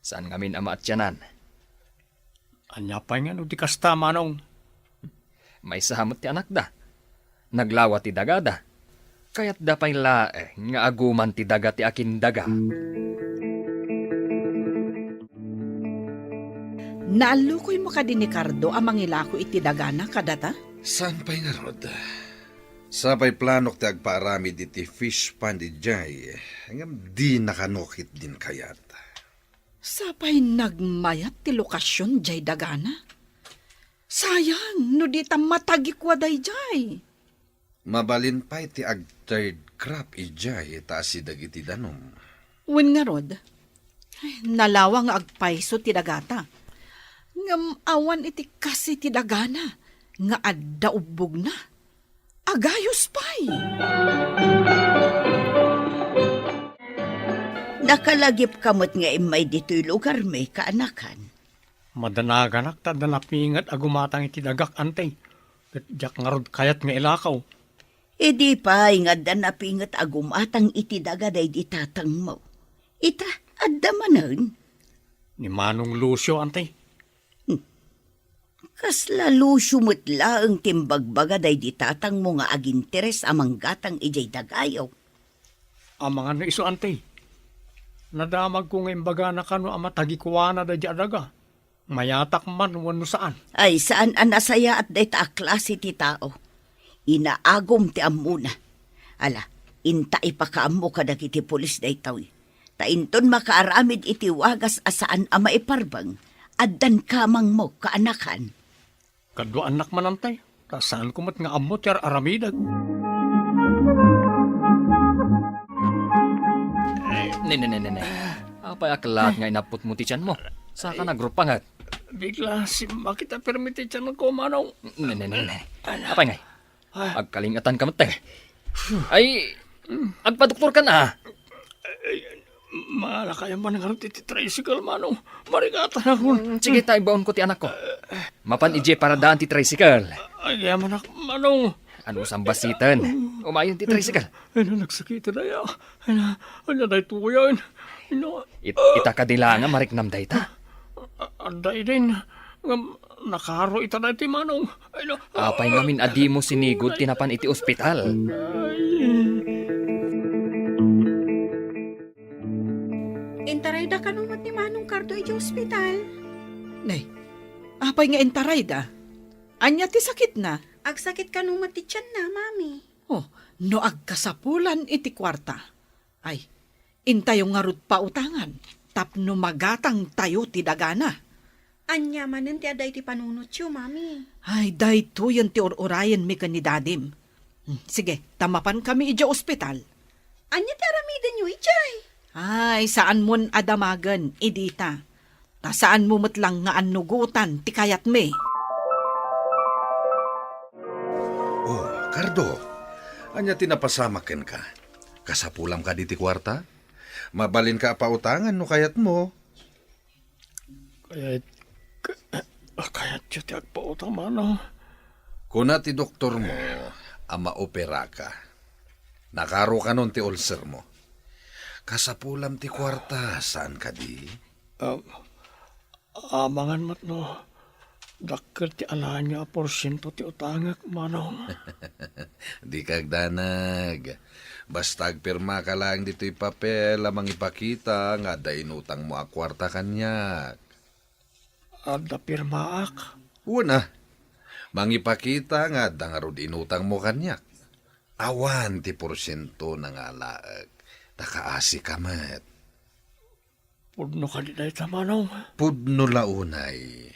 Saan ngamin a maatianan. Ania pay nga no di kasta, Manong? Maysa met ti anakda. Naglawa ti dagada. Kayatda pay laeng nga aguman ti daga ti akindaga. Naallukoymo kadi ni Cardo a mangilako iti dagana kadata? Saan pay ngarud? Sapay planok ti agpaaramid iti fish pond idiay, ngem dina kano ketdin kayat. Sapay nagmayat ti lokasion diay dagana. Sayang, no dita matagikua daydiay. Mabalin pay ti ag-third crop idiay ta asideg iti danum. Wen ngarud, ay, nalawa nga agpayso ti dagata. Ngem awan iti kasi ti dagana nga adda ubbogna. Agayos pay! Nakalagipka met nga immay ditoy lugarmi, kaanakan. Madanaganak ta adda napinget a gumatang iti dagak, Ante, ket diak ngarud kayat nga ilakaw. Idi pay nga adda napinget a gumatang iti daga daydi tatangmo, ita, adda manen. Ni Manong Lucio, Ante. Hmm. Kasla Lucio met laeng ti imbagbaga daydi tatangmo nga aginteres a manggatang idiay dagayo. Amangan no isu, Ante. Nadamagko nga imbagana kano a matagikuana daydi a daga. Mayatak man wenno saan. Ay, saan a nasayaat dayta a klase ti tao. Inaagum ti ammona. Ala, inta ipakaammo kadagiti pulis daytoy. Ta inton makaaramid iti wagas a saan a maiparbeng, addan kamangmo, kaanakan. Kaduaannak man, Ante, ta saanko met nga ammo ti ar-aramidek. Ne, ne, ne, ne, ne. Apay a kellaat nga inapputmo ti tianmo? Saka nagrupanget. Bigla, simmakit a permi ti tianko, Manong. Ne, ne, ne, ne. Apay ngay? Agkalingetanka met, te. Ay, agpadoktorkan a. Ay, malakayan man ngarud iti tricycle, Manong. Marigatan ako. Mm, sige, ta, ibaonko ti anakko. Mapan idiay paradaan ti tricycle. Agyamanak, Manong. Ano sambasiten? Umayon ti tricycle. Ay, na, nagsakit na ya. Ay, na, ay, na, daytoyen. Ay, na. It-, ita kadi la nga mariknam dayta? A-, adda idin. Ngem, nakaro ita daytoy, Manong. Ay, na. Apay ngamin a dimo sinigud ti napan iti ospital? Ay. Intarayda kano met ni Manong Cardo idiay ospital? Nay, apay nga intarayda? Ania ti sakitna? Agsakit kano met ti tianna, Mami. Oh, no agkasapulan iti kuarta, ay, intayo ngarud pautangan tapno magatangtayo ti dagana. Ania manen ti adda iti panunotyo, Mami? Ay, daytoyen ti ur-urayenmi ken ni Dadim. Hmm, sige, ta mapankami idiay ospital. Ania ti aramidenyo idiay? Ay, saanmon a damagen, Edita. Ta saanmo met lang nga annugotan ti kayatmi. Oh, Cardo, ania ti napasamak kenka? Kasapulam kadi ti kuarta? Mabalinka a pautangan no kayatmo. Kayat-, ka-, kayatyo ti agpautang, Manong? Kuna ti doktormo a maoperaka. Nakaro kanon ti ulcermo. Kasapulam ti kuarta, saan kadi? Um, amangan met no, Dakkel ti alaenyo a porsiento ti utangek, Manong. Dika agdanag. Basta agpirmaka laeng ditoy papel a mangipakita nga adda inutangmo a kuarta kaniak. Adda pirmaak? Wen a. Mangipakita nga adda ngarud inutangmo kaniak. Awan ti porsientona nga alaek, ta kaasika met. Pudno kadi dayta, Manong? Pudno la unay.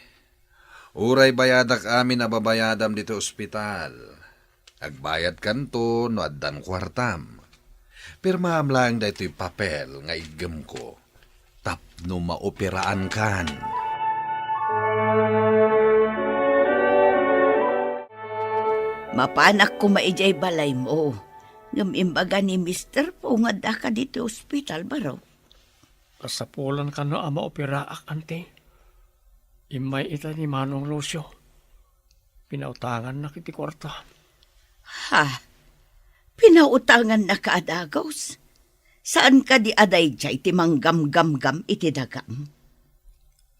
Uray bayadak amin a babayadam ditoy ospital. Agbayadkanto no addan kuartam. Pirmaam laeng daytoy papel nga iggemko tapno maoperaankan. Mapanak koma idiay balaymo. Ngem imbaga ni Mister Pu nga addaka ditoy ospital, baro. Kasapulan kano a maoperaak, Auntie. Immay ita ni Manong Lucio. Pinautangannaka iti kuarta. Ha? Pinautangannaka a dagus? Saan kadi a daydiay ti manggamgamgam iti dagam?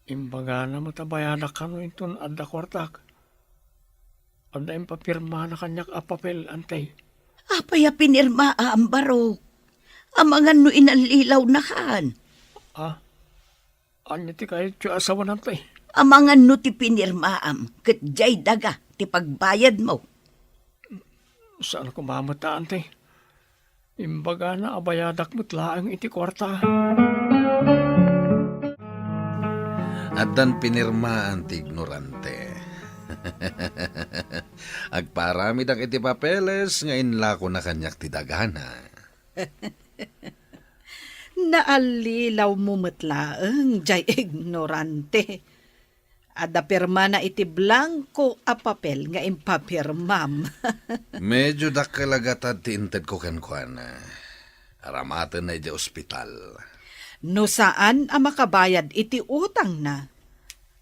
Imbagana met a bayadak kano inton adda kuartak. Adda impapirmana kaniak a papel, Auntie. Apay a pinirmaam, baro? Amangan no inallilawnakan? Ah, ania ti kayatyo a sawen, Auntie? Amangan no ti pinirmaam ket diay daga ti pagbayadmo. Saan koma met, Auntie. Imbagana a bayadak met laeng iti kuarta. Addan pinirmaan ti ignorante. Agpaaramidak iti papeles nga inlakona kaniak ti dagana. Naallilawmo met laeng, diay ignorante. Adda pirmana iti blanko a papel nga impapirmam. Medio dakkel a gatad ti intedko kenkuana. Aramatenna idiay ospital. No saan a makabayad iti utangna,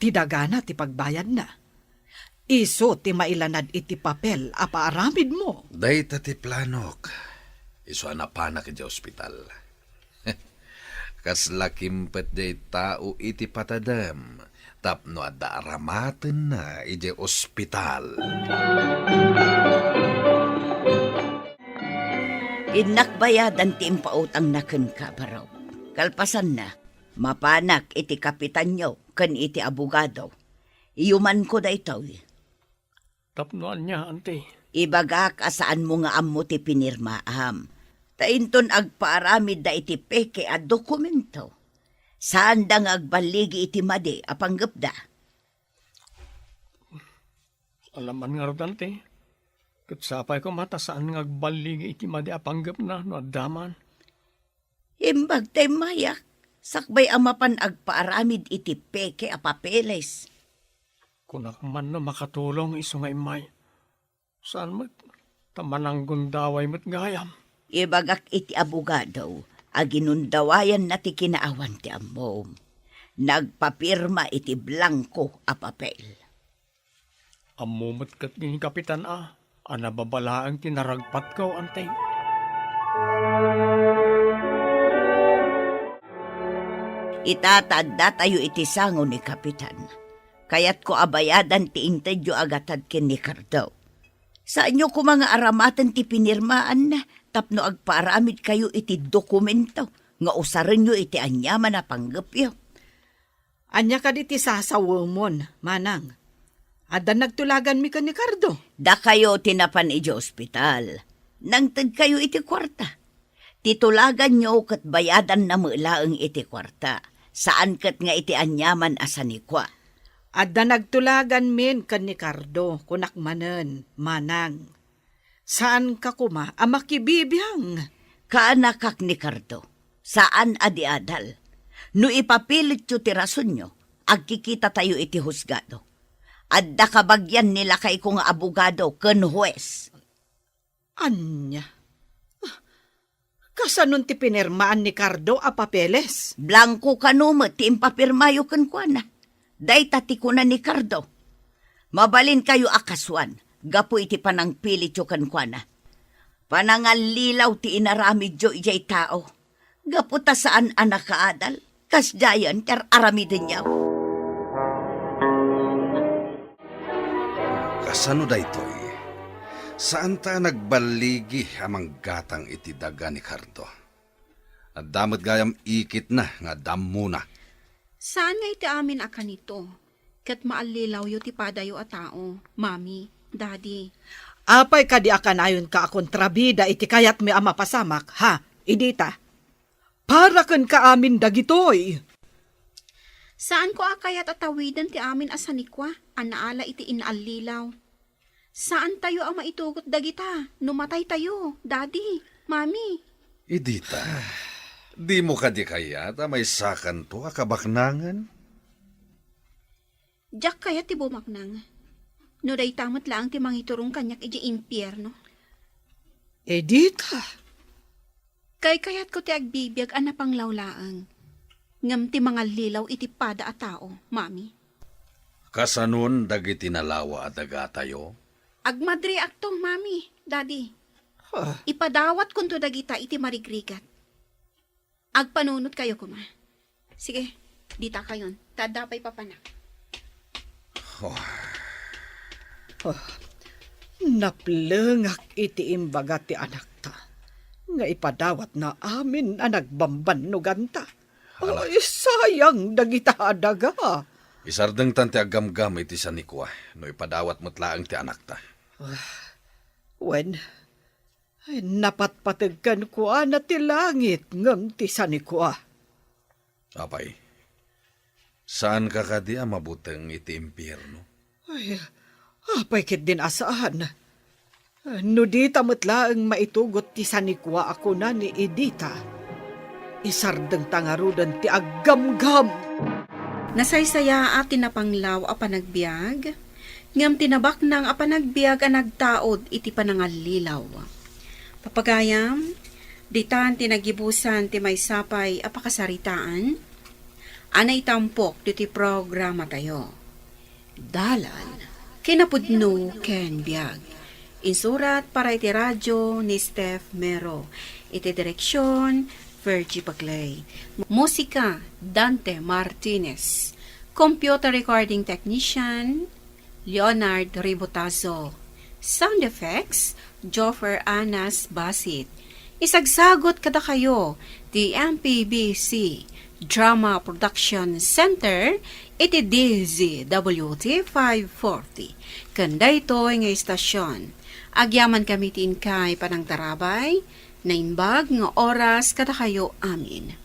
ti dagana ti pagbayadna. Isu ti mailanad iti papel a paaramidmo. Dayta ti planok. Isu a napanak idiay ospital. Kasla kimpet diay tao iti patadem tapno adda aramatenna idiay ospital. Innak bayadan ti impautangna kenka, baro. Kalpasanna, mapanak iti kapitanyo ken iti abogado. Iyumanko daytoy. Tapno ania, Auntie? Ibagak a saanmo nga ammo ti pinirmaam. Ta inton agpaaramidda iti peke a dokumento, saanda nga agballigi iti madi a panggepda. Alaman ngarud, Auntie. Ket sapay koma ta saan nga agballigi iti madi a panggepna no adda man. Imbag ta immayak, sakbay a mapan agpaaramid iti peke a papeles. Kunak man no makatulong isu nga immay. Saan met, ta mananggundaway met gayam. Ibagak iti abogado a ginundawayanna ti kinaawan ti ammom. Nagpapirma iti blanko a papel. Ammo met ket ni Kapitan a, a nababa laeng ti naragpatko, Auntie. Ita ta addatayo iti sango ni Kapitan. Kayatko a bayadan ti intedyo a gatad ken ni Cardo. Saanyo koma nga aramaten ti pinirmaanna tapno agpaaramidkayo iti dokumento nga usarenyo iti aniaman a panggepyo. Ania kadi ti sasawemon, Manang? Adda nagtulaganmi ken ni Cardo. Dakayo ti napan idiay ospital. Nangtedkayo iti kuarta. Ti tulaganyo ket bayadanna met laeng iti kuarta. Saan ket nga iti aniaman a sanikua. Adda nagtulaganmin ken ni Cardo, kunak manen, Manang. Saanka koma a makibibiang. Kaanakak ni Cardo, saan a di adal. No ipapilityo ti rasonyo, agkikitatayo iti husgado. Adda kabagian ni lakayko nga abogado ken hues. Ania? Ah, kasanon ti pinirmaan ni Cardo a papeles? Blanko kano met ti impapirmayo kenkuana. Dayta ti kuna ni Cardo. Mabalinkayo a kasuan gapu iti panangpilityo kenkuana. Panangallilaw ti inaramidyo idiay tao. Gapu ta saan a nakaadal, kasdiayen ti ar-aramidenyo. Kasano daytoy? Saanta a nagballigi a manggatang iti daga ni Cardo. Adda met gayam ikitna nga adda ammona. Saan nga iti amin a kanito, ket maallilawyo ti padayo a tao, Mami, Daddy. Apay kadi a kanayonka a kontrabida iti kayatmi a mapasamak, ha, Edita? Para kenka amin dagitoy. Saanko a kayat a tawiden ti amin a sanikua a naala iti inallilaw. Saantayo a maitugot dagita no mataytayo, Daddy, Mami. Edita, dimo kadi kayat a maysakanto a kabaknangen? Diak kayat ti bumaknang. No dayta met laeng ti mangiturong kaniak idiay impierno. Edita! Kaykayatko ti agbibiag a napanglaw laeng, ngem ti mangallilaw iti pada a tao, Mami. Kasanon dagiti nalawa a dagatayo? Agmadriakto, Mami, Daddy. Ah. Ipadawatkonto dagita iti marigrigat. Agpanunotkayo koma. Sige, ditakayon, ta adda pay papanak. Oh. Oh, naplengak iti imbaga ti anakta nga ipadawatna amin a nagbambannoganta. Ala. Ay, sayang dagita a daga. Isardengtan ti aggamgam iti sanikua no ipadawat met laeng ti anakta. Ah, wen, ay, napatpateg kenkuana ti langit ngem ti sanikua. Apay, saanka kadi a mabuteng iti impierno? Ay, apay ketdin a saan? No dita met laeng maitugot ti sanikua a kuna ni Edita, isardengta ngaruden ti aggamgam. Nasaysayaat ti napanglaw a panagbiag, ngem ti nabaknang a panagbiag a nagtaud iti panangallilaw. Papagayam, ditan ti nagibusan ti maysa pay a pakasaritaan a naitampok ditoy programatayo. Dalan, kinapudno ken biag. Insurat para iti radio ni Steph Mero. Iti direksyon, Virgie Bagley. Musika, Dante Martinez. Computer recording technician, Leonard Ribotazo. Sound effects, Joffer Anas Basit. Isagsagot kadakayo ti M P B C Drama Production Center iti D Z W T five forty. Ken daytoy nga istasyon, agyaman kami ti inkay panangtarabay, naimbag nga oras kadakayo amin.